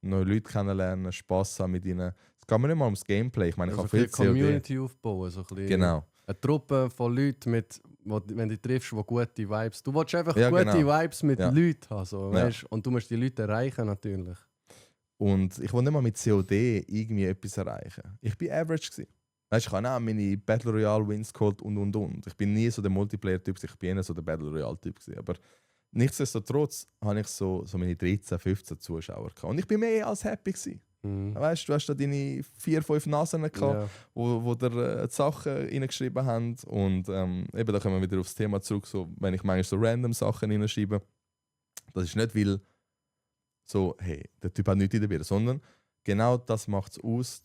neue Leute kennenlernen, Spass haben mit ihnen. Es geht mir nicht mal ums Gameplay. Ich meine, ich habe viel Community aufbauen. So ein bisschen genau. Eine Truppe von Leuten, wenn du triffst, die gute Vibes. Du willst einfach gute Vibes mit Leuten haben. So, weißt? Und du musst die Leute erreichen natürlich. Und ich wollte nicht mal mit COD irgendwie etwas erreichen. Ich war average gewesen. Weißt, ich habe auch meine Battle Royale Wins geholt und. Ich bin nie so der Multiplayer-Typ, ich bin eher so der Battle Royale-Typ gewesen. Aber nichtsdestotrotz habe ich so meine 13, 15 Zuschauer gehabt. Und ich bin mehr als happy gewesen. Weißt, du hast da deine 4, 5 Nasen gehabt, Ja. wo dir die Sachen reingeschrieben haben. Und eben, da kommen wir wieder aufs Thema zurück, so, wenn ich manchmal so random Sachen reinschreibe. Das ist nicht, weil so, hey, der Typ hat nichts in der Birne, sondern genau das macht es aus,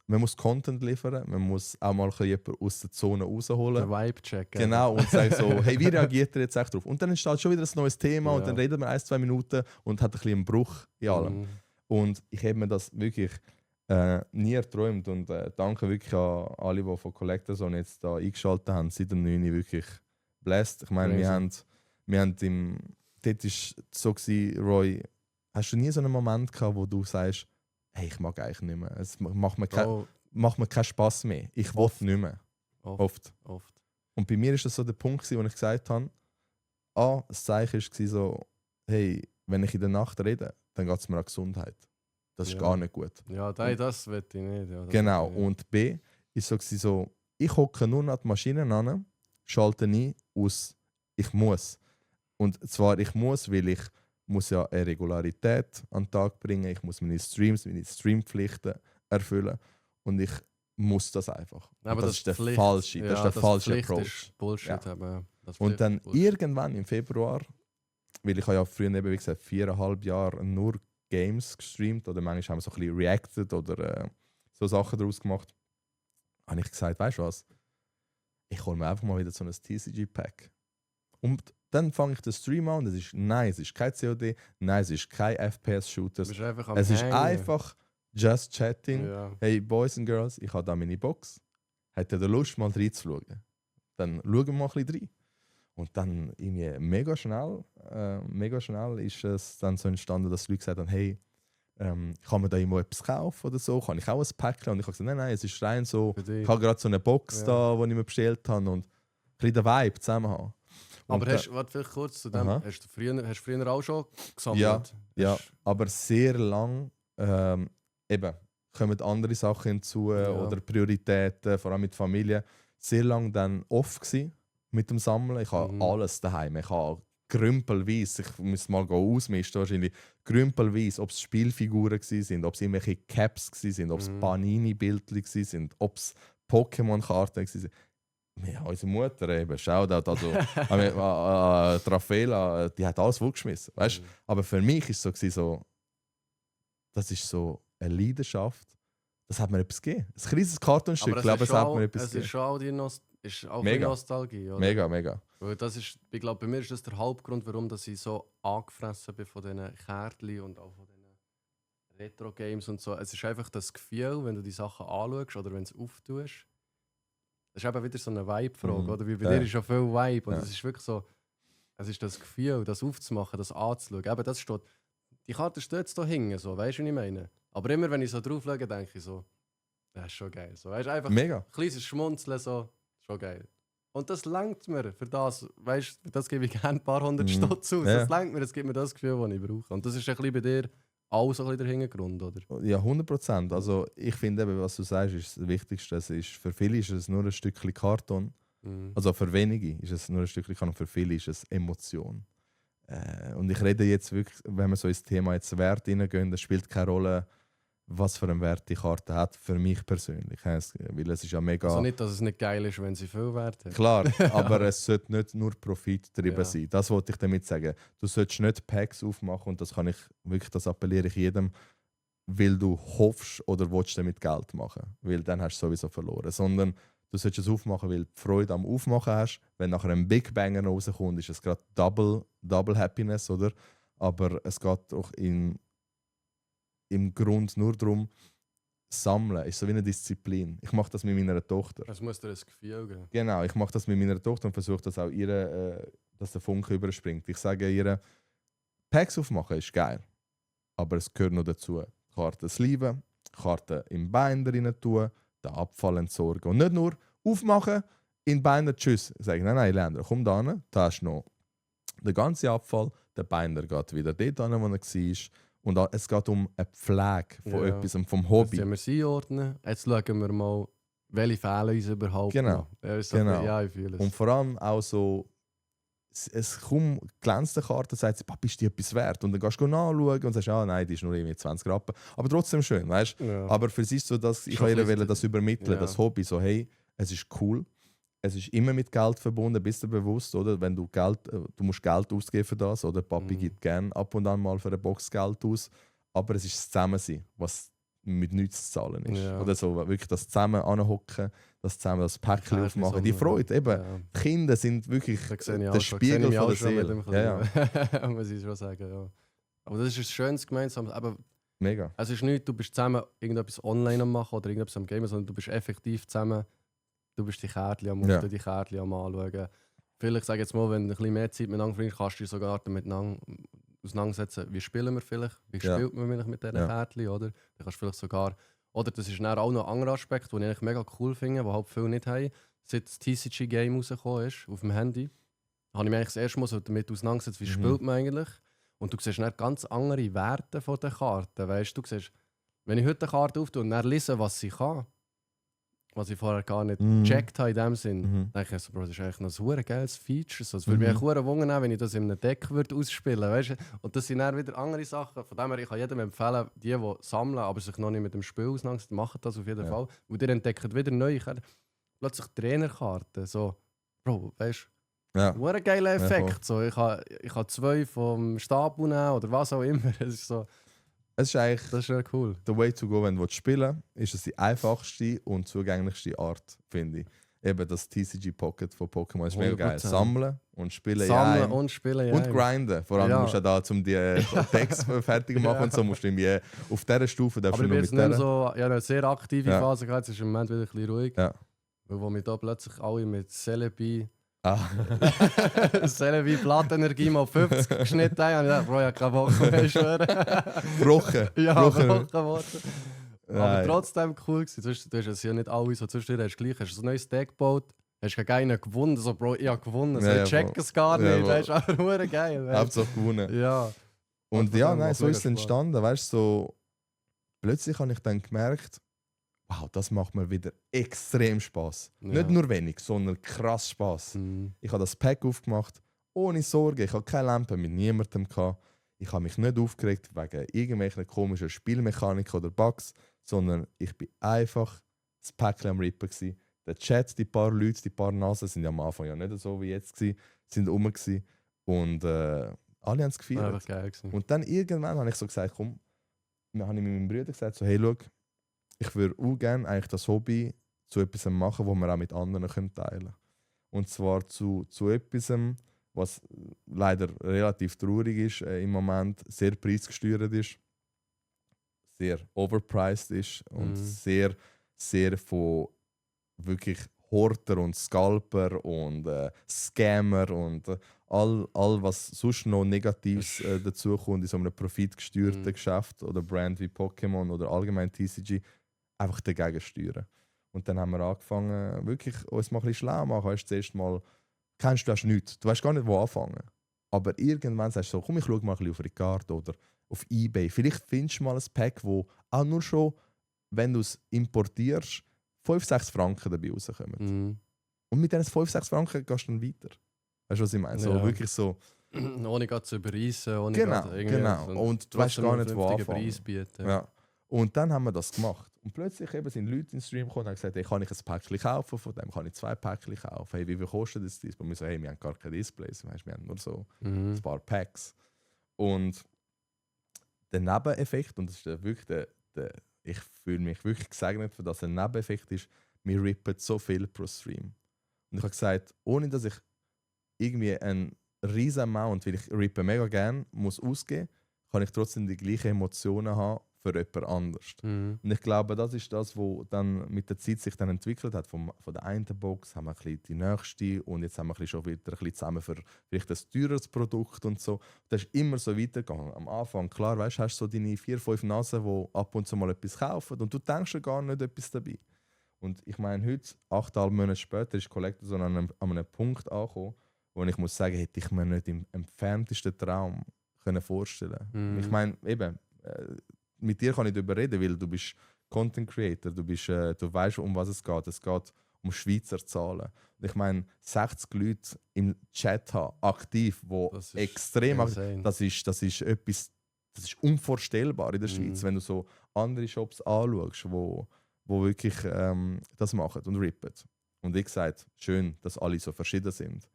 man muss Content liefern, man muss auch mal jemanden aus der Zone rausholen. Der Vibe-Check. Genau, und sagen so, hey, wie reagiert ihr jetzt echt drauf? Und dann entsteht schon wieder ein neues Thema Ja. und dann redet man 1, 2 Minuten und hat ein bisschen einen Bruch in allem. Mhm. Und ich habe mir das wirklich nie erträumt und danke wirklich an alle, die von Collector Zone jetzt da eingeschaltet haben, seit dem 9. wirklich blessed. Ich meine, wir haben dort war es so gewesen, Roy, hast du nie so einen Moment gehabt, wo du sagst, hey, ich mag eigentlich nicht mehr, es macht mir keinen Spass mehr, ich will nicht mehr. Oft. Und bei mir war das so der Punkt, wo ich gesagt habe, das Zeichen war so, hey, wenn ich in der Nacht rede, dann geht es mir an Gesundheit. Das ist gar nicht gut. Ja, das will ich nicht. Ja, Genau. Und B ist so, ich hocke nur an die Maschinen an, schalte ein aus, ich muss. Und zwar ich muss, weil ich muss ja eine Regularität an den Tag bringen, ich muss meine Streampflichten erfüllen und ich muss das einfach. Aber das ist der falsche, das ist der falsche Approach. Ist Bullshit. Ja. Aber Und dann irgendwann im Februar, weil ich habe ja früher eben, wie gesagt, 4,5 Jahre nur Games gestreamt oder manchmal haben wir so ein bisschen reacted oder so Sachen daraus gemacht, habe ich gesagt, weißt du was, ich hole mir einfach mal wieder so ein TCG-Pack. Und dann fange ich den Stream an und es ist nein, es ist kein COD, nein, es ist kein FPS-Shooter. Es ist einfach just chatting. Ja. Hey Boys and Girls, ich habe da meine Box. Hättet ihr Lust, mal reinzuschauen? Dann schauen wir mal ein bisschen rein. Und dann irgendwie mega schnell ist es dann so entstanden, dass die Leute gesagt haben, hey, kann man da irgendwo etwas kaufen oder so? Kann ich auch ein Päckchen? Und ich habe gesagt, nein, es ist rein so, ich habe gerade so eine Box da, die ich mir bestellt habe und ein bisschen den Vibe zusammen haben. Aber warte vielleicht kurz zu dem, hast du früher auch schon gesammelt? Ja, aber sehr lang eben kommen andere Sachen hinzu oder Prioritäten, vor allem mit Familie. Sehr lang dann off gewesen mit dem Sammeln. Ich habe alles daheim. Ich habe grümpelweise, ich muss mal ausmisten, wahrscheinlich grümpelweise, ob es Spielfiguren waren, ob es irgendwelche Caps waren, ob es Panini-Bildchen waren, ob es Pokémon-Karten waren. Ja, unsere Mutter eben, Shoutout, also Raffaela, die hat alles weggeschmissen. Weißt? Aber für mich war es so, das ist so eine Leidenschaft, das hat mir etwas gegeben. Ein kleines Kartonstück, glaube es hat mir etwas gegeben. Es ist auch die Mega. Nostalgie, oder? Mega. Weil das ist, ich glaube, bei mir ist das der Hauptgrund, warum dass ich so angefressen bin von diesen Kärtchen und auch von diesen Retro-Games und so. Es ist einfach das Gefühl, wenn du die Sachen anschaust oder wenn du es auftust. Das ist eben wieder so eine Vibe-Frage, oder? Wie bei dir ist ja viel Vibe. Und es ist wirklich so, es ist das Gefühl, das aufzumachen, das anzuschauen. Eben, das steht, die Karte steht jetzt da hinten, so, weißt du, was ich meine? Aber immer, wenn ich so drauf schaue, denke ich so, das ist schon geil. So, weißt, einfach ein kleines Schmunzeln, so, schon geil. Und das langt mir für das, weißt du, das gebe ich gerne ein paar hundert Stutz aus. Das langt mir, das gibt mir das Gefühl, das ich brauche. Und das ist ein bisschen bei dir auch so ein bisschen der Hintergrund, oder? Ja, 100%. Also ich finde eben, was du sagst, ist das Wichtigste. Für viele ist es nur ein Stückchen Karton. Also für wenige ist es nur ein Stückchen Karton, für viele ist es Emotion. Und ich rede jetzt wirklich, wenn wir so ins Thema jetzt Wert hineingehen, das spielt keine Rolle, was für einen Wert die Karte hat, für mich persönlich. Weil es ist ja mega... Also nicht, dass es nicht geil ist, wenn sie viel Wert hat. Klar, aber es sollte nicht nur Profit sein. Das wollte ich damit sagen. Du solltest nicht Packs aufmachen und das appelliere ich jedem, weil du hoffst oder willst damit Geld machen. Weil dann hast du sowieso verloren. Sondern du solltest es aufmachen, weil du Freude am Aufmachen hast. Wenn nachher ein Big Banger rauskommt, ist es gerade Double Happiness, oder? Aber es geht auch im Grund nur darum, sammeln. Ist so wie eine Disziplin. Ich mache das mit meiner Tochter. Es muss dir ein Gefühl geben. Genau, ich mache das mit meiner Tochter und versuche das auch ihr, dass der Funke überspringt. Ich sage ihr, Packs aufmachen ist geil, aber es gehört noch dazu. Karten sleeven, Karten im Binder rein tun, den Abfall entsorgen. Und nicht nur aufmachen, in den Binder tschüss. Sagen, nein, Leandro, komm da hin, da hast du noch den ganzen Abfall, der Binder geht wieder dort hin, wo er war. Und es geht um eine Pflege von etwas, vom Hobby. Jetzt müssen wir es einordnen. Jetzt schauen wir mal, welche fehlen uns überhaupt Genau. noch. Genau. Ja, ich fühle es. Und vor allem auch so, es kaum glänzt eine Karte, sagt sie, Papi, ist die etwas wert? Und dann gehst du nachschauen und sagst, nein, die ist nur irgendwie 20 Rappen. Aber trotzdem schön, weißt du? Ja. Aber für sie ist so, dass ich wollte ihr das übermitteln, das Hobby, so hey, es ist cool, es ist immer mit Geld verbunden, bist du bewusst, oder? Wenn du du musst Geld ausgeben für das, oder? Papi gibt gerne ab und an mal für eine Box Geld aus, aber es ist das Zusammensein, was mit nichts zu zahlen ist. Ja. Oder so, wirklich das zusammen anhocken, das zusammen das Päckchen Ja, aufmachen, so die Freude, eben. Ja. Die Kinder sind wirklich Da sehe ich der auch Spiegel schon, von der sehe ich mich Seele. auch schon mit dem Ja, ja. muss ich schon sagen, ja. Aber das ist ein schönes gemeinsam. Aber Mega. es ist nicht, du bist zusammen irgendetwas online am machen oder irgendetwas am Gamen, sondern du bist effektiv zusammen. Du bist die Kärtchen am Ja. Aufnehmen, die Kärtchen am Anschauen. Vielleicht, sage jetzt mal, wenn du ein bisschen mehr Zeit miteinander verbringst, kannst du dich sogar miteinander auseinandersetzen, wie spielen wir vielleicht, wie Ja. spielt man mit diesen Ja. Kärtchen, oder? Dann kannst du vielleicht sogar, oder das ist dann auch noch ein anderer Aspekt, den ich eigentlich mega cool finde, den halt viele nicht haben. Seit das TCG-Game rausgekommen ist, auf dem Handy, habe ich mich eigentlich das erste Mal so damit auseinandergesetzt, wie spielt man eigentlich. Und du siehst dann ganz andere Werte von den Karten. Weißt du, siehst, wenn ich heute eine Karte auftue und dann lese, was sie kann, was ich vorher gar nicht gecheckt habe in dem Sinn, denke ich so, Bro, das ist eigentlich noch so ein geiles Feature. So, es würde mich echt wundern, wenn ich das in einem Deck würde ausspielen würde. Weißt du? Und das sind dann wieder andere Sachen. Von dem her, ich kann jedem empfehlen, die sammeln, aber sich noch nicht mit dem Spiel auseinandersetzen, machen das auf jeden Fall. Und ihr entdeckt wieder neue Karten. Plötzlich Trainerkarten. So, Bro, weißt du? Ja. Ein geiler voll. Effekt. So, ich kann 2 vom Stapel nehmen oder was auch immer. Es ist so, Es ist eigentlich das ist schon cool. der Way to go, wenn du spielen willst, ist es die einfachste und zugänglichste Art, finde ich. Eben das TCG Pocket von Pokémon ist mega geil. 100%. Sammeln und spielen Sammeln in und spielen. und ja. grinden. Vor allem Ja. musst du ja da, um die Decks fertig machen und so, musst du irgendwie auf dieser Stufe darfst Aber du ich bin nur jetzt mit nicht der. so, ja, eine sehr aktive Ja. Phase gehabt, jetzt ist im Moment wieder ein bisschen ruhig. Ja. Weil wo wir da plötzlich alle mit Celebi Ah. Celebi Plattenergie mal 50 geschnitten haben, habe ich gedacht, Bro, ich habe keine Woche mehr, ich schwöre. Brochen. Ja, Brochen. Woche geworden. Aber Nein. trotzdem cool gewesen. Du hast es ja nicht alle so zwischendurch, hast gleich, hast du ein neues Deck gebaut, hast keinen gewonnen, so Bro, ich habe gewonnen, so, Ja, ich check voll. es gar Ja, nicht, voll. weißt du, aber nur geil. Weißt? Hauptsache gewonnen. Ja. Und von ja, dem nein, macht so ist es mega Spaß. entstanden. Weißt du, so, plötzlich habe ich dann gemerkt, wow, das macht mir wieder extrem Spaß. Ja. Nicht nur wenig, sondern krass Spaß. Mhm. Ich habe das Pack aufgemacht, ohne Sorge. Ich habe keine Lampe mit niemandem gehabt. Ich habe mich nicht aufgeregt wegen irgendwelchen komischen Spielmechaniken oder Bugs, sondern ich bin einfach das Päckchen am Rippen gsi. Der Chat, die paar Leute, die paar Nasen sind ja am Anfang ja nicht so wie jetzt gsi, sind rum gsi. Und alle haben es gefeiert. Einfach geil gewesen. Und dann irgendwann habe ich so gesagt, komm, dann habe ich mit meinem Bruder gesagt, so, hey, schau, ich würde auch gerne eigentlich das Hobby zu etwas machen, wo wir auch mit anderen teilen können. Und zwar zu etwas, was leider relativ traurig ist im Moment, sehr preisgesteuert ist, sehr overpriced ist und sehr, sehr von wirklich Horter und Scalper und Scammer und all was sonst noch Negatives dazukommt in so einem profitgesteuerten Geschäft oder Brand wie Pokémon oder allgemein TCG, einfach dagegen steuern. Und dann haben wir angefangen, wirklich uns mal ein bisschen schlau zu machen. Weißt, zuerst mal, kennst du das nicht, du weißt gar nicht, wo anfangen. Aber irgendwann sagst du so, komm, ich schaue mal ein bisschen auf Ricardo oder auf eBay. Vielleicht findest du mal ein Pack, wo auch nur schon, wenn du es importierst, 5-6 Franken dabei rauskommen. Mhm. Und mit diesen 5-6 Franken gehst du dann weiter. Weißt du, was ich meine? So, Ja. wirklich so. Ohne gerade zu überreissen, ohne Genau, gerade irgendwie genau. so Und du weißt trotzdem gar einen nicht, wo vernünftigen anfangen. Preis bieten. Ja. Und dann haben wir das gemacht. Und plötzlich eben sind Leute ins Stream gekommen und haben gesagt, hey, kann ich ein Päckchen kaufen, von dem kann ich 2 Päckchen kaufen. Hey, wie viel kostet das Display? Und wir so, hey, wir haben gar keine Displays, weißt, wir haben nur so Mhm. ein paar Packs. Und der Nebeneffekt, und das ist wirklich ich fühle mich wirklich gesegnet, für das ein Nebeneffekt ist, wir rippen so viel pro Stream. Und ich habe gesagt, ohne dass ich irgendwie einen riesen Amount, weil ich rippe mega gerne, muss ausgeben, kann ich trotzdem die gleichen Emotionen haben für jemand anders. Mhm. Und ich glaube, das ist das, was dann mit der Zeit sich dann entwickelt hat. Von der einen Box haben wir ein bisschen die nächste und jetzt haben wir ein bisschen schon wieder ein bisschen zusammen für vielleicht ein teures Produkt und so. Das ist immer so weitergegangen. Am Anfang, klar, weißt, hast du so deine 4-5 Nasen, die ab und zu mal etwas kaufen und du denkst ja gar nicht etwas dabei. Und ich meine, heute, 8,5 Monate später, ist Collector so an einem Punkt angekommen, wo ich muss sagen, hätte ich mir nicht im entferntesten Traum können vorstellen. Mhm. Ich meine, eben, mit dir kann ich darüber reden, weil du bist Content Creator, du weißt, um was es geht. Es geht Schweizer Zahlen. Und ich meine, 60 Leute im Chat haben, aktiv, die Das ist extrem aktiv insane. das ist etwas, das ist unvorstellbar in der Schweiz, wenn du so andere Shops anschaust, wo wirklich das machen und rippen. Und ich gesagt, schön, dass alle so verschieden sind.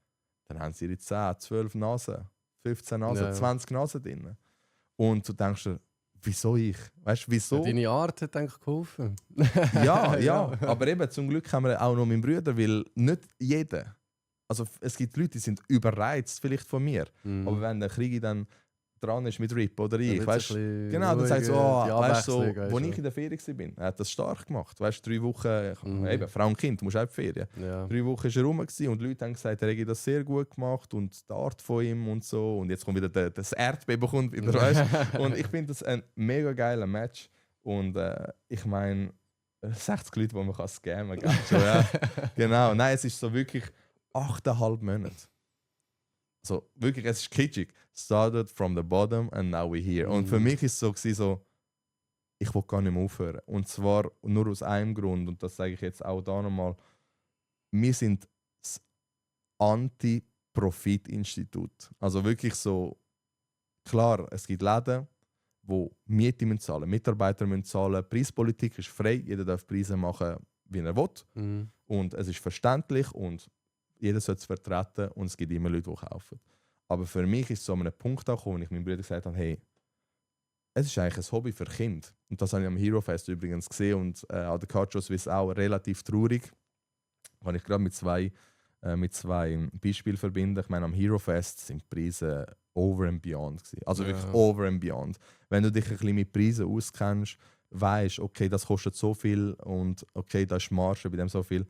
Dann haben sie ihre 10, 12 Nasen, 15 Nasen, Ja. 20 Nasen drin. Und du denkst dir, wieso ich? Weißt du, wieso? Deine Art hat eigentlich geholfen. Ja. Aber eben, zum Glück haben wir auch noch meinen Bruder, weil nicht jeder. Also es gibt Leute, die sind überreizt, vielleicht von mir. Aber wenn der Krieg dann dran ist mit Rip oder ich, weißt du, genau, dann sagt so, weißt du, wo ich in der Ferien war, er hat das stark gemacht. Weißt du, 3 Wochen, eben, Frau und Kind, du musst auch in die Ferien. Ja. 3 Wochen war er rum und die Leute haben gesagt, er hätte das sehr gut gemacht und die Art von ihm und so. Und jetzt kommt wieder das Erdbeben kommt wieder, weißt du. Und ich finde das ein mega geiler Match. Und ich meine, 60 Leute, die man kann scammen kann. Ja. Genau, nein, es ist so wirklich 8,5 Monate. Also wirklich, es ist kitschig. Started from the bottom and now we're here. Und für mich ist es so, ich will gar nicht mehr aufhören. Und zwar nur aus einem Grund, und das sage ich jetzt auch da nochmal. Wir sind das Anti-Profit-Institut. Also wirklich so, klar, es gibt Läden, wo Miete müssen zahlen, Mitarbeiter müssen zahlen, Preispolitik ist frei, jeder darf Preise machen, wie er will. Und es ist verständlich und jeder sollte es vertreten und es gibt immer Leute, die kaufen. Aber für mich ist es so an einem Punkt gekommen, wo ich meinem Bruder gesagt habe, hey, es ist eigentlich ein Hobby für Kinder. Und das habe ich am Hero Fest übrigens gesehen und an der Culture Swiss auch relativ traurig. Kann ich gerade mit zwei Beispielen verbinden. Ich meine, am Hero Fest sind die Preise over and beyond gewesen. Also wirklich over and beyond. Wenn du dich ein bisschen mit Preisen auskennst, weißt, okay, das kostet so viel und okay, da ist Marge bei dem so viel.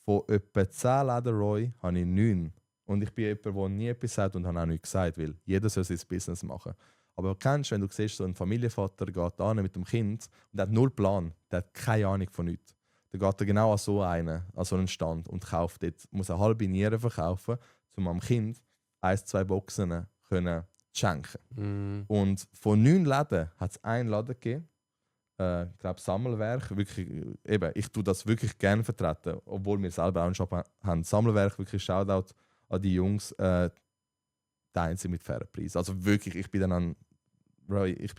Von etwa 10 Läden habe ich 9. Und ich bin jemand, der nie etwas sagt und habe auch nichts gesagt, weil jeder soll sein Business machen. Aber kennst du, wenn du siehst, so ein Familienvater geht an mit dem Kind und der hat null Plan, der hat keine Ahnung von nichts. Dann geht er genau an so einen Stand und kauft dort, muss eine halbe Niere verkaufen, um am Kind 1-2 Boxen können schenken. Und von 9 Läden hat es einen Laden gegeben, ich glaube Sammelwerk, wirklich, eben, ich tue das wirklich gerne vertreten, obwohl wir selber auch einen Shop haben. Sammelwerk, wirklich Shoutout an die Jungs, die einzigen mit fairen Preisen. Also wirklich, ich bin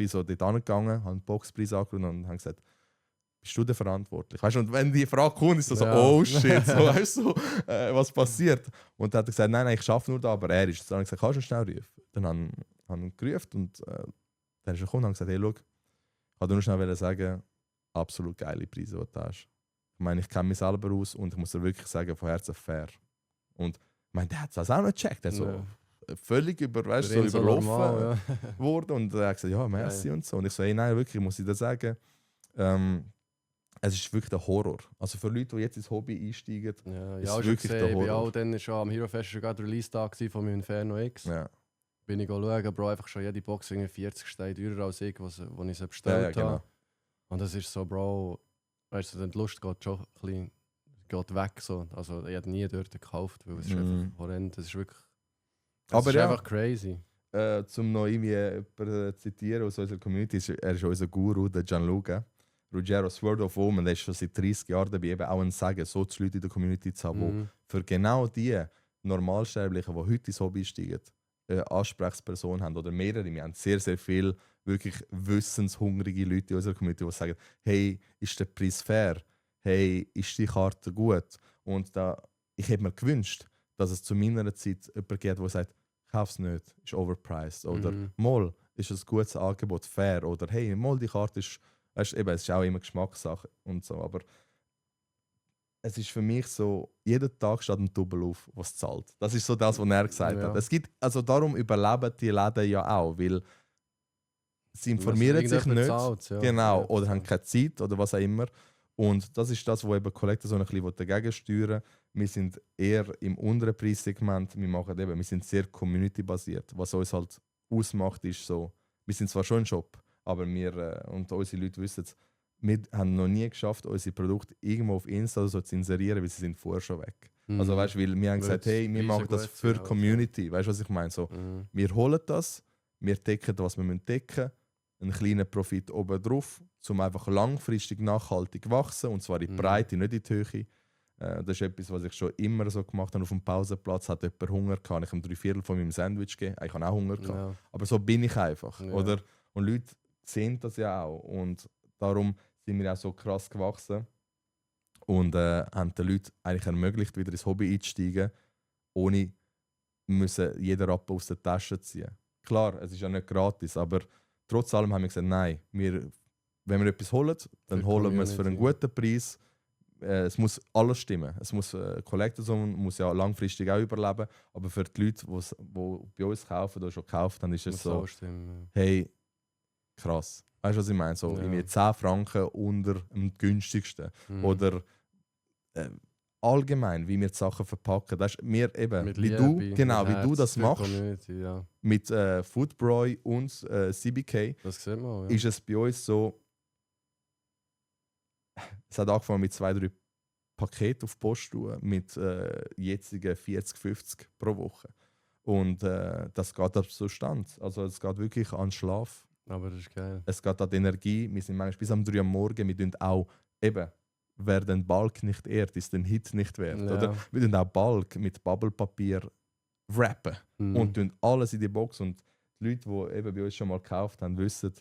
so dort angegangen, habe einen Boxpreis angeschaut und habe gesagt, bist du der verantwortlich? Weißt du, und wenn die Frage kommt, ist das so, oh shit, so, weißt du, was passiert? Und dann hat er gesagt, nein, ich arbeite nur da, aber er ist. Dann habe ich gesagt, kannst du schnell rufen? Dann habe ich ihn gerufen und dann ist er gekommen und hat gesagt, hey, schau, ich wollte nur schnell sagen, absolut geile Preise, die du hast. Ich meine, ich kenne mich selber aus und ich muss dir wirklich sagen, von Herzen fair. Und ich meine, der hat es auch noch gecheckt. Der so völlig überlaufen worden. Und er hat gesagt, ja, merci und so. Und ich so, hey, nein, wirklich, muss ich dir sagen, es ist wirklich der Horror. Also für Leute, die jetzt ins Hobby einsteigen, ist es wirklich der Horror. Ich war auch dann schon am Hero Fest schon gerade Release-Tag von meinem Inferno X. Ja. Bin ich schauen, Bro, einfach schon jede Box 40 Steine teurer als ich, was ich so bestellt habe. Genau. Und das ist so, Bro, weißt du, die Lust geht schon ein bisschen weg. So. Also ich habe nie dort gekauft, weil es ist einfach horrend. Das ist wirklich einfach crazy. Zum noch irgendwie jemanden zitieren aus unserer Community, er ist unser Guru, der Gianluca. Ruggero, Sword of Woman, der ist schon seit 30 Jahren dabei, eben auch ein Sagen, so die Leute in der Community zu haben, die für genau die Normalsterblichen, die heute ins Hobby steigen, eine Ansprechperson haben oder mehrere. Wir haben sehr, sehr viele wirklich wissenshungrige Leute in unserer Community, die sagen, hey, ist der Preis fair? Hey, ist die Karte gut? Und ich hätte mir gewünscht, dass es zu meiner Zeit jemanden gibt, der sagt, kauf es nicht, ist overpriced. Oder mal, ist ein gutes Angebot fair? Oder hey, mal, die Karte ist, weißt, eben, es ist auch immer Geschmackssache und so. Aber es ist für mich so, jeden Tag steht ein Double auf, was zahlt. Das ist so das, was er gesagt hat. Es gibt, also darum überleben die Läden ja auch, weil sie informieren sich nicht. Zahlt, ja. Genau, oder haben keine Zeit oder was auch immer. Und das ist das, wo eben Collector so ein bisschen dagegen steuern. Wir sind eher im unteren Preissegment. Wir sind sehr community-basiert. Was uns halt ausmacht, ist so, wir sind zwar schon ein Shop, aber wir und unsere Leute wissen es, wir haben noch nie geschafft, unsere Produkte irgendwo auf Insta oder so zu inserieren, weil sie sind vorher schon weg. Also weißt du, weil wir haben gesagt, hey, wir machen das für die Community. Weißt du, was ich meine? So, wir holen das, wir decken, was wir decken müssen, einen kleinen Profit oben drauf, um einfach langfristig nachhaltig wachsen, und zwar in die Breite, nicht in die Höhe. Das ist etwas, was ich schon immer so gemacht habe. Auf dem Pausenplatz hat jemand Hunger gehabt, ich habe ihm 3/4 von meinem Sandwich gegeben. Ich habe auch Hunger gehabt. Ja. Aber so bin ich einfach. Ja. Oder? Und Leute sehen das ja auch. Und darum sind wir auch so krass gewachsen. Und haben den Leuten eigentlich ermöglicht, wieder ins Hobby einzusteigen, ohne müssen jeden Rappen aus der Tasche ziehen. Klar, es ist ja nicht gratis, aber trotz allem haben wir gesagt, nein, wenn wir etwas holen, dann Für holen wir es für einen Community. guten Preis. Es muss alles stimmen. Es muss Collector-Zone muss ja langfristig auch überleben, aber für die Leute, die bei uns kaufen oder schon gekauft haben, ist es Muss so, auch stimmen. hey, krass. Weißt du, was ich meine? So, Ja. irgendwie 10 Franken unter dem günstigsten. Mhm. Oder allgemein, wie wir die Sachen verpacken. Das ist mir eben, Mit wie Liebe, du, mit genau, wie du Herz das für die machst, Community, ja. mit Foodbroy und CBK, Das sieht man auch, ja. ist es bei uns so, es hat angefangen mit 2-3 Paketen auf die Post tun, mit jetzigen 40-50 pro Woche. Und das geht ab Zustand. Also es geht wirklich an den Schlaf. Aber das ist geil. Es geht an die Energie. Wir sind manchmal bis um 3 Uhr am Morgen. Wir tun auch eben, wer den Balk nicht ehrt, ist den Hit nicht wert. Ja. Oder? Wir tun auch Balk mit Bubblepapier wrappen Mhm. und tun alles in die Box. Und die Leute, die eben bei uns schon mal gekauft haben, wissen,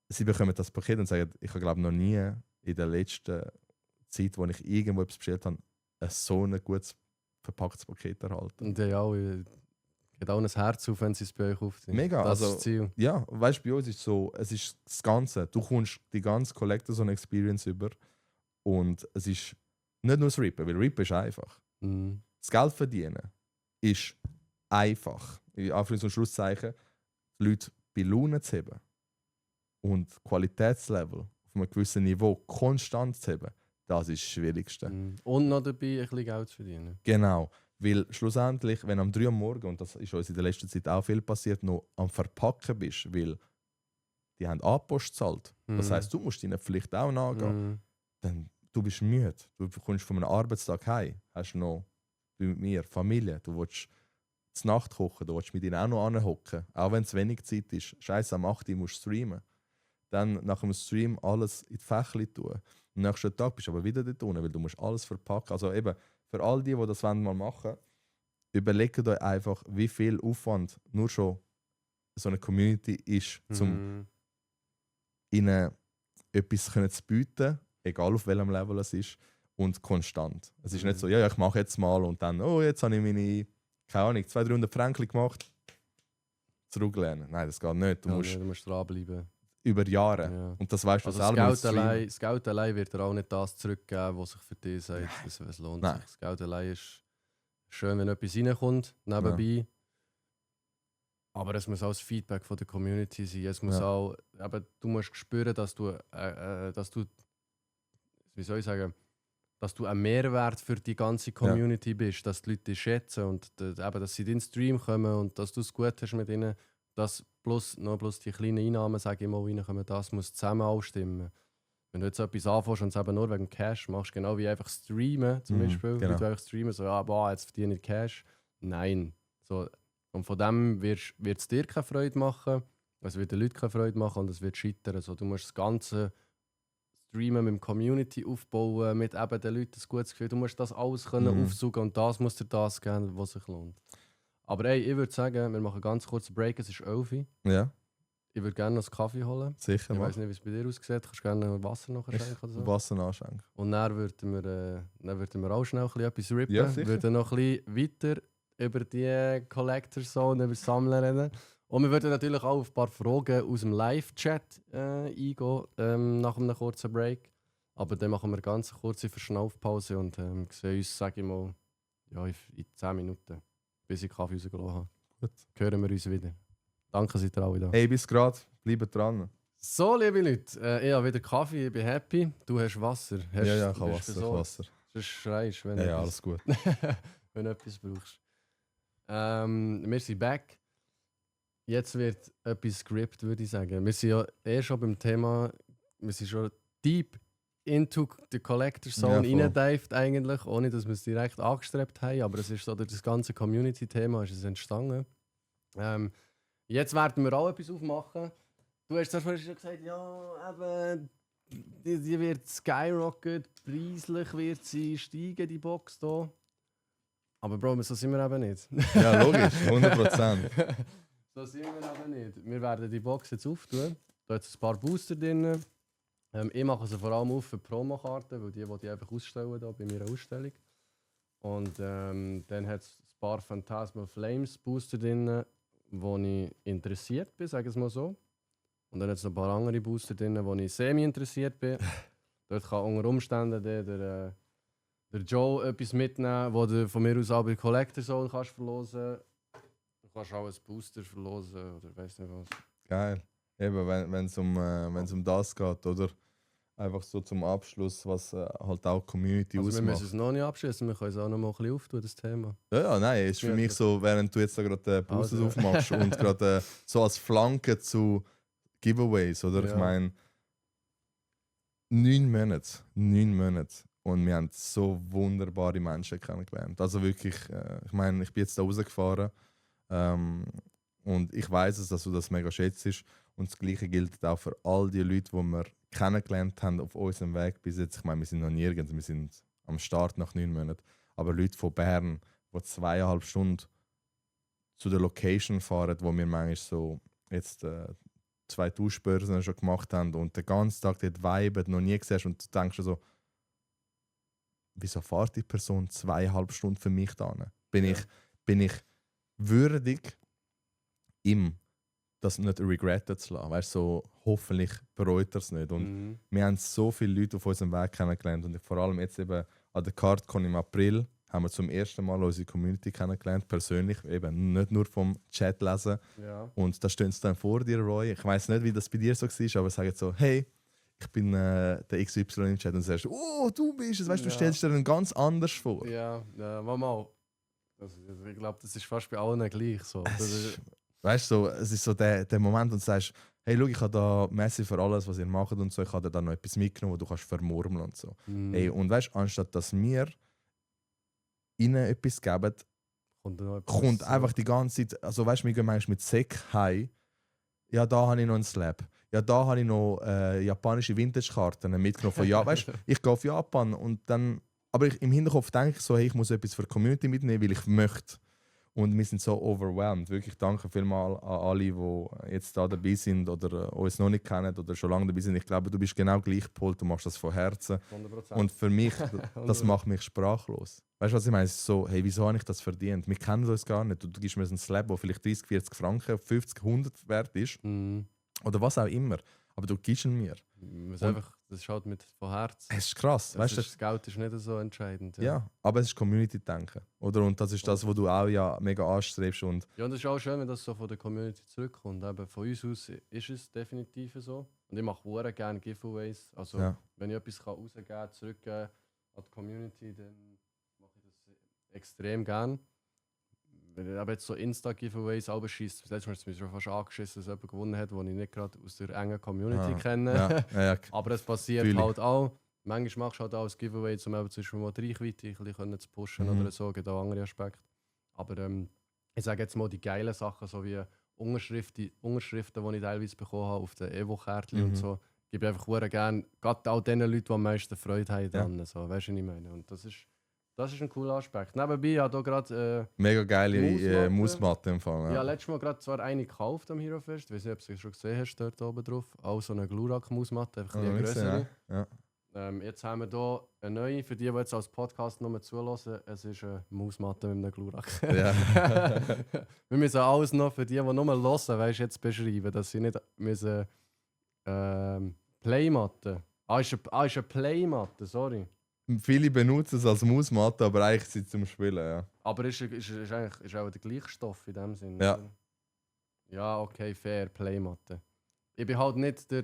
sie bekommen das Paket und sagen, ich habe glaube noch nie in der letzten Zeit, wo ich irgendwo etwas bestellt habe, so ein gutes verpacktes Paket erhalten. Und die auch, geht auch ein Herz auf, wenn sie es bei euch aufziehen. Mega, Das also- ist das Ziel. Ja, weißt du, bei uns ist so, es ist das Ganze. Du kommst die ganze Collector Experience über und es ist nicht nur das Rippen, weil Rippen ist einfach. Mhm. Das Geld verdienen ist einfach. In Anführungs- und Schlusszeichen, die Leute bei Laune zu haben und Qualitätslevel auf einem gewissen Niveau konstant zu haben, das ist das Schwierigste. Mhm. Und noch dabei ein bisschen Geld zu verdienen. Genau. Weil schlussendlich, wenn du am 3 Uhr am Morgen, und das ist uns in der letzten Zeit auch viel passiert, noch am Verpacken bist, weil die haben Anpost gezahlt. Das Mhm. heisst, du musst deine Pflicht auch nachgehen. Mhm. Dann, du bist müde. Du kommst von einem Arbeitstag heim, hast noch wie mit mir Familie. Du willst zur Nacht kochen, du willst mit ihnen auch noch anhocken. Auch wenn es wenig Zeit ist. Scheiße, am 8 Uhr musst du streamen. Dann nach dem Stream alles in die Fächli tun. Am nächsten Tag bist du aber wieder dort unten, weil du musst alles verpacken. Also eben, für all die das mal machen wollen, überlegt euch einfach, wie viel Aufwand nur schon so eine Community ist, um Mhm. ihnen etwas können zu bieten, egal auf welchem Level es ist, und konstant. Es ist nicht so, ja, ich mache jetzt mal und dann, oh, jetzt habe ich meine, keine Ahnung, 200-300 Franken gemacht, zurücklernen. Nein, das geht nicht. Du Ja, musst nee, du musst dranbleiben. über Jahre. Ja. Und das weißt du Also selber. das Geld allein wird dir auch nicht das zurückgeben, was sich für dich sagt, dass es lohnt Nein. sich. Das Geld allein ist schön, wenn etwas reinkommt, nebenbei. Aber es muss auch das Feedback von der Community sein. Es muss Ja. auch, aber du musst spüren, dass du, wie soll ich sagen, dass du ein Mehrwert für die ganze Community bist, dass die Leute dich schätzen und eben, dass sie in den Stream kommen und dass du es gut hast mit ihnen. Das plus die kleinen Einnahmen, sage ich mal, reinkommen, das muss zusammen auch stimmen. Wenn du jetzt etwas anfängst und es eben nur wegen Cash machst, genau wie einfach streamen zum Mhm, Beispiel, genau. wie du einfach streamen, so, ja, boah, jetzt verdiene ich Cash. Nein. So, und von dem wird es dir keine Freude machen, es wird den Leuten keine Freude machen und es wird scheitern. So, du musst das ganze Streamen mit dem Community aufbauen, mit eben den Leuten ein gutes Gefühl. Du musst das alles können aufsaugen und das muss dir das geben, was sich lohnt. Aber ey, ich würde sagen, wir machen ganz kurz einen Break, es ist 11 Uhr. Ja, Ich würde gerne noch einen Kaffee holen. sicher. Ich mach. weiß nicht, wie es bei dir aussieht. Kannst du gerne Wasser noch schenken oder so? Wasser nachschenken. Und dann würden wir auch schnell ein bisschen etwas rippen. Ja, sicher. Würden noch ein bisschen weiter über die Collector Zone, über das Sammeln reden. Und wir würden natürlich auch auf ein paar Fragen aus dem Live-Chat eingehen, nach einem kurzen Break. Aber dann machen wir eine ganz kurze Verschnaufpause und sehen uns, sage ich mal, ja, in 10 Minuten, bis ich Kaffee rausgelassen habe. Gut. Hören wir uns wieder. Danke, seid ihr alle da. Hey, bis gerade. Bleibt dran. So, liebe Leute, ich habe wieder Kaffee, ich bin happy. Du hast Wasser. Hast, Ja, ich habe bist Wasser. du so? Wasser. Sonst schreist wenn Ja, du ja, etwas- alles gut. wenn du etwas brauchst. Wir sind back. Jetzt wird etwas Script, würde ich sagen. Wir sind ja schon beim Thema, wir sind schon deep into the Collector Zone Ja, voll. reingedived eigentlich, ohne dass wir es direkt angestrebt haben, aber es ist so durch das ganze Community-Thema ist es entstanden. Jetzt werden wir auch etwas aufmachen. Du hast zwar vorhin schon gesagt, ja, eben, die wird skyrocket, preislich wird sie steigen, die Box hier. Aber Bro, so sind wir eben nicht. Ja, logisch, 100%. So sind wir eben nicht. Wir werden die Box jetzt auftun. Da hat ein paar Booster drin. Ich mache sie vor allem auf für Promokarten, weil die einfach ausstellen da bei meiner Ausstellung. Und dann hat es ein paar Phantasmal Flames Booster drin, wo ich interessiert bin, sagen wir es mal so. Und dann hat es noch ein paar andere Booster drin, wo ich semi interessiert bin. Dort kann unter Umständen der Joe etwas mitnehmen, wo du von mir aus auch bei Collector Zone kannst verlosen. Du kannst auch ein Booster verlosen oder weiss nicht was. Geil. Eben, wenn es um das geht, oder? Einfach so zum Abschluss, was halt auch Community Also wir ausmacht. müssen es noch nicht abschließen, wir können es auch noch mal ein bisschen auftun, das Thema. Ja, nein, es ist für mich so, während du jetzt da gerade Boosters aufmachst und gerade so als Flanke zu Giveaways, oder? Ja. Ich meine, 9 Monate. Und wir haben so wunderbare Menschen kennengelernt. Also wirklich, ich meine, ich bin jetzt da rausgefahren und ich weiß es, dass du das mega schätzt. Und das Gleiche gilt auch für all die Leute, die wir kennengelernt haben auf unserem Weg bis jetzt. Ich meine, wir sind noch nirgends, wir sind am Start nach 9 Monaten. Aber Leute von Bern, die 2,5 Stunden zu der Location fahren, wo wir manchmal so jetzt 2 Tauschbörsen schon gemacht haben und den ganzen Tag dort viben, noch nie gesehen hast und du denkst dir so, wieso fährt die Person 2,5 Stunden für mich da? Bin ich würdig, ihm das nicht regretten zu lassen? Weißt, so, hoffentlich bereut er es nicht. Und wir haben so viele Leute auf unserem Weg kennengelernt und vor allem jetzt eben an der CardCon im April haben wir zum ersten Mal unsere Community kennengelernt, persönlich, eben nicht nur vom Chat lesen. Ja. Und da stehen sie dann vor dir, Roy. Ich weiß nicht, wie das bei dir so war, aber sagen so, hey, ich bin der XY im Chat und sagst, oh, du bist es, weißt du, du stellst dir dann ganz anders vor. Ja, mal. Ich glaube, das ist fast bei allen gleich so. Weißt du, so, es ist so der Moment, und du sagst, hey, schau, ich habe da Messi für alles, was ihr macht und so, ich habe da noch etwas mitgenommen, wo du kannst vermurmeln und so. Hey, und weißt du, anstatt dass wir ihnen etwas geben, kommt einfach die ganze Zeit, also weißt du, wir gehen manchmal mit Säck heim, ja, da habe ich noch einen Slab. Ja, da habe ich noch japanische Vintage-Karten mitgenommen von Japan. Weißt, ich gehe auf Japan und dann, aber im Hinterkopf denke ich so, hey, ich muss etwas für die Community mitnehmen, weil ich möchte. Und wir sind so overwhelmed. Wirklich danke vielmals an alle, die jetzt da dabei sind oder uns noch nicht kennen oder schon lange dabei sind. Ich glaube, du bist genau gleich gepolt, du machst das von Herzen. 100%. Und für mich, das macht mich sprachlos. Weißt du, was ich meine? Es ist so, hey, wieso habe ich das verdient? Wir kennen uns gar nicht. Du gibst mir einen Slab, der vielleicht 30, 40 Franken, 50, 100 wert ist. Oder was auch immer. Aber du gibst ihn mir. Das ist halt mit von Herz. Es ist krass. Das Geld ist nicht so entscheidend. Ja, aber es ist Community-Denken. Und das ist das, was du auch ja mega anstrebst. Und das ist auch schön, wenn das so von der Community zurückkommt. Eben von uns aus ist es definitiv so. Und ich mache sehr gerne Giveaways. Also wenn ich etwas rausgeben kann, zurückgeben an die Community, dann mache ich das extrem gerne. Wenn ich jetzt so Insta-Giveaways abschießt, letztes Mal hat es mich schon fast angeschissen, dass jemand gewonnen hat, den ich nicht gerade aus der engen Community kenne. Ja. Aber es passiert halt auch. Manchmal machst du halt auch ein Giveaway, um eben zwischen mal die Reichweite ein bisschen zu pushen oder so. Es gibt auch andere Aspekte. Aber ich sage jetzt mal die geilen Sachen, so wie Unterschriften, die ich teilweise bekommen habe auf den Evo-Kärtchen und so, gebe ich einfach gerne, gerade auch den Leuten, die am meisten Freude haben dran. So, weißt du, was ich meine? Und das ist ein cooler Aspekt. Nebenbei habe ich hier gerade mega geile Mausmatte empfangen. Ja, letztes Mal gerade zwar eine gekauft am Hero Fest. Ich weiß nicht, ob du es schon gesehen hast, dort oben drauf. Auch so eine Glurak-Mausmatte, einfach eine größere. Ja. Jetzt haben wir hier eine neue, für die jetzt als Podcast nur zulassen. Es ist eine Mausmatte mit einem Glurak. Ja. Wir müssen alles noch für die nur hören, weißt, jetzt beschreiben, dass sie nicht müssen, Playmatte. Ist eine Playmatte, sorry. Viele benutzen es als Mausmatte, aber eigentlich sind sie zum Spielen. Ja. Aber ist eigentlich auch der gleiche Stoff in dem Sinne? Ja. Oder? Ja, okay, fair, Playmatte. Ich bin halt nicht der.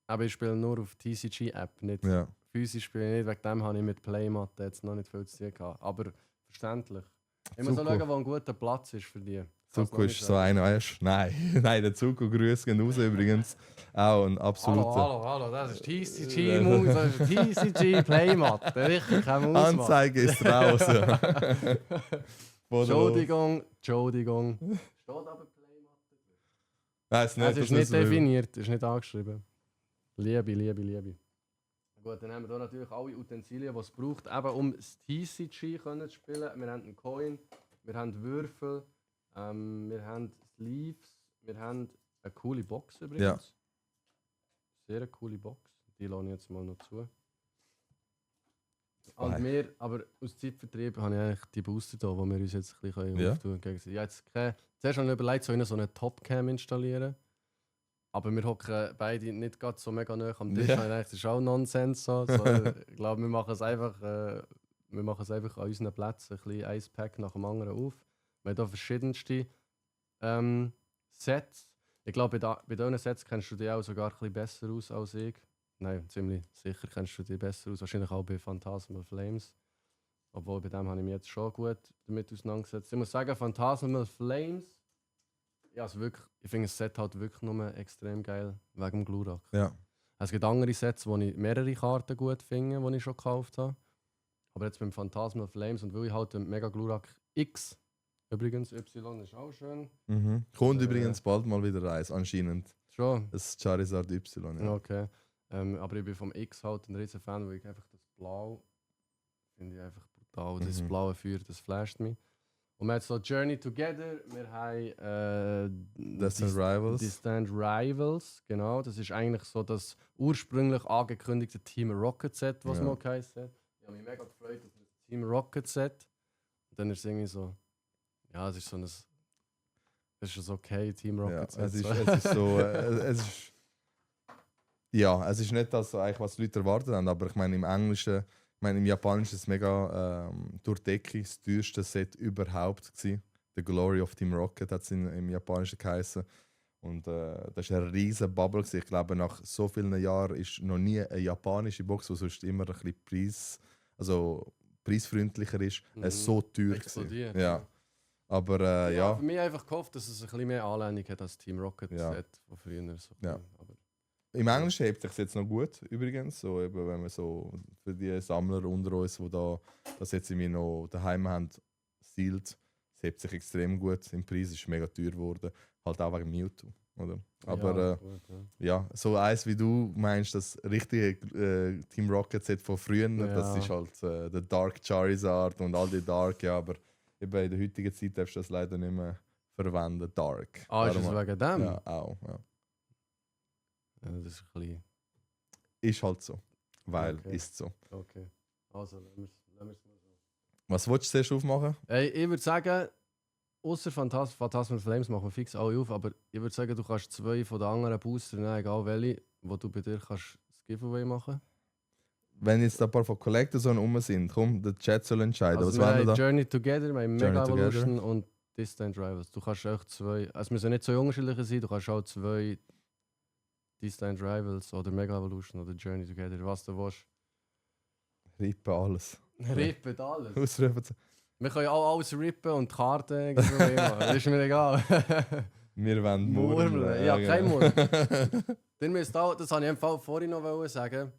Aber ich spiele nur auf TCG-App, nicht physisch spiele ich nicht. Wegen dem habe ich mit Playmatte jetzt noch nicht viel zu tun gehabt. Aber verständlich. Ich muss auch schauen, wo ein guter Platz ist für die. Zuko ist so einer, weißt du? Nein, der Zuko grüßt gehen raus übrigens. Auch ein absoluter. Hallo, das ist TCG Playmatte. Richtig, keine Mausmatte. Anzeige ist raus. Entschuldigung. Steht aber Playmatte? Nein, Es ist nicht definiert, ist nicht angeschrieben. Liebe. Gut, dann haben wir hier natürlich alle Utensilien, die es braucht, eben um das TCG zu spielen. Wir haben einen Coin, wir haben Würfel, wir haben Sleeves, wir haben eine coole Box übrigens. Ja. Sehr eine coole Box. Die lasse ich jetzt mal noch zu. Und wir, aber aus Zeitvertrieb habe ich eigentlich die Booster hier, die wir uns jetzt ein bisschen auftun können. Ja, jetzt zuerst habe ich überlegt, so eine Topcam installieren. Aber wir hocken beide nicht gerade so mega nah am Tisch. Ja. Das ist auch Nonsens. So. Ich glaube, wir machen es einfach an unseren Plätzen ein bisschen ein Pack nach dem anderen auf. Wir haben hier verschiedenste Sets. Ich glaube, bei diesen Sets kennst du dich auch sogar ein bisschen besser aus als ich. Nein, ziemlich sicher kennst du dich besser aus. Wahrscheinlich auch bei Phantasmal Flames. Obwohl, bei dem habe ich mich jetzt schon gut damit auseinandergesetzt. Ich muss sagen, Phantasmal Flames, ja, also wirklich, ich finde das Set halt wirklich nur extrem geil wegen dem Glurak. Ja. Es gibt andere Sets, wo ich mehrere Karten gut finde, die ich schon gekauft habe. Aber jetzt beim Phantasmal Flames und weil ich halt den Mega Glurak X, übrigens Y ist auch schön. Kommt übrigens bald mal wieder eins, anscheinend. Schon? Das ist Charizard Y. Ja. Okay. Aber ich bin vom X halt ein riesen Fan, weil ich einfach das Blau finde ich einfach brutal. Das blaue Feuer, das flasht mich. Und wir haben so Journey Together, wir haben Distant Rivals, genau. Das ist eigentlich so das ursprünglich angekündigte Team Rocket Set, was mal geheißen hat. Ich habe mich mega gefreut auf das Team Rocket Set. Und dann ist es irgendwie so, ja, es ist so ein, es ist okay, Team Rocket Set. Es ist so, es ist nicht das, eigentlich, was die Leute erwartet haben, aber ich meine, im Japanischen ist es mega durch die Decke das teuerste Set überhaupt gewesen. The Glory of Team Rocket hat es im Japanischen geheißen. Und das war eine riesige Bubble gewesen. Ich glaube, nach so vielen Jahren ist noch nie eine japanische Box, die sonst immer ein bisschen preisfreundlicher ist, so teuer explodiert. Ja. Aber ja. Für mich einfach gehofft, dass es ein bisschen mehr Anlehnung hat als Team Rocket Set von früher. So aber im Englischen hebt sich jetzt noch gut, übrigens. So, eben, wenn wir so für die Sammler unter uns, die das jetzt irgendwie noch daheim haben, sealed, es hebt sich extrem gut. Im Preis ist mega teuer geworden. Halt auch wegen Mewtwo. Oder? Aber ja, so eins wie du meinst, das richtige Team Rocket Set von früher, das ist halt der Dark Charizard und all die Dark, ja, aber eben in der heutigen Zeit darfst du das leider nicht mehr verwenden, Dark. Ist es wegen dem? Ja, auch. Ja. Ja, das ist ein bisschen... Ist halt so. Weil, ist so. Okay. Also, lassen wir es mal so. Was willst du zuerst aufmachen? Hey, ich würde sagen, außer Phantasmal Flames machen wir fix alle auf, aber ich würde sagen, du kannst 2 von den anderen Booster nehmen, egal welche, wo du bei dir kannst das Giveaway machen. Wenn jetzt ein paar von Collectors rum sind, komm, der Chat soll entscheiden. Also was wir haben da? Journey Together, wir haben Mega Evolution und Distant Rivals. Du kannst auch 2, es müssen nicht 2 unterschiedliche sein, du kannst auch 2 Distant Rivals oder Mega Evolution oder Journey Together, was du willst. Rippen alles. Rippen alles? Ausrufen. Wir können ja auch alles rippen und die Karten irgendwie machen. Das ist mir egal. Wir wollen murmeln. Ja, kein Murmeln. Dann müsst auch, das wollte ich im Fall vorhin noch sagen.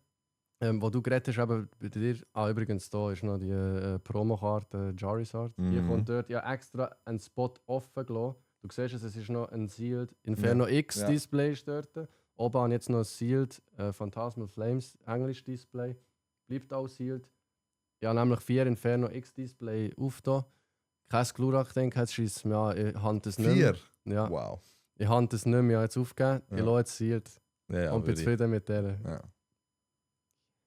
Wo du geredet hast, eben bei dir. Übrigens, da ist noch die Promokarte Charizard. Die kommt dort ja extra einen Spot offen gelassen. Du siehst es ist noch ein Sealed Inferno X Display ist dort. Oben habe ich jetzt noch ein Sealed Phantasmal Flames Englisch Display. Bleibt auch sealed. Ich habe nämlich 4 Inferno X Display auf da. Kein Glurak, denke ich, schießt mir an. Ich habe das nicht mehr. 4? Ja. Wow. Ich habe das nicht mehr jetzt aufgegeben. Ich lasse jetzt sealed. Ja, und bin zufrieden mit der. Ja.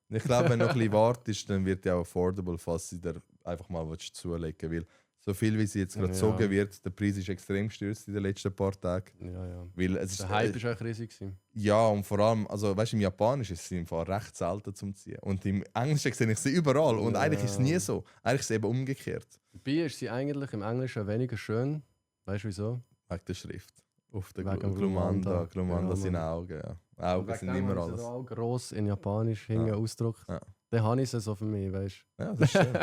Ich glaube, wenn du noch ein bisschen wartest, dann wird die auch affordable, falls sie dir einfach mal zulegen will. So viel wie sie jetzt gerade gezogen wird, der Preis ist extrem gestürzt in den letzten paar Tagen. Ja. Weil es der Hype ist auch riesig. Ja, und vor allem, also weißt, im Japanischen ist sie im Fall recht selten zum Ziehen. Und im Englischen sehe ich sie überall. Und eigentlich ist es nie so. Eigentlich ist es eben umgekehrt. Dabei ist sie eigentlich im Englischen weniger schön. Weißt du wieso? Wegen der Schrift. Auf der Glumanda. Glumanda sind Augen. Ja. Augen sind immer alles. Wenn auch gross in Japanisch hinten ausgedruckt. Ja. Dann habe ich sie so für mich, weißt du? Ja, das stimmt.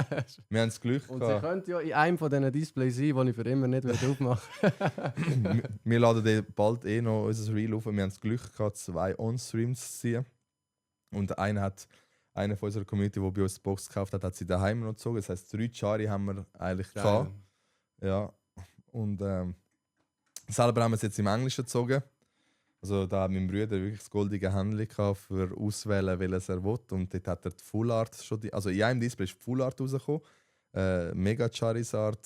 Wir haben das Glück und sie könnte ja in einem von diesen Displays sein, die ich für immer nicht aufmachen will. Wir laden bald noch unser Reel auf. Wir haben das Glück gehabt, 2 On-Streams zu ziehen. Und einer von unserer Community, der bei uns die Box gekauft hat, hat sie daheim noch gezogen. Das heisst, 3 Chari haben wir eigentlich gehabt. Ja. Und selber haben wir es jetzt im Englischen gezogen. Also da hat mein Bruder wirklich das goldige Händchen gehabt für auswählen, welches er will. Und dort hat er die Full Art schon. Also in einem Display ist die Full Art rausgekommen. Mega Charizard,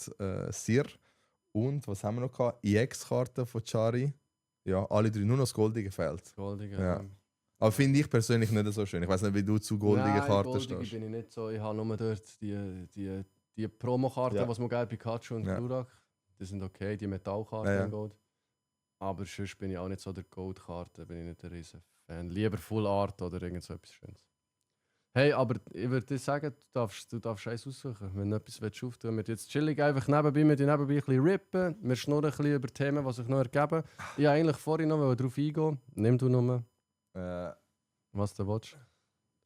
Sir. Und was haben wir noch gehabt? EX-Karte von Chari. Ja, alle drei. Nur noch das goldige fehlt. Goldige. Ja. Aber finde ich persönlich nicht so schön. Ich weiß nicht, wie du zu goldigen Karten goldige stehst. bin ich nicht so. Ich habe nur dort die Promo-Karten, Ja. was man gibt, Pikachu und Ja. Glurak. Die sind okay, die Metallkarten Ja, ja. in Gold. Aber sonst bin ich auch nicht so der Gold-Karte, bin ich nicht ein riesen Fan. Lieber Full Art oder irgend so etwas Schönes. Hey, aber ich würde dir sagen, du darfst eins aussuchen, wenn du etwas auftun willst. Wir tun jetzt chillig einfach nebenbei ein bisschen rippen. Wir schnurren ein bisschen über Themen, die sich noch ergeben. Ich wollte eigentlich vorhin noch darauf eingehen. Nimm du nur, was du willst.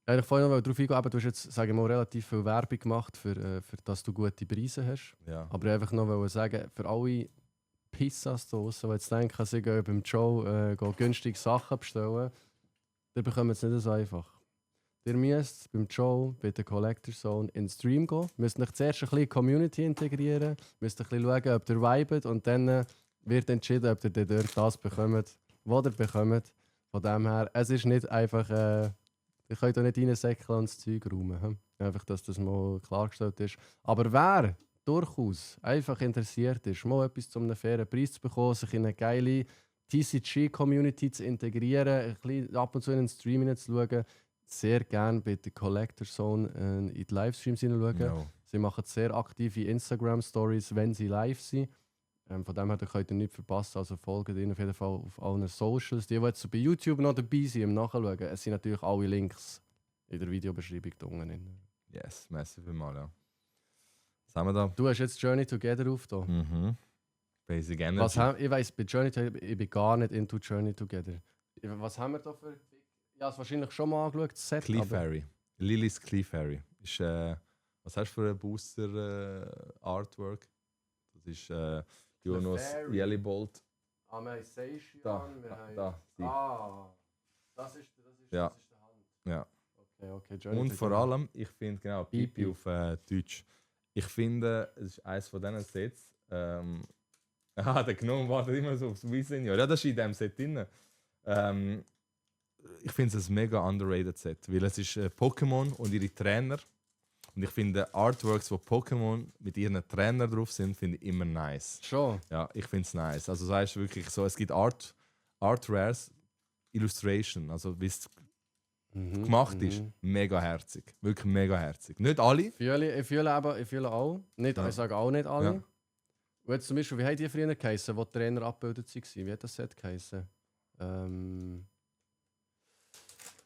Eigentlich vorhin noch darauf eingehen, aber du hast jetzt, sage ich mal, relativ viel Werbung gemacht, für dass du gute Preise hast. Ja. Aber ich einfach noch sagen, für alle Pissas draussen, die jetzt denken, sie gehen beim Joe günstige Sachen bestellen, die bekommen es nicht so einfach. Ihr müsst beim Joe, bei der Collector Zone, in den Stream gehen. Ihr müsst euch zuerst ein bisschen die Community integrieren, müsst ein bisschen schauen, ob ihr vibet und dann wird entschieden, ob ihr dann dort das bekommt, was ihr bekommt. Von dem her, es ist nicht einfach, ihr könnt auch nicht reinsäckeln und das Zeug räumen. Hm? Einfach, dass das mal klargestellt ist. Aber wer durchaus einfach interessiert ist, mal etwas zu einem fairen Preis zu bekommen, sich in eine geile TCG-Community zu integrieren, ein bisschen ab und zu in den Stream hineinzuschauen, sehr gerne bei der Collector Zone in die Livestreams hineinschauen. No. Sie machen sehr aktive Instagram-Stories, wenn sie live sind. Von dem her könnt ihr nichts verpassen. Also folgt ihnen auf jeden Fall auf allen Socials. Die jetzt so bei YouTube noch dabei sind, im Nachschauen. Es sind natürlich alle Links in der Videobeschreibung da unten. Yes, massive mal, ja. Was haben wir da? Du hast jetzt Journey Together aufgetan. Mhm. Basic Energy. Ich weiss, bei Journey Together, ich bin gar nicht into Journey Together. Was haben wir da für... Ich habe es wahrscheinlich schon mal angeschaut, das Set. Clefairy. Lily's Clefairy. Ist, was hast du für ein Booster Artwork? Das ist Jonas Clefairy. Yellow Bolt. Ah, wir haben Seishion, Da, wir haben... da, sie. Das ist Ja. das ist der Hand. Ja. Okay, Journey Und vor Together. allem, ich finde, genau, Pipi Pipi. auf Deutsch. Ich finde, es ist eines von diesen Sets. Der Gnome wartet immer so aufs Wii-Senior. Ja, das ist in diesem Set drin. Ich finde es ein mega underrated Set, weil es ist Pokémon und ihre Trainer. Und ich finde Artworks, wo Pokémon mit ihren Trainern drauf sind, finde ich immer nice. Schon. Ja, ich finde es nice. Also das heißt wirklich so, es gibt Art Rares, Illustration, also wie es gemacht ist, mega herzig. Wirklich mega herzig. Nicht alle. Ich fühle auch. Nicht, Ja. Ich sage auch nicht alle. Ja. Und jetzt zum Beispiel, wie haben die früher geheißen, wo die Trainer abgebildet waren? Wie hat das Set geheißen?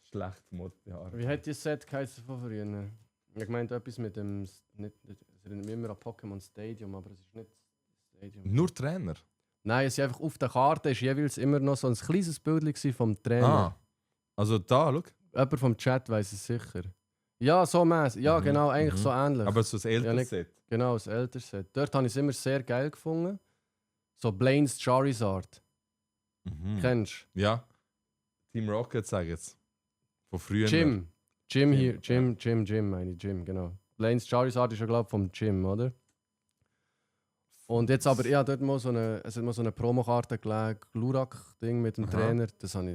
Schlecht Motto. Wie hat das Set geheißen von früher? Ich meinte etwas mit dem. Es erinnert mich immer an Pokémon Stadium, aber es ist nicht Stadium. Nur Trainer. Nein, es ist einfach auf der Karte ist jeweils immer noch so ein kleines Bild vom Trainer. Also da, schau. Jemand vom Chat weiss es sicher. Ja, so mäßig. Ja, Mhm, genau, eigentlich mhm. so ähnlich. Aber so ein älteres nicht- Set. Genau, das ältere Set. Dort habe ich es immer sehr geil gefunden. So Blaine's Charizard. Mhm. Kennst Ja. Team Rocket, sag ich jetzt. Von früher. du? Jim. Jim hier. ja. Jim, meine ich. Jim, genau. Blaine's Charizard ist ja, glaube ich, vom Jim, oder? Und jetzt aber, ich habe dort mal so eine Promokarte gelegt, Glurak-Ding mit dem Aha. Trainer. Das habe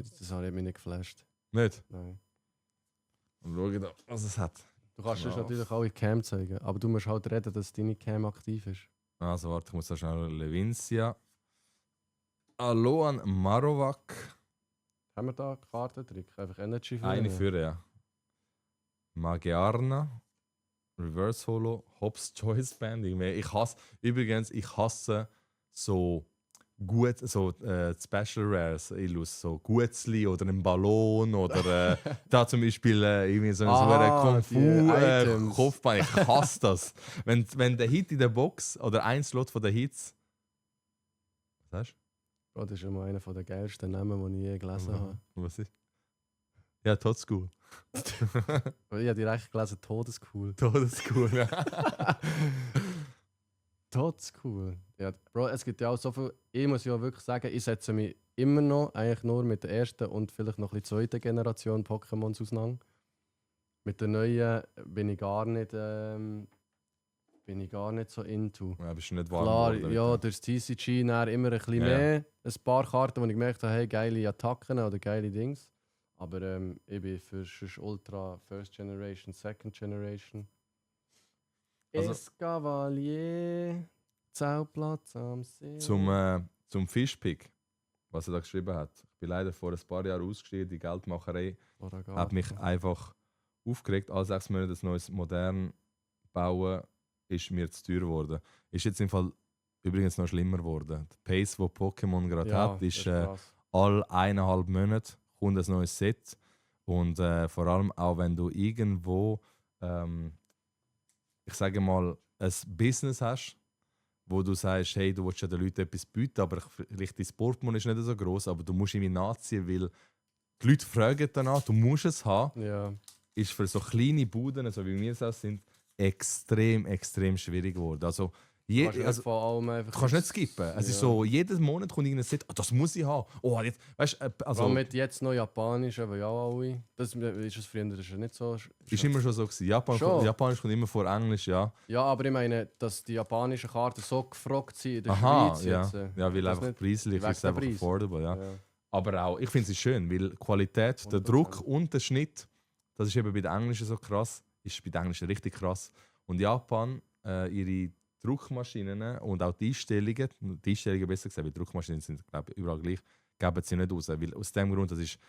ich mich nicht geflasht. Nicht? Nein. Und schau da, was es hat. Du kannst uns Ja. natürlich auch in Cam zeigen, aber du musst halt reden, dass deine Cam aktiv ist. Also warte, ich muss da schnell Levincia. Aloan Marovac. Haben wir da einen Kartentrick? Einfach Energy Eine führen? für ja. Magiarna. Reverse Holo. Hobbs Choice Band. Ich hasse so gut, so Special Rares, Illus, so Gutzli oder ein Ballon oder da zum Beispiel irgendwie so ein Kung die Fu Items. Kopfband. Ich hasse das. wenn der Hit in der Box oder ein Slot von den Hits. Was hast Bro, das ist immer einer der geilsten Namen, die ich je gelesen habe. Was ist? Ja, Todschool. Ich habe direkt gelesen, Todescool. Todeschool, ja. Todescool. Ja, Bro, es gibt ja auch so viel. Ich muss ja wirklich sagen, ich setze mich immer noch eigentlich nur mit der ersten und vielleicht noch ein bisschen zweiten Generation Pokémons auseinander. Mit der neuen bin ich gar nicht bin ich gar nicht so into. Ja, bist du nicht warm Klar, geworden, ja, bitte. durch das TCG dann immer ein bisschen mehr. Ein paar Karten, wo ich gemerkt habe, hey, geile Attacken oder geile Dings. Aber ich bin für sonst Ultra First Generation, Second Generation. Also- Escavalier, Zauplatz am See. Zum Fischpick, was er da geschrieben hat. Ich bin leider vor ein paar Jahren ausgestiegen. Die Geldmacherei hat mich einfach aufgeregt. Alle 6 Monate ein neues modern bauen ist mir zu teuer geworden. Ist jetzt im Fall übrigens noch schlimmer geworden. Die Pace, die Pokémon gerade hat, ist krass. alle 1,5 Monate kommt ein neues Set. Und vor allem auch wenn du irgendwo, ich sage mal, ein Business hast, wo du sagst, hey, du willst ja den Leuten etwas bieten, aber vielleicht dein Portemonnaie ist nicht so groß, aber du musst irgendwie nachziehen, weil die Leute fragen danach, du musst es haben, Ja. ist für so kleine Buden, so wie wir es auch sind, extrem schwierig geworden. Also, Kannst du also, von allem einfach... du kannst nicht skippen. Es ist so, jeden Monat kommt irgendein Set, das muss ich haben. Oh, jetzt, weißt, Also also, mit jetzt noch Japanisch, aber ja alle. Das ist es früher das ist ja nicht so... ist immer schon so gewesen. Schon. Japanisch kommt immer vor Englisch, ja. Ja, aber ich meine, dass die japanischen Karten so gefragt sind in der Aha, Schweiz ja. jetzt. Ja, weil das einfach nicht preislich wegen ist es der einfach Preis. affordable, ja. Ja. Aber auch, ich finde es schön, weil die Qualität, der Druck 100%. und der Schnitt, das ist eben bei den Englischen so krass, ist bei den Englischen richtig krass. Und Japan, ihre Druckmaschinen und auch die Einstellungen besser gesagt, weil Druckmaschinen sind, glaube ich, überall gleich, geben sie nicht raus. Weil aus dem Grund, das ist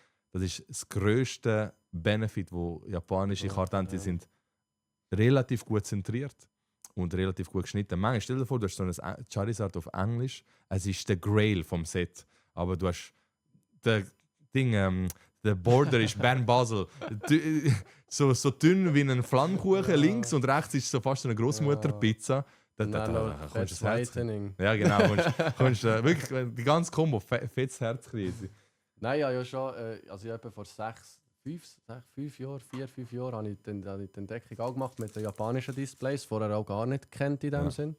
das grösste Benefit, wo japanische Ja, Karten die ja. sind relativ gut zentriert und relativ gut geschnitten. Manchmal, stell dir vor, du hast so ein Charizard auf Englisch, es ist der Grail vom Set, aber du hast der Ding, der Border ist Bern Basel, so dünn wie ein Flammkuchen, links und rechts ist so fast eine Großmutterpizza. Und dann noch kommst du fettes das Herz. Whitening. Ja, genau. Kommst wirklich die ganze Kombo, fettes Herzkrise. Nein, ja schon, also ich habe vor 5 Jahren, 4-5 Jahren, habe ich die Entdeckung auch gemacht mit den japanischen Displays, vorher auch gar nicht kennt in dem Ja. Sinn.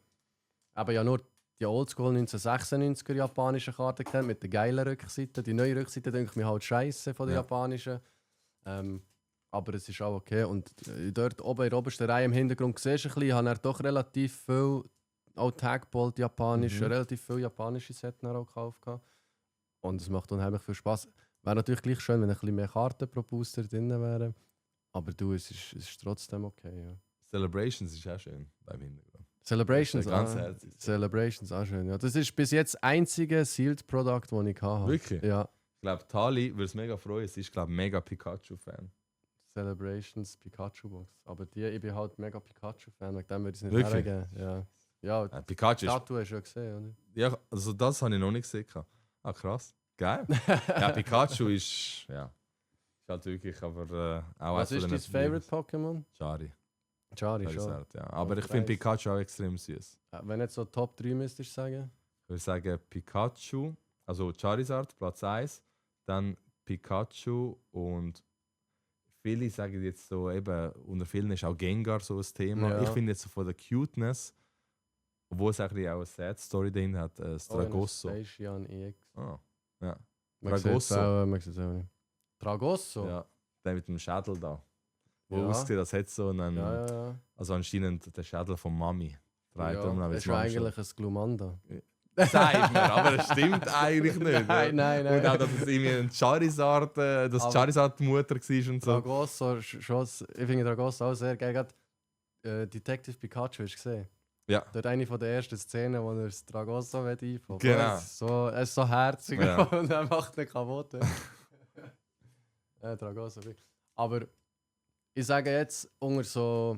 Aber ja nur die Oldschool 1996er japanischen Karten kennt mit der geilen Rückseite. Die neue Rückseite denke ich mir halt scheiße von den Ja. japanischen. Aber es ist auch okay. Und dort oben in der obersten Reihe im Hintergrund siehst du ein bisschen, habe doch relativ viel, auch Tagbolt japanisch, relativ viele japanische Sets auch gekauft. Und es macht unheimlich viel Spaß. Wäre natürlich gleich schön, wenn ein bisschen mehr Karten pro Booster drin wären. Aber du, es ist trotzdem okay. Ja. Celebrations ist auch schön beim Hintergrund. Celebrations, Das ist ganz herzig. Celebrations auch schön. Ja. Das ist bis jetzt das einzige Sealed Product, das ich hatte. Wirklich? Ja. Ich glaube, Tali würde es mega freuen. Sie ist, glaube ich, mega Pikachu-Fan. Celebrations Pikachu Box. Aber ich bin halt mega Pikachu-Fan, wegen dem würde ich es nicht Wirklich? hergeben. Ja. Ja, Pikachu ist. Tattoo hast du ja gesehen, oder? Ja, also das habe ich noch nicht gesehen. Ah, krass. Geil. Ja, Pikachu ist. Ja. Ist halt wirklich, aber auch Was eins ist von dein den Favorite Pokémon? Chari. Chari schon. Charizard, ja. Aber ich Ich finde weiss. Pikachu auch extrem süß. Wenn du jetzt so Top 3 müsstest sagen? Ich würde sagen Pikachu, also Charizard, Platz 1, dann Pikachu und viele sagen jetzt so, eben, unter vielen ist auch Gengar so ein Thema. Ja. Ich finde jetzt so von der Cuteness, obwohl es eigentlich auch eine Sad Story drin hat, Stragosso. Anastasia EX. Ah, ja. Man sieht es Tragosso. auch, man sieht es auch nicht. Tragosso? Ja, der mit dem Schädel da. Wo Ja. aussieht, das hat so einen, Ja, ja. also anscheinend der Schädel von Mami. Dreht Ja, um, das ist ja eigentlich ein Glumanda. Sagt man, aber das stimmt eigentlich nicht. Nein, nein, Und auch, nein. dass es irgendwie ein Charizard, dass Aber- Charizard die Mutter war und so. Tragosso, ich finde Tragosso auch sehr geil. Gerade, Detective Pikachu, hast du gesehen? Ja. Dort eine von der ersten Szenen, wo er das Tragosso einbaut. Genau. Er ist so herzig Ja. und er macht ihn kaputt. Tragosso. Aber ich sage jetzt, unter so.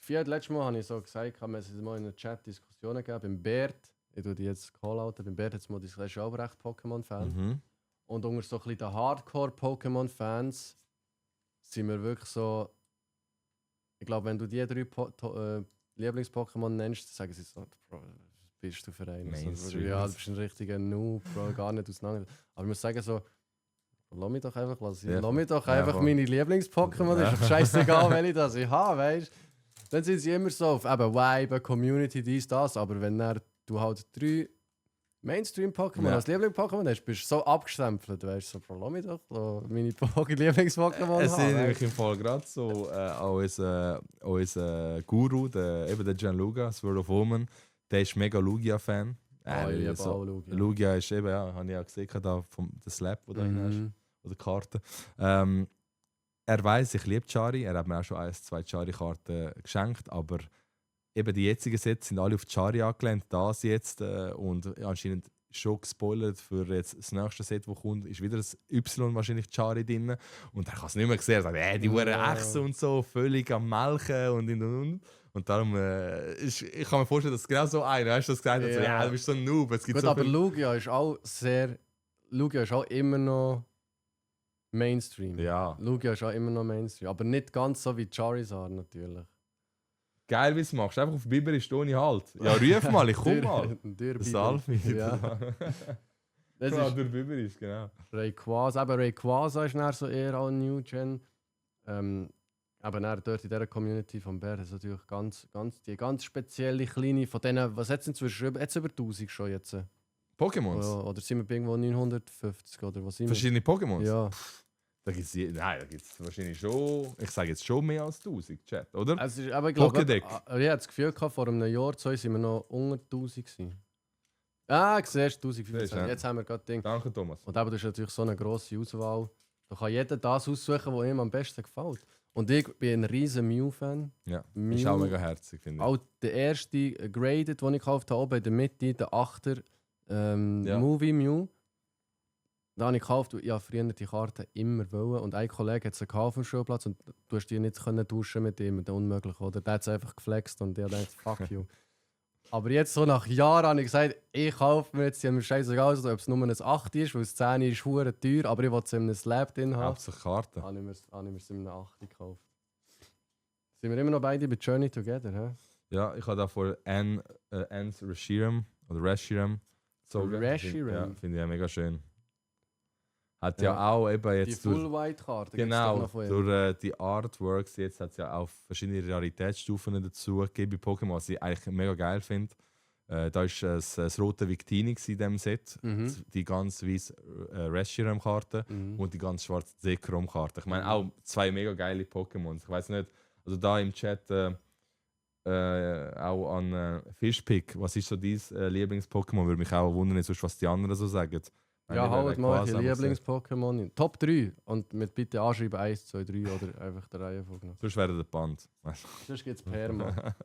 Letztes Mal habe ich so gesagt, wir es mal in einer Chat Diskussionen gegeben. Beim Bert, ich tue die jetzt call-outen, beim Bert jetzt mal die ist auch recht Pokémon-Fan. Mhm. Und unter so ein bisschen den Hardcore-Pokémon-Fans sind wir wirklich so. Ich glaube, wenn du die 3 Lieblings-Pokémon nennst, sagen sie so, Bro, was bist du für einen? So, Mainstream. ja, du bist ein richtiger Noob, Bro, gar nicht auseinander. Aber ich muss sagen, so, lass mich doch einfach, Ja, lass mich doch ja, einfach voll. meine Lieblings-Pokémon, Ja. ist doch scheißegal, welche das ich habe, weißt du? Dann sind sie immer so auf eben Vibe, Community, dies, das, aber wenn du halt 3 Mainstream-Pokémon Ja. als Lieblings-Pokémon hast, bist du so abgestempelt. Weißt du, so, lass mich doch so meine Lieblings-Pokémon Es sind haben. nämlich im Fall gerade so, unser Guru, der Gianluca, Sword of Woman, der ist mega Lugia-Fan. Ich liebe so, auch Lugia. Lugia ist eben, ja, habe ich ja gesehen, da vom der Slap, wo da drin ist, Mhm. oder die Karte. Er weiß, ich liebe Chari, er hat mir auch schon 2 Chari-Karten geschenkt, aber eben die jetzigen Sets sind alle auf Chari angelehnt, das jetzt und anscheinend schon gespoilert für jetzt das nächste Set, das kommt, ist wieder das Y wahrscheinlich Chari drin und er kann es nicht mehr sehen, er sagt, die Uhren Ja. Echsen und so, völlig am Melken und darum, ich kann mir vorstellen, dass genau so einer, weißt du, das gesagt hat, so, Ja. du bist so ein Noob, es gibt Gut, so aber viel... Lugia ist auch immer noch Mainstream. Ja, Lugia ist auch immer noch Mainstream, aber nicht ganz so wie Charizard natürlich. geil, wie du es machst, einfach auf Biberisch ohne Halt. Ja, ruf mal, ich komm mal. Der Das Alfie. Ja. Das Ja, ist durch Biberisch, genau. Rayquaza. Eben Rayquaza ist dann so eher auch New Gen. Aber dann dort in dieser Community von Bär ist natürlich die ganz spezielle kleine von denen, was hat es inzwischen? Jetzt über 1000 schon jetzt. Pokémons? Oder sind wir irgendwo 950 oder was sind wir? Verschiedene Pokémons? Ja. Da gibt's da gibt's wahrscheinlich schon, ich sage jetzt schon mehr als 1000, Chat, oder? Also, aber ich glaube, Pokédex. ich hatte das Gefühl, vor einem Jahr, 2 sind wir noch unter 1000 gewesen. Ah, siehst du, 1025. Ja. Jetzt haben wir gerade Ding. Danke, Thomas. Und eben, das ist natürlich so eine grosse Auswahl. Da kann jeder das aussuchen, was ihm am besten gefällt. Und ich bin ein riesen Mew-Fan. Ja, Mew, ist auch mega herzig, finde ich. auch der erste Graded, den ich gekauft habe, oben in der Mitte, der 8er Ja. Movie Mew. Da habe ich gekauft, ich habe früher die Karte immer wollen. Und ein Kollege hat sie gekauft auf dem Schulplatz und du hast die nicht können tauschen mit ihm, das unmöglich, oder? Der hat es einfach geflext und der denkt, fuck you. Aber jetzt, so nach Jahren, habe ich gesagt, ich kaufe mir jetzt, die haben mir scheißegal, also, ob es nur ein 8 ist, weil das 10 ist verdammt teuer, aber ich will es in einem Slab drin haben. Hauptsache Karten. Habe ich mir es in einem 8 gekauft. Sind wir immer noch beide bei Journey Together, hä? Ja, ich habe da vor Ans Reshiram oder Reshiram gezogen. Reshiram? Ja, finde ich ja mega schön. Hat ja auch eben Die jetzt durch, Full White Karte. genau, durch die Artworks jetzt hat es ja auch verschiedene Raritätsstufen dazu gegeben bei Pokémon, was ich eigentlich mega geil finde. Da war das rote Victini in diesem Set, die ganz weiße Reshiram-Karte und die ganz schwarze Zekrom-Karte. Ich meine auch 2 mega geile Pokémons. Ich weiß nicht, also da im Chat auch an Fishpick, was ist so dein Lieblings-Pokémon? Würde mich auch wundern, sonst, was die anderen so sagen. Ja, halt mal Quasi ein haben wir Lieblings-Pokémon. Top 3. Und mit bitte anschreiben 1, 2, 3 oder einfach der Reihenfolge noch. gesagt. Sonst wäre der Band. Sonst gibt es Perma.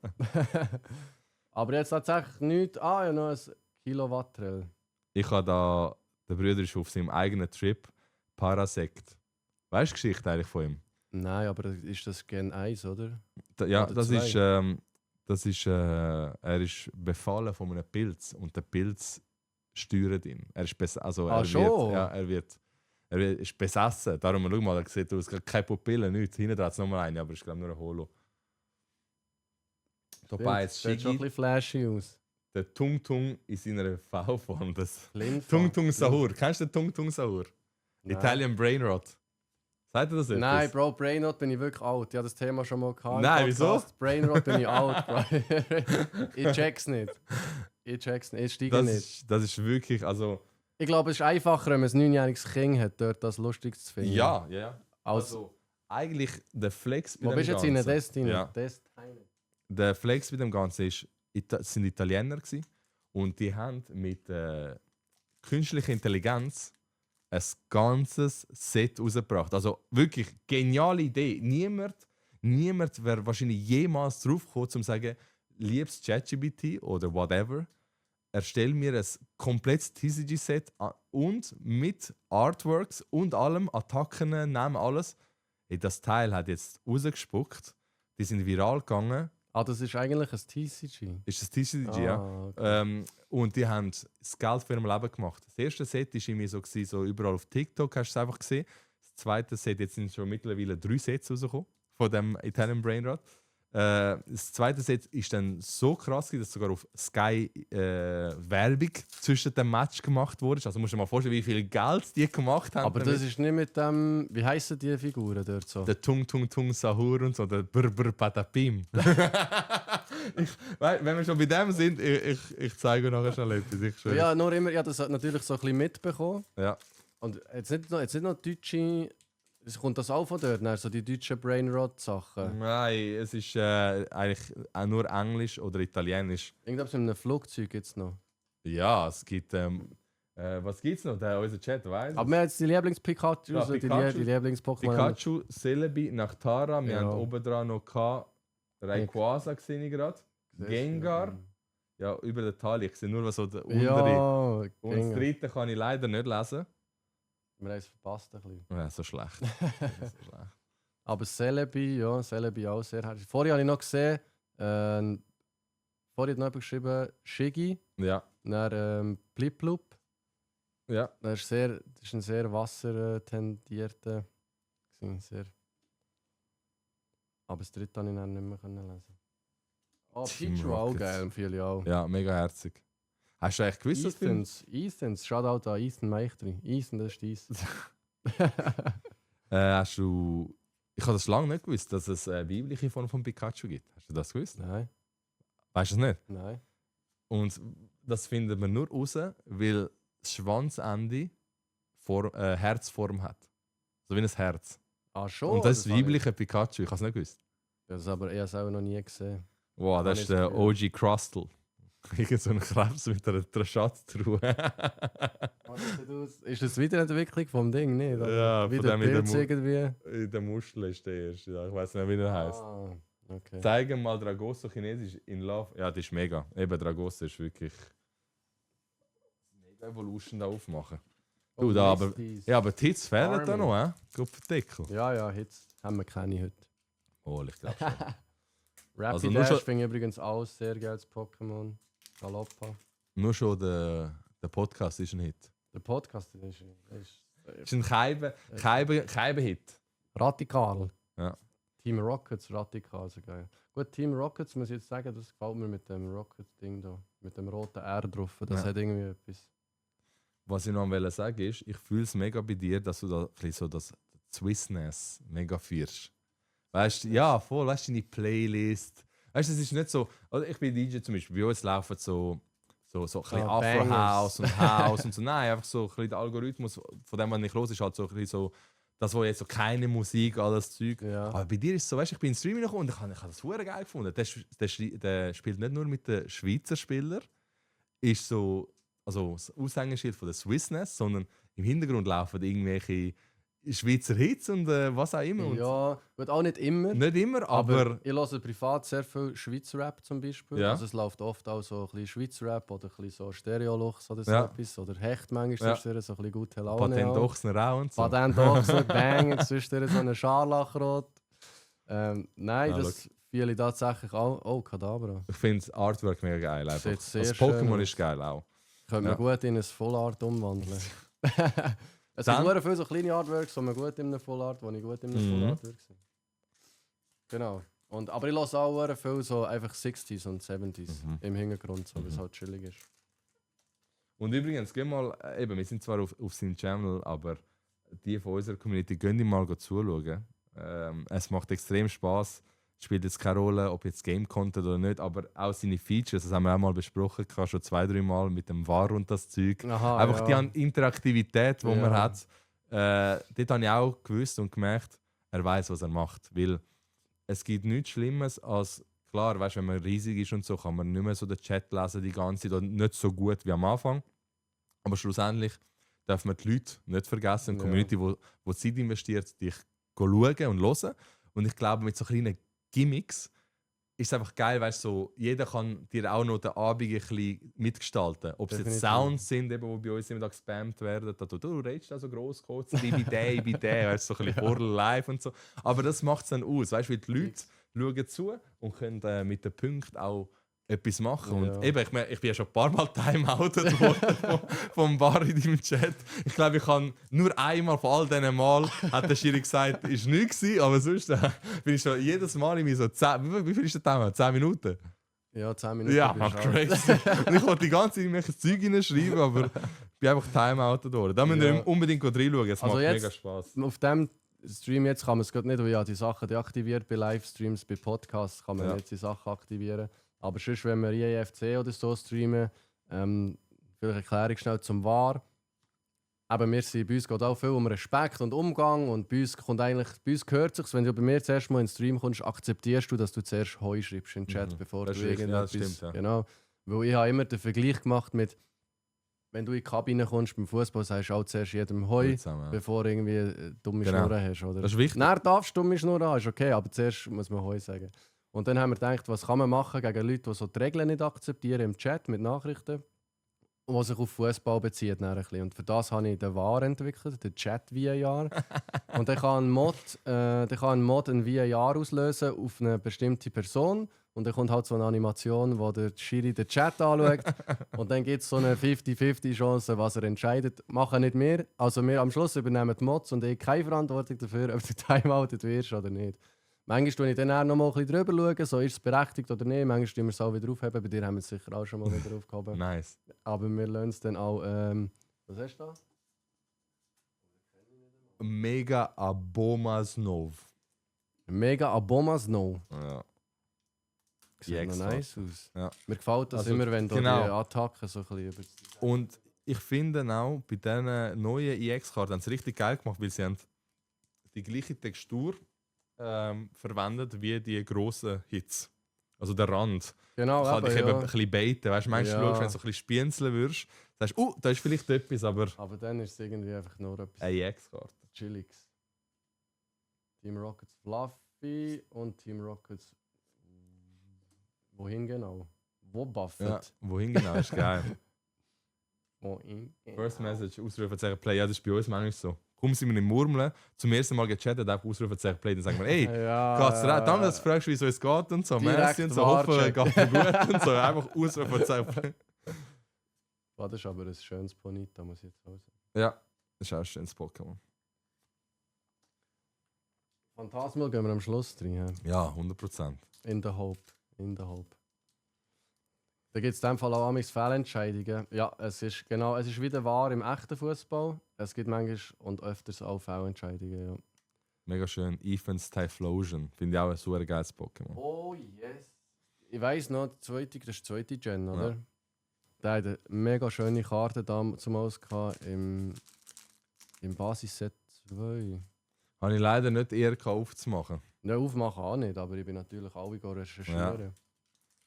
Aber jetzt tatsächlich nichts. Ah, ja, noch ein Kilowatt-Trail. Ich habe da, der Bruder ist auf seinem eigenen Trip Parasect. Weißt du die Geschichte eigentlich von ihm? Nein, aber ist das Gen 1, oder? Ja, Oder das zwei. ist, er ist befallen von einem Pilz und der Pilz steuert ihn. Er ist also Ah, er schon? er ist besessen. Darum, schau mal, er sieht aus, keine Pupille, nichts. Hinten hat es nochmal eine, aber ich glaube nur ein Holo. Dabei ist Sieht schon ein Shiggy, bisschen flashy aus. der Tung Tung in seiner V-Form. Das Blindfang. Tung Tung Sahur. Kennst du den Tung Tung Sahur? Nein. Italian Brainrot. Sagt ihr das etwas? Nein, Bro, Brainrot bin ich wirklich alt. Ich habe das Thema schon mal gehabt. im Nein, wieso? Podcast. Brainrot bin ich alt, Bro. Ich check's nicht. Ich steige nicht. Das ist wirklich, also... Ich glaube, es ist einfacher, wenn man ein 9-jähriges Kind hat, dort das lustig zu finden. Ja. Als, Also, eigentlich der Flex bei wo dem bist du jetzt in der Ganzen- Destiny? Ja. Der Flex bei dem Ganzen ist, sind Italiener gewesen, und die haben mit künstlicher Intelligenz ein ganzes Set rausgebracht. Also wirklich geniale Idee. Niemand wäre wahrscheinlich jemals drauf gekommen, um zu sagen, liebes ChatGPT oder whatever, erstell mir ein komplettes TCG-Set und mit Artworks und allem, Attacken, Namen, alles. Hey, das Teil hat jetzt rausgespuckt. Die sind viral gegangen. Ah, das ist eigentlich ein TCG. Ist das TCG, ja. Okay. Und die haben das Geld für ihr Leben gemacht. Das erste Set war irgendwie so, so überall auf TikTok, hast du es einfach gesehen. Das zweite Set, jetzt sind schon mittlerweile 3 Sets rausgekommen von dem Italian Brainrot. Das zweite Set ist dann so krass, dass sogar auf Sky Werbung zwischen dem Match gemacht wurde. Also musst du dir mal vorstellen, wie viel Geld die gemacht haben. Aber das ist nicht mit dem. Wie heissen die Figuren dort so? Der Tung Tung Tung Sahur und so, der Brr Patapim. Wenn wir schon bei dem sind, ich zeige euch nachher schnell etwas. Ich schwöre. Ja, nur immer, ich habe das natürlich so ein bisschen mitbekommen. Ja. Und jetzt nicht noch deutsche. Kommt das auch von dort, so die deutschen Brainrot-Sachen? Nein, es ist eigentlich auch nur Englisch oder Italienisch. Irgendwas mit einem Flugzeug gibt es noch. Ja, es gibt. Was gibt es noch? Unser Chat weiß. Aber wir haben jetzt die Lieblings-Pikachu, Ja, die Pikachu. Lieblings-Pokémon. Pikachu, Celebi, Nachtara. Wir Ja. haben oben dran noch Rayquaza gesehen gerade. Gengar. Ja, über den Tal. Ich sehe nur was so der untere. Ja, Und das Gengar. dritte kann ich leider nicht lesen. Wir haben es verpasst ein bisschen. Ja, so schlecht. So schlecht. Aber Celebi auch sehr herzlich. Vorher habe ich noch gesehen, vorher hat noch jemand geschrieben, Shiggy, Ja, dann Bliplup. ja. Das ist ein sehr wassertendierter. Sehr. Aber das dritte habe ich dann nicht mehr lesen. Oh, Team Pichu auch Rockets. geil, empfehle ich auch. Ja, mega herzig. Hast du eigentlich gewusst, dass du... Ethans, Shoutout an Ethan Meichtri. Ethan, das ist dies. Hast du... Ich habe das lange nicht gewusst, dass es eine weibliche Form von Pikachu gibt. Hast du das gewusst? Nein, Weißt du es nicht? nein. Und das finden wir nur raus, weil das Schwanzende Herzform hat. So wie ein Herz. Ah, schon? Und das ist habe ich- weibliche Pikachu. Ich habe es nicht gewusst. Das aber ich habe es auch noch nie gesehen. Wow, Kann das ich ist der so- OG Crustle. Irgend so ein Krebs mit einer Schatztruhe. Ist das wieder eine Entwicklung vom Ding, nicht? Oder? Ja, von wieder dem in der Pilz irgendwie. In der Muschel ist der erste. Ja, ich weiß nicht, wie der heißt. Ah, okay. Zeigen mal Dragoso Chinesisch in Love. Ja, das ist mega. Eben Dragoso ist wirklich. Mega Evolution da aufmachen. Du, Oh, da, Misties. Ja, aber die Hits fehlen da Army. noch, hä? Gut für den Deckel. Ja, jetzt haben wir keine heute. Oh, ich glaube schon. Rapidash Also nur schon- finde ich übrigens auch sehr geiles Pokémon. Galoppa. Nur schon der Podcast ist ein Hit. Der Podcast ist Ist ein Keiben-Hit. radikal. Ja. Team Rockets, radikal, so geil. Gut, Team Rockets, muss ich jetzt sagen, das gefällt mir mit dem Rocket-Ding da. Mit dem roten R drauf. Das Ja. hat irgendwie etwas. Was ich noch sagen wollte, ist, ich fühle es mega bei dir, dass du da ein bisschen so das Swissness mega feierst. Weißt du, ja, voll, weißt du, deine Playlist. Weißt du, es ist nicht so. Also ich bin DJ zum Beispiel, bei uns laufen so ein bisschen Ah, Afro-House und House und so. Nein, einfach so ein bisschen der Algorithmus, von dem, was nicht los ist, halt so ein bisschen so. Das, wo jetzt so keine Musik, alles Zeug. Ja. Aber bei dir ist es so, weißt du, ich bin ins Streaming gekommen und ich habe das super geil gefunden. Der spielt nicht nur mit den Schweizer Spielern, ist so, also das Aushängeschild von der Swissness, sondern im Hintergrund laufen irgendwelche Schweizer Hits und was auch immer. Und Ja, gut, auch nicht immer. nicht immer, aber Ich höre privat sehr viel Schweizer Rap zum Beispiel. Ja. Also es läuft oft auch so ein bisschen Schweizer Rap oder ein bisschen so Stereolux oder so Ja. etwas. Oder Hecht manchmal Ja. zwischendurch, so ein bisschen gute Laune. Patent auch. Ochsner auch und so. Patent Ochsner, Bang, zwischendurch so eine Scharlachrot. Nein, Ah, das fühle ich tatsächlich auch. Oh, Kadabra. Ich finde das Artwork mega geil. Sieht Einfach. sehr Das schön Pokémon aus. ist geil auch. Könnte Ja. man gut in ein Full Art umwandeln. Es Dann- gibt nur viele so kleine Artworks, die man gut in einem Full Art, die ich gut in einem Full Mhm. Art würde sehen. Genau. Aber ich höre auch sehr viel so einfach 60s und 70s Mhm. im Hintergrund, so, weil es halt chillig ist. Und übrigens, geh mal, eben, wir sind zwar auf seinem Channel, aber die von unserer Community, gehen die mal zuschauen. Es macht extrem Spaß. Spielt jetzt keine Rolle, ob jetzt Game Content oder nicht, aber auch seine Features, das haben wir auch mal besprochen, schon 2-3 Mal mit dem VAR und das Zeug. Aha, Einfach ja. die Interaktivität, die Ja. man hat. Dort habe ich auch gewusst und gemerkt, er weiß, was er macht. Weil es gibt nichts Schlimmes als, klar, weißt, wenn man riesig ist und so, kann man nicht mehr so den Chat lesen die ganze Zeit oder nicht so gut wie am Anfang. Aber schlussendlich darf man die Leute nicht vergessen, eine Ja. Community, die Zeit investiert, dich schauen und hören. Und ich glaube, mit so kleinen Gimmicks ist es einfach geil, weißt, so, jeder kann dir auch noch den Abend ein bisschen mitgestalten. Ob es jetzt Definitiv. Sounds sind, eben, die bei uns immer da gespammt werden, da du redest da so gross kurz, ich bin der, weißt, so ein bisschen vor live und so. Aber das macht es dann aus, weißt, weil die Leute schauen zu und können mit den Punkten auch etwas machen. Ja. Und eben, ich bin ja schon ein paar Mal timeoutet worden vom Bar in deinem Chat. Ich glaube, ich kann nur einmal von all diesen Mal, hat der Schiri gesagt, ist nichts gewesen, aber sonst bin ich schon jedes Mal irgendwie so 10, wie viel ist der Timer? 10 Minuten? Ja, 10 Minuten. Ja, bist du alt. crazy. Und ich wollte die ganze Zeit irgendwelches Zeug hineinschreiben, aber bin einfach timeoutet worden. Da müsst ihr Ja. unbedingt reinschauen, es Also macht jetzt- mega Spaß. Auf dem Stream jetzt kann man es gerade nicht, weil ja die Sachen deaktiviert bei Livestreams, bei Podcasts kann man Ja. nicht die Sachen aktivieren. Aber sonst, wenn wir IEFC oder so streamen, vielleicht Erklärung schnell zum VAR. Aber wir sind, bei uns geht auch viel um Respekt und Umgang und bei uns gehört es sich, wenn du bei mir zuerst mal in den Stream kommst, akzeptierst du, dass du zuerst Heu schreibst im Chat, bevor Das du ist richtig, ja, irgendetwas... das stimmt, ja. Genau. Weil ich habe immer den Vergleich gemacht mit, wenn du in die Kabine kommst beim Fußball, sagst du auch zuerst jedem Heu, Zusammen, ja. bevor du irgendwie dumme Genau. Schnurren hast. Oder? Das ist wichtig. Nein, darfst du dumme Schnurren haben, ist okay, aber zuerst muss man Heu sagen. Und dann haben wir gedacht, was kann man machen gegen Leute, die so die Regeln nicht akzeptieren im Chat mit Nachrichten, und die sich auf Fußball beziehen. Dann ein bisschen. Und für das habe ich den VAR entwickelt, den Chat-VAR. Und dann kann ein Mod ein VAR auslösen auf eine bestimmte Person. Und dann kommt halt so eine Animation, wo der Schiri den Chat anschaut. Und dann gibt es so eine 50-50 Chance, was er entscheidet. Machen nicht wir. Also wir am Schluss übernehmen die Mods und ich keine Verantwortung dafür, ob du timeoutet wirst oder nicht. Manchmal schaue ich dann auch noch mal ein bisschen drüber, schauen, so ist es berechtigt oder nicht. Manchmal schauen wir es auch wieder aufheben. Bei dir haben wir es sicher auch schon mal wieder aufgehoben. Nice. Aber wir lernen es dann auch. Was hast du da? Mega Abomasnov. Mega Abomasnow. Ja. Sieht noch extra. nice aus. Ja. Mir gefällt das Also, immer, wenn da genau. die Attacken so ein bisschen über Und ich finde auch, bei diesen neuen EX-Karten haben sie richtig geil gemacht, weil sie haben die gleiche Textur verwendet wie die grossen Hits. Also der Rand. Genau, Kann aber, dich eben ein ja. bisschen baiten. Weißt du, manchmal Ja. schaust, wenn du so ein bisschen spienzeln würdest, sagst du, da ist vielleicht etwas, aber Aber dann ist es irgendwie einfach nur etwas eine EX-Karte. Chilliges. Team Rockets Fluffy und Team Rockets. Wohin genau? Wo Buffett? Ja, wohin genau, ist geil. Wohin? First Message, Ausrufezeichen Play. Ja, das ist bei uns manchmal so. Kaum sind wir im Murmeln, zum ersten Mal gechattet, einfach Ausrufezeichen Play, dann sagen wir, ey, ja, geht's rein? Dann, dass du fragst, wie es uns geht und so, Direkt merci und so, hoffe, Warcheck. geht dir gut und so, einfach Ausrufezeichen Play. Oh, das ist aber ein schönes Bonita, muss ich jetzt auch sagen. Ja, das ist auch ein schönes Pokémon. Phantasmal gehen wir am Schluss drin. Ja, 100%. In the hope. In the hope. Da gibt es in dem Fall auch amigs Fehlentscheidungen. Ja, es ist wieder wahr im echten Fußball. Es gibt manchmal und öfters auch Fehlentscheidungen. Ja. Mega schön. Evans Typhlosion. Finde ich auch ein super geiles Pokémon. Oh yes! Ich weiss noch, das ist die zweite Gen, oder? Ja. Der hat eine mega schöne Karte damals im Basisset 2. Habe ich leider nicht eher aufzumachen. Ja, aufmachen auch nicht, aber ich bin natürlich alle recherchieren.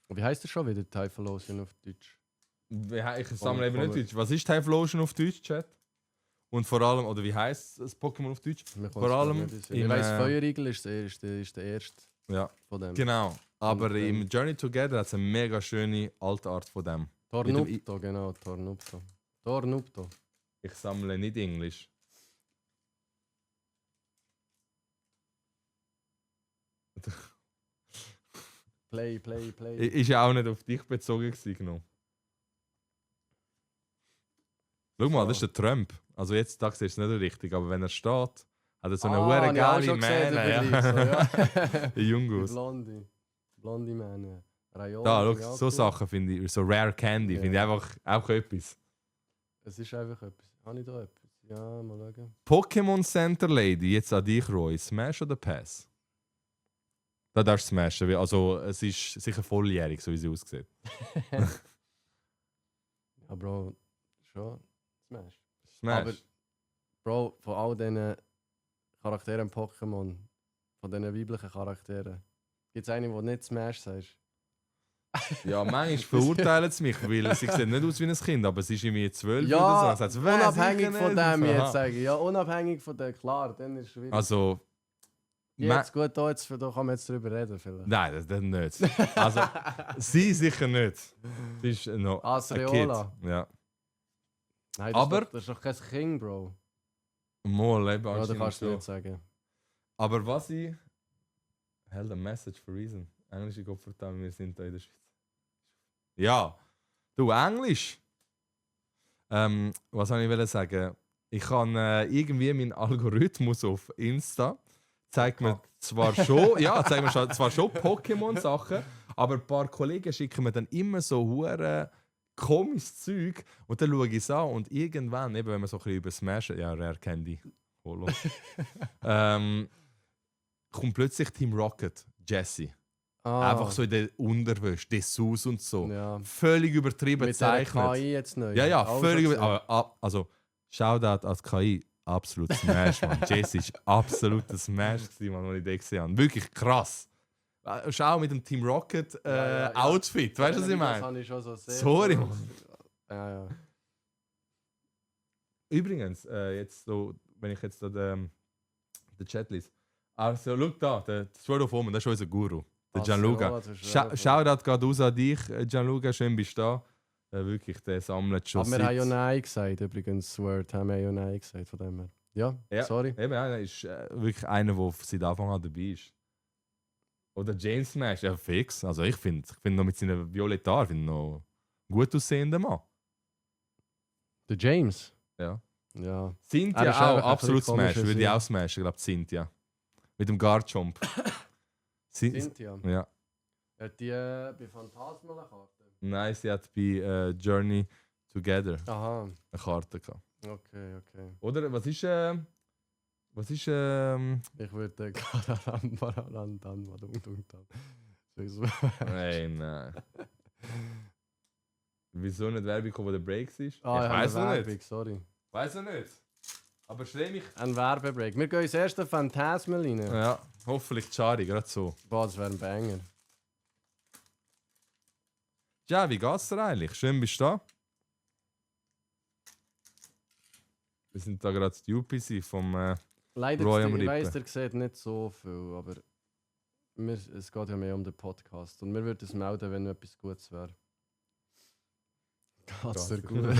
Und wie heisst das schon wieder, Typhlosion auf Deutsch? Ich sammle eben nicht Deutsch. Was ist Typhlosion auf Deutsch, Chat? Und vor allem, oder wie heisst das Pokémon auf Deutsch? Mir kommt's Vor allem gerade nicht in den Sinn. Ich im, weiss, Feuerigel ist der erste Ja, von dem. genau. Aber Und, im Journey Together hat es eine mega schöne alte Art von dem. Tornupto, genau, Tornupto. Tornupto. Ich sammle nicht Englisch. Play. Ist ja auch nicht auf dich bezogen gewesen, genau. Schau mal, das ist der Trump. Also jetzt da siehst du es nicht richtig, aber wenn er steht, hat er so eine hure geile Mähne. Ja. Die Die Jungus. Blonde Mähne. Rayon. Da, schau, so Sachen finde ich, so Rare Candy, Ja. finde ich einfach auch etwas. Es ist einfach etwas. Habe ich da etwas? Ja, mal schauen. Pokémon Center Lady, jetzt an dich, Roy. Smash oder Pass? Da darfst du smashen, weil also es ist sicher volljährig, so wie sie aussieht. Ja, Bro, schon Smash. Smash. Aber, Bro, von all diesen Charakteren im Pokémon, von diesen weiblichen Charakteren, gibt es einen, der nicht Smash sagst? Ja, manchmal verurteilen sie mich, weil sie sieht nicht aus wie ein Kind, aber sie ist irgendwie 12 Ja, oder so. Dann sagt sie, «Weiss ich unabhängig von nicht.» dem Aha. jetzt sage ich. Ja, unabhängig von dem, klar, dann ist es schwierig. Also, Jetzt gut, da kann man jetzt drüber reden vielleicht. nein, das nicht. Also, sie sicher nicht. Sie ist noch ein Asreola. Kid. Ja. Nein, Aber- das ist doch kein King, Bro. Mal, eben Ja, da anscheinend kannst du schon. nicht sagen. Aber was ich... Held a message for reason. Englische Kopfverteilung, wir sind da in der Schweiz. Ja. Du, Englisch. Was wollte ich sagen? Ich kann irgendwie meinen Algorithmus auf Insta zeigt mir zwar schon, zwar schon Pokémon-Sachen, aber ein paar Kollegen schicken mir dann immer so hure komisches Zeug und dann schaue ich es an und irgendwann, eben wenn man so ein bisschen über Smash, ja, Rare Candy, Holo, kommt plötzlich Team Rocket, Jesse. Einfach so in der Unterwäsche, Dessous und so. Ja. Völlig übertrieben Mit der gezeichnet. KI jetzt neu. Ja, Auch völlig schon über. Also, Shoutout als KI, absolut Smash, man. Jesse war absolut ein Smash, man, als ich den gesehen habe. Wirklich krass. Schau mit dem Team Rocket Outfit, weißt du, was ich Das meine? habe ich schon so sehr. Sorry, Mann. Ja. Übrigens, jetzt so, wenn ich jetzt da den Chat lese. Also, schau da, der Sword of Omen, das ist unser Guru. Der Gianluca. Shoutout geht raus an dich, Gianluca, schön bist du da. Wirklich, der sammelt schon. Aber wir haben ja Nein gesagt, übrigens, Sword haben wir ja Nein gesagt, von dem her. Ja, sorry. Eben, er ist wirklich einer, der seit Anfang an dabei ist. Oder James Smash, ja fix. Also ich finde noch mit seinen violetten Haaren noch gut aussehender Mann. Der James? Ja. Ja. Cynthia Er ist auch einfach ein absolut bisschen Smash, komischer würde ich Sinn. auch smashen, ich glaube Cynthia. Mit dem Guard-Jump. Cynthia. Ja. Hat die bei Phantasma eine Karte? Nein, sie hat bei Journey Together Aha, eine Karte gehabt. okay. Oder was ist Ich würde Nein. Wieso nicht Werbung, wo der Breaks ist? Ah, ich weiß noch Werbung, nicht. sorry. Weiß noch nicht. Aber stell mich. Ein Werbebreak. Wir gehen ins erste Phantasma rein. Ja, hoffentlich Chari, gerade so. Boah, das wäre ein Banger. Ja, wie geht's dir eigentlich? Schön bist du da. Wir sind da gerade die UPC vom. Leider, Roy am ich Rippen. weiss, ihr seht nicht so viel, aber es geht ja mehr um den Podcast. Und wir würden es melden, wenn etwas Gutes wäre. Geht's dir gut?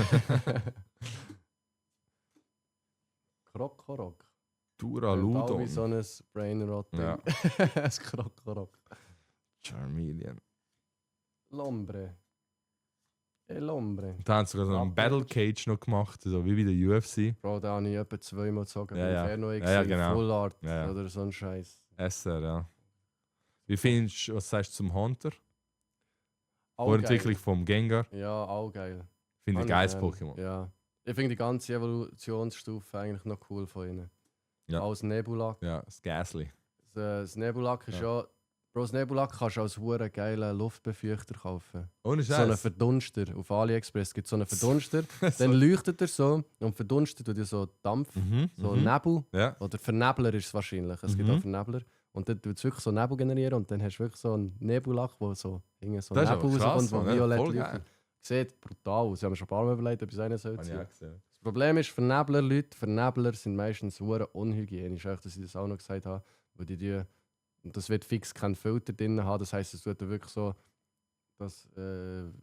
Krokorok. Dura Wie so Ludon. ein Brainrot-Ding. Ja. Ein Krokorok. Charmeleon. Lombre. Lombre. Da haben sie sogar so einen Battle Cage noch gemacht, so wie bei der UFC. Bro, da habe ich etwa 2 Mal gezogen. Ja, ja. Inferno Ja, genau. Full Art Ja, ja. oder so ein Scheiß. SR, ja. Wie findest du, was sagst du zum Hunter? Auch Vor geil. Entwicklung vom Gengar. Ja, auch geil. Finde ich Kann geiles gerne. Pokémon. Ja. Ich finde die ganze Evolutionsstufe eigentlich noch cool von ihnen. Ja. Als Nebulak. Ja, das Gasly. Das Nebulak ist ja. Bro, das Nebulak kannst du als hure geilen Luftbefeuchter kaufen. Ohne So einen Scheiß. Verdunster. Auf AliExpress gibt es so einen Verdunster. Dann leuchtet er so und verdunstet tut dir so Dampf, so Nebel. Ja. Oder Vernebler ist es wahrscheinlich. Es gibt auch Vernebler. Und dann tut es wirklich so Nebel generieren und dann hast du wirklich so einen Nebulak, wo so, so Das ist Nebel aber krass, rauskommt, wo Mann, ja, violett voll leuchtet. geil. Sieht brutal aus. Ich habe mir schon ein paar Mal überlegt, ob ich es einen soll Habe ich ziehen. auch gesehen. Das Problem ist, Vernebler sind meistens hure unhygienisch. Echt, dass ich das auch noch gesagt habe. Weil und das wird fix keinen Filter drin haben. Das heisst, es tut dir wirklich so das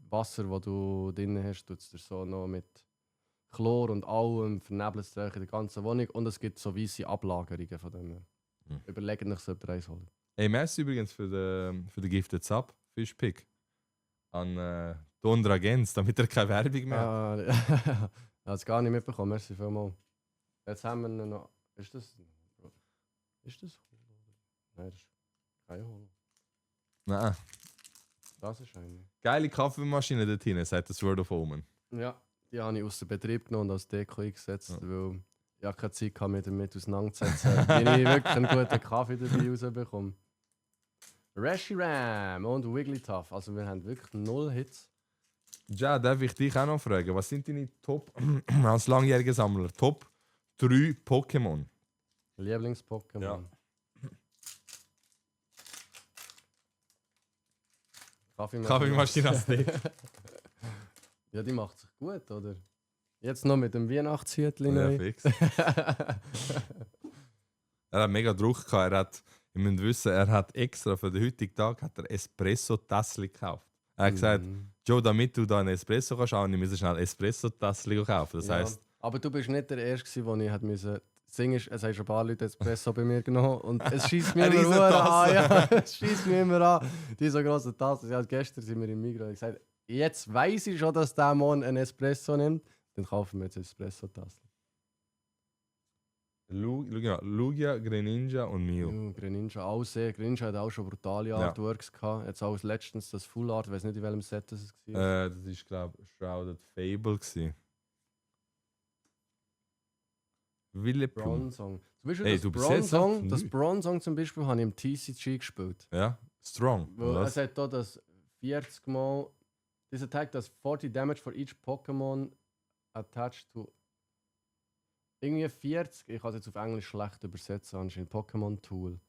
Wasser, das du drin hast, tut es dir so noch mit Chlor und allem vernebelt es in der ganzen Wohnung. Und es gibt so weisse Ablagerungen von dem. Überlegt euch, ob ihr eins holt. Hey, merci übrigens für den Gifted Sub, Fishpick. An Don Dragens, damit er keine Werbung mehr hat. Ich habe es gar nicht mitbekommen. Merci vielmals. Jetzt haben wir noch. Ist das? Nein, das ist kein Holo. Nein. Das ist eine. Geile Kaffeemaschine dort hinten, sagt das Word of Omen. Ja, die habe ich aus dem Betrieb genommen und als Deko eingesetzt, weil ich habe keine Zeit hatte, mich damit auseinanderzusetzen. Bin ich wirklich einen guten Kaffee dabei rausbekommen. Reshiram und Wigglytuff. Also wir haben wirklich 0 Hits. Ja, darf ich dich auch noch fragen, was sind deine Top, als langjähriger Sammler, Top 3 Pokémon? Lieblings-Pokémon. Ja. Kaffeemaschine als Deko. Ja, die macht sich gut, oder? Jetzt noch mit dem Weihnachtshütchen. Ja, neu. fix. Er hat mega Druck gehabt. Ihr müsst wissen, er hat extra für den heutigen Tag hat er Espresso-Tassel gekauft. Er hat gesagt, Joe, damit du da einen Espresso kannst, auch nicht müssen schnell Espresso-Tassel kaufen. Das heisst, aber du bist nicht der Erste, der ich hat müssen. Singen, es haben schon ein paar Leute Espresso bei mir genommen und es schießt mir Eine immer riesen an. Tasse. Ja, es schießt mir immer an. Diese große Tasse. Ja, gestern sind wir im Migros. Ich gesagt, jetzt weiss ich schon, dass der Mann einen Espresso nimmt, dann kaufen wir jetzt Espresso-Tasse. Lugia, Greninja und Mio. Ja, Greninja auch sehr. Greninja hat auch schon brutale Artworks gehabt. Jetzt auch letztens das Full Art, ich weiß nicht, in welchem Set das war. Das war, glaube ich, Shrouded Fable. Willeplum. Bronzong. Zum Beispiel Hey, du bist jetzt einfach Das neu. Bronzong zum Beispiel habe ich im TCG gespielt. Ja, Strong. Weil oder es was? hat hier das 40 Mal. This attack does 40 damage for each Pokémon attached to. Irgendwie 40. Ich kann es jetzt auf Englisch schlecht übersetzen, anscheinend. Pokémon Tool.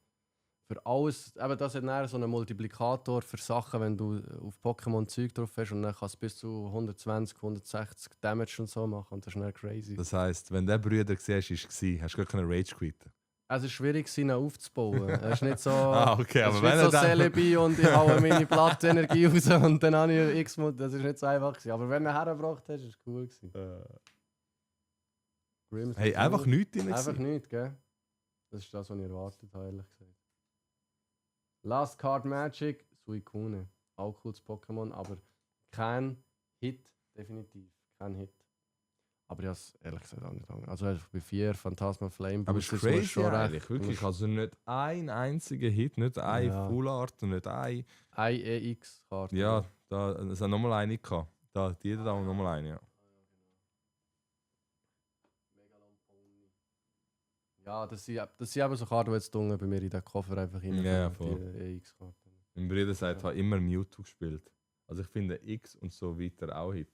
Für alles. Eben, das hat dann so einen Multiplikator für Sachen, wenn du auf Pokémon Zeug drauf hast und dann kannst du bis zu 120, 160 Damage und so machen. Und das ist dann crazy. Das heisst, wenn der Brüder war, hast du gar keine Rage quitten. Es ist schwierig, ihn aufzubauen. Es ist nicht so. Okay, Es aber ist wenn nicht er so dann... Celebi und ich haue meine Plattenergie raus und dann habe ich x-mal. Das ist nicht so einfach gewesen. Aber wenn du ihn hergebracht hast, ist es cool gewesen. Grimms Hey, ist einfach cool. nichts drin. Einfach nichts, gell? Das ist das, was ich erwartet habe, ehrlich gesagt. Last Card Magic, Suicune. Auch cooles Pokémon, aber kein Hit, definitiv. Kein Hit. Aber ich habe es ehrlich gesagt auch nicht lange. Also bei 4 Phantasma Flame Aber es ist Boosters musst crazy du eigentlich, wirklich. Also nicht ein einziger Hit, nicht ein Ja. Full Art und nicht ein... Eine EX-Karte. Ja, da, es hat nochmal eine gehabt. Da, jeder da nochmal eine, ja. Ja, das sind eben so Karten, die jetzt unten bei mir in den Koffer einfach rein. Ja, voll. Die EX-Karten. Mein Bruder sagt, er hat immer Mewtwo gespielt. Also ich finde X und so weiter auch Hit.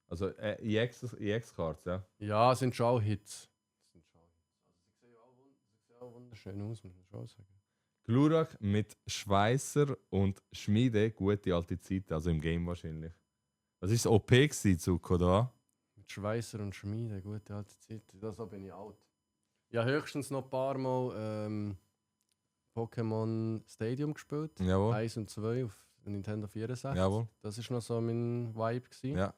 Also EX-Cards, ja. Ja, sind schon auch Hits. Sind schon auch Hits. Also, sie sehen auch wunderschön aus, muss man schon sagen. Glurak mit Schweißer und Schmiede, gute alte Zeit, also im Game wahrscheinlich. Was ist das OP gewesen, Zuko, da? Mit Schweißer und Schmiede, gute alte Zeit. So bin ich alt. Ja, höchstens noch ein paar Mal Pokémon Stadium gespielt. Jawohl. 1 und 2 auf Nintendo 64. Jawohl. Das war noch so mein Vibe gewesen. Ja.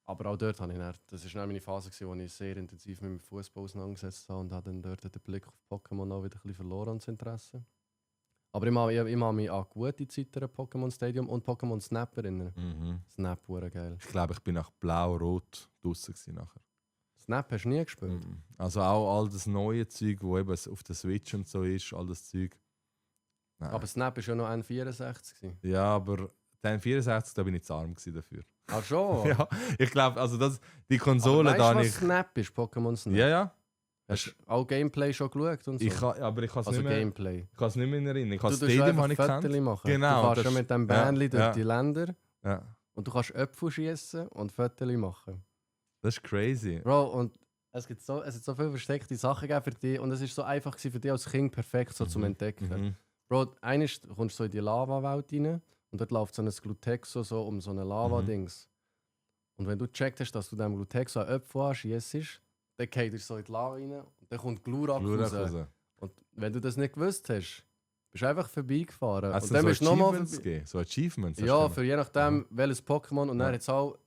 Aber auch dort habe ich dann, das war meine Phase, wo ich sehr intensiv mit dem Fußball auseinandergesetzt habe und habe dann dort den Blick auf Pokémon auch wieder ein bisschen verloren, das Interesse. Aber ich mag mich an gute Zeiten an Pokémon Stadium und Pokémon Snap erinnern. Mhm. Snap war geil. Ich glaube, ich bin nach Blau-Rot draussen gewesen nachher. Snap hast du nie gespielt? Mhm. Also auch all das neue Zeug, wo eben auf der Switch und so ist, all das Zeug. Nein. Aber Snap war ja noch N64 gewesen. Ja, aber den 64, da bin ich zu arm gewesen dafür. Ach schon? Ja, ich glaube, also die Aber Konsole weißt da du, was nicht. Snap ist, Pokémon Snap? Ja, ja. Hast du auch Gameplay schon geschaut und so? Aber ich kann es also nicht mehr. Gameplay. Ich kann es nicht mehr erinnern. Ich habe Du das tust Stadium einfach habe ich gekannt. Fotos machen. Genau, Du kannst das schon ist- mit dem ja, Bändchen durch ja. die Länder Ja, und du kannst Äpfel schießen und Fotos machen. das ist crazy. Bro, und es hat so viele versteckte Sachen gegeben für dich und es war so einfach gewesen für dich als Kind perfekt so zum Entdecken. Mhm. Bro, eines du kommst so in die Lava-Welt rein und dort läuft so ein Glutexo so um so ein Lava-Dings. Und wenn du gecheckt hast, dass du dem Glutexo einen Äpfel anschiessest, dann geht er so in die Lava rein und dann kommt Glurak Glurak raus. raus. Und wenn du das nicht gewusst hast, bist du einfach vorbeigefahren. Hat Und es dann so bist du nochmal Achievements gegeben? So Achievements? hast Ja, du für je nachdem, welches Pokémon. Und dann Ja. jetzt auch,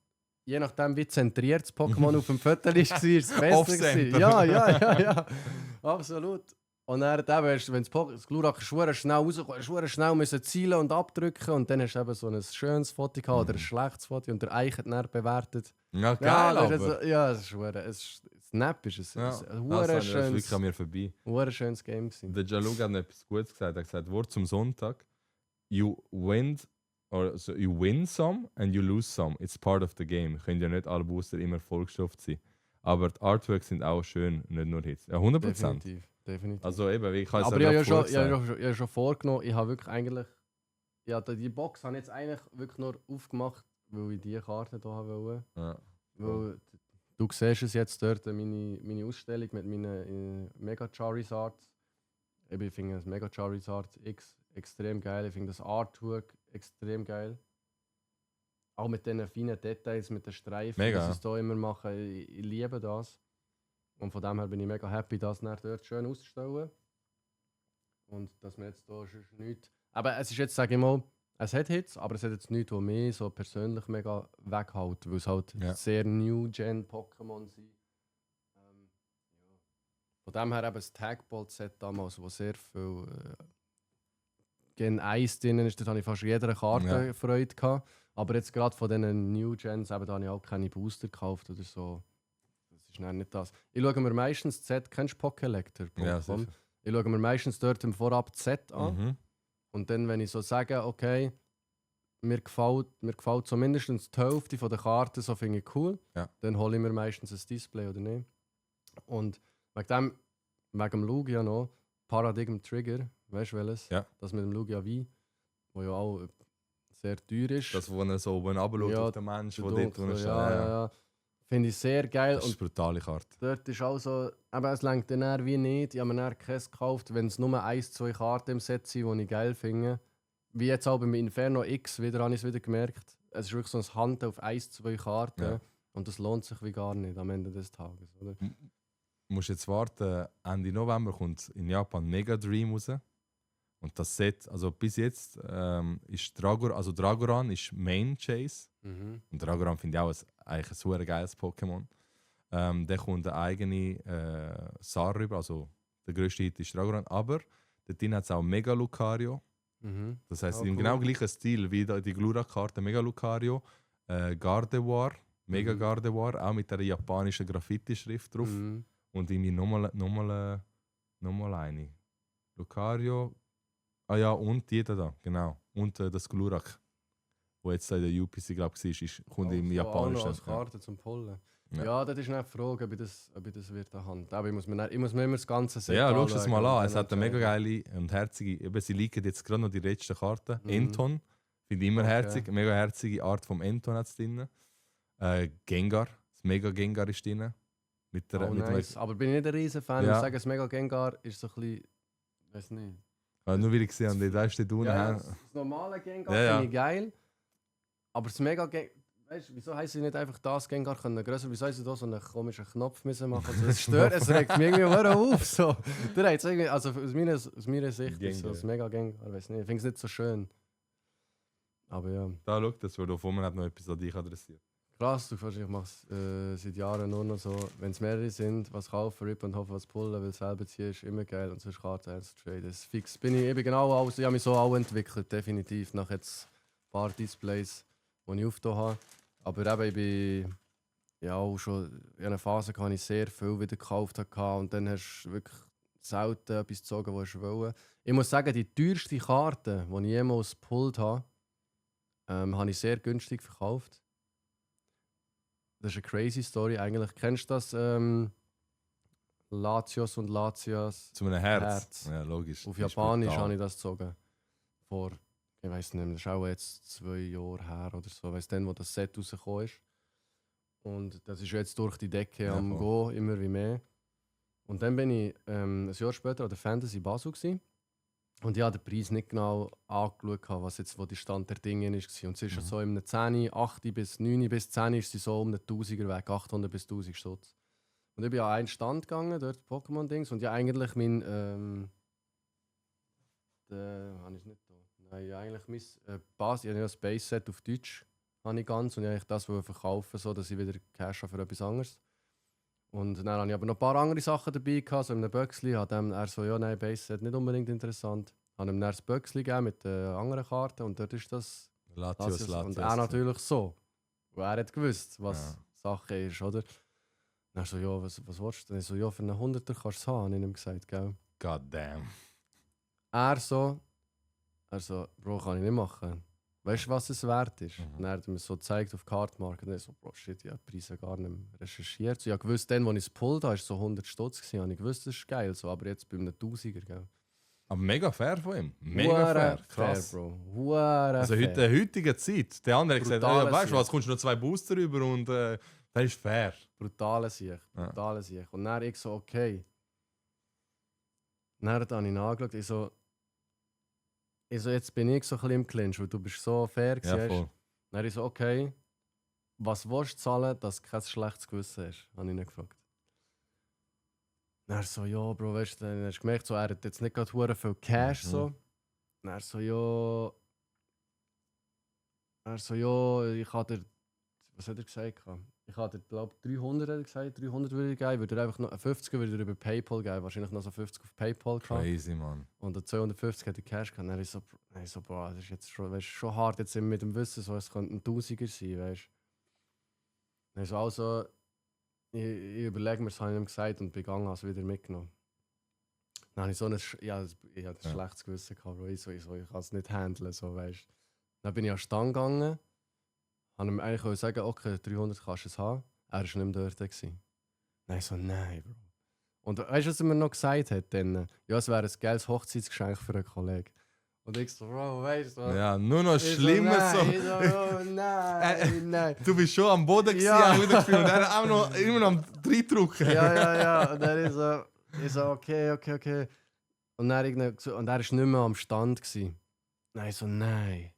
je nachdem, wie zentriert das Pokémon auf dem Foto war, ist es besser Off-Center. gewesen. Ja. Absolut. Und dann eben, wenn das Glurak schwer schnell rauskommt, schwer schnell müssen zielen und abdrücken. Und dann hast du eben so ein schönes Foto gehabt oder ein schlechtes Foto. Und der Eich hat dann bewertet. Ja, geil, Ja, das ist aber. jetzt, ja, es ist schwer. Snap ist es. Ja, Es ist ein das hure ist wirklich an mir vorbei. schönes Game gewesen. Der Jalug hat noch etwas Gutes gesagt. Er hat gesagt, Wort zum Sonntag. You win some and you lose some. It's part of the game. Können ja nicht alle Booster immer vollgestopft sein. Aber die Artworks sind auch schön, nicht nur Hits. Ja, 100%. Definitiv. Also eben, wie ich habe es Aber ich habe ja vorgesagt. schon vorgenommen, ich habe wirklich eigentlich. Ja, die Box habe ich jetzt eigentlich wirklich nur aufgemacht, weil ich diese Karte hier haben wollte. Ja. Weil du siehst es jetzt dort, meine Ausstellung mit meinen Mega Charizards. Ich finde das Mega Charizard X extrem geil. Ich finde das Artwork extrem geil. Auch mit diesen feinen Details, mit den Streifen, Mega, die sie es hier immer machen. Ich liebe das. Und von dem her bin ich mega happy, das dann dort schön auszustellen. Und dass wir jetzt hier schon nichts. Aber es ist jetzt, sage ich mal, es hat Hits, aber es hat jetzt nichts, was mich so persönlich mega weghält, weil es halt Ja. sehr New-Gen-Pokémon sind. Ja. Von dem her eben das Tag-Bolt-Set damals, wo sehr viel Gen 1 drin ist, da hatte ich fast jeder Karte Ja. Freude gehabt. Aber jetzt gerade von diesen New Gens eben, da habe ich auch keine Booster gekauft oder so. Das ist dann nicht das. Ich schaue mir meistens Z, kennst du Pokelector.com? Ja, sicher. Ich schaue mir meistens dort im Vorab Z an. Mhm. Und dann, wenn ich so sage, okay, mir gefällt so mindestens die Hälfte von der Karten, so finde ich cool, Ja. dann hole ich mir meistens ein Display oder nicht. Und wegen dem Lugia noch, Paradigm Trigger, weißt du welches? Ja. Das mit dem Lugia V, wo ja auch sehr teuer ist. Das, wo er so oben runterschaut Ja, auf den Menschen, der der dort Dunkle, drin steht. ja. Finde ich sehr geil. Das ist eine brutale Karte. Dort ist auch so, aber es lenkt dann eher wie nicht. Ich habe mir dann keins gekauft, wenn es nur 1-2 Karten im Set sind, die ich geil finde. Wie jetzt auch beim Inferno X wieder, habe ich es wieder gemerkt. Es ist wirklich so ein Hand auf 1-2 Karten. Ja. Und das lohnt sich wie gar nicht am Ende des Tages. Oder? Du musst jetzt warten, Ende November kommt in Japan Mega Dream raus. Und das Set, also bis jetzt ist Dragoran ist Main Chase. Mhm. Und Dragoran finde ich auch eigentlich ein super geiles Pokémon. Der kommt eine eigene Sar rüber, also der grösste Hit ist Dragoran. Aber dort drin hat es auch Mega Lucario. Mhm. Das heisst, Oh, im cool. genau gleichen Stil wie die Glura-Karte Mega Lucario. Gardevoir, Mega Mhm. Gardevoir, auch mit der japanischen Graffiti-Schrift drauf. Mhm. Und irgendwie nochmal eine. Lucario. Ah ja, und jeder da, genau. Und das Glurak, wo jetzt in der UPC, glaube ich, kommt im Also, auch noch japanischen. als Karte zum Pullen. Ja. Ja, das ist nicht die Frage, ob ich das wird an Hand. Aber ich muss mir immer das ganze Set Ja, schau es anschauen mal und an. Es dann hat eine mega entscheiden. geile und herzige. Eben, sie liegen jetzt gerade noch die letzten Karten. Mhm. Enton. Finde ich immer Okay. herzig. Eine mega herzige Art vom Enton hat es drin. Gengar. Das Mega Gengar ist drin. Mit der, Oh, mit nice. Aber bin ich nicht ein riesen Fan. Ja. Ich sage, das Mega Gengar ist so ein bisschen. Weiß nicht. nur weil ich gesehen habe, da ist der unten. Ja, das normale Gengar Ja, ja. finde ich geil. Aber das Mega Gengar. Weißt du, wieso haben sie nicht einfach das Gengar können grösser? Wieso haben sie da so einen komischen Knopf müssen machen? Also, es stört, es regt mich irgendwie sehr auf. So. Der hat's irgendwie, also aus meiner Sicht ist so Gengar. das Mega Gengar. Weiß nicht. Ich finde es nicht so schön. Aber ja. Da schau, das wird auf hat noch etwas an dich adressiert. Krass, du ich mache es seit Jahren nur noch so, wenn es mehrere sind, was kaufen, rippen und hoffen, was pullen, weil selber ziehen ist immer geil und sonst Karte ernst zu traden. Das ist fix. Ich bin genau auch, ich habe mich so auch entwickelt, definitiv, nach jetzt ein paar Displays, die ich aufgetan habe. Aber eben, ich bin ja auch schon in einer Phase, wo ich sehr viel wieder gekauft habe und dann hast du wirklich selten etwas gezogen, was du wollen. Ich muss sagen, die teuerste Karte, die ich jemals gepullt habe, habe ich sehr günstig verkauft. Das ist eine crazy Story. Eigentlich kennst du das Latios und Latias Zu einem Herz. Herz. Ja, logisch. auf Das ist Japanisch brutal. habe ich das gezogen. Vor, ich weiß nicht mehr, das ist auch jetzt 2 Jahre her oder so. Ich weiss dann, wo das Set rausgekommen ist. Und das ist jetzt durch die Decke Ja, am Gehen, immer wie mehr. Und dann bin ich ein Jahr später an der Fantasy Basel gewesen. Und ich habe den Preis nicht genau angeschaut, was jetzt wo die Stand der Dinge war. Und es ist so im 10, 8 bis 9 bis 10 ist sie so um den 1000er Weg, 800 bis 1000 Stutz. Und ich bin an einen Stand gegangen, dort Pokémon-Dings, und ja eigentlich mein habe ich nicht da. Nein, eigentlich mein Basis, ich habe ja ein Space Set auf Deutsch, habe ich ganz, und ich eigentlich das verkaufen, so dass ich wieder Cash habe für etwas anderes. Und dann habe ich aber noch ein paar andere Sachen dabei gehabt, so in einem Böxli. Hat er so, ja, nein, Base Set nicht unbedingt interessant. Habe ihm dann das Böxli gegeben mit anderen Karten und dort ist das. Latios. Und er natürlich so. Weil er hat gewusst, was Sache ist, oder? Dann so, ja, was willst du denn? Ich so, ja, für einen 100er kannst du es haben, habe ich ihm gesagt, gell? God damn. Er so, Bro, kann ich nicht machen. Weißt du, was es wert ist? Mhm. Und er hat mir so gezeigt auf Cardmarket. Und ich so, Bro, shit, ich habe die Preise gar nicht mehr recherchiert. So, ich habe gewusst, dann, als ich es gepullt habe, war es so 100 Stutz. Habe ich gewusst, das ist geil. So, aber jetzt bei einem 1000er, gell? Aber mega fair von ihm. Mega Hure fair. Krass. fair, Bro. Hure Also fair. in der heutigen Zeit. Der andere hat gesagt, Brutales weißt du was, Sieg. kommst du noch 2 Booster rüber und das ist fair. Brutale Sieg. Brutale Sieg. Und dann ich so, okay. Dann habe ich ihn angeschaut. Ich so, jetzt bin ich so ein bisschen im Clinch, weil du bist so fair Ja, gewesen. voll. Dann habe ich so, okay, was willst du zahlen, dass du kein schlechtes Gewissen hast? Habe ich ihn gefragt. Dann so, ja, Bro, weißt du, dann hast du gemerkt, so, er hat jetzt nicht gerade hure viel Cash. Mhm. So. Dann so, ja. Ich habe dir, was hat er gesagt? Ich hatte, glaube 300 hat er gesagt, 300 würde ich geben. Würde er einfach noch 50 würde er über PayPal geben. Wahrscheinlich noch so 50 auf PayPal gehabt. Crazy, Mann. Und der 250 hat er Cash gehabt. Dann ist so, boah, das ist jetzt schon, weißt, schon hart jetzt mit dem Wissen, so, es könnte ein Tausiger sein, weißt du. Dann so, also, ich überlege mir, das habe ich ihm gesagt und begangen, also wieder mitgenommen. Dann habe ich so ein, ich hatte ein schlechtes Gewissen gehabt, Bro. Ich kann es nicht handeln, so, weißt du. Dann bin ich an den Stand gegangen, habe ihm eigentlich sagen, okay, 300 kannst du es haben. Er war nicht mehr dort. Dann ich so, nein, Bro. Und weißt du, was er mir noch gesagt hat? Dann, ja, es wäre ein geiles Hochzeitsgeschenk für einen Kollegen. Und ich so, Bro, weißt du. Ja, nur noch schlimmer so. Ich so, oh, nein. Du bist schon am Boden gewesen, Ja. wieder gefühlt und er auch noch immer noch am Reindrücken. Ja. Und dann ich so, okay. Und er war nicht mehr am Stand gewesen. Dann ich so, nein.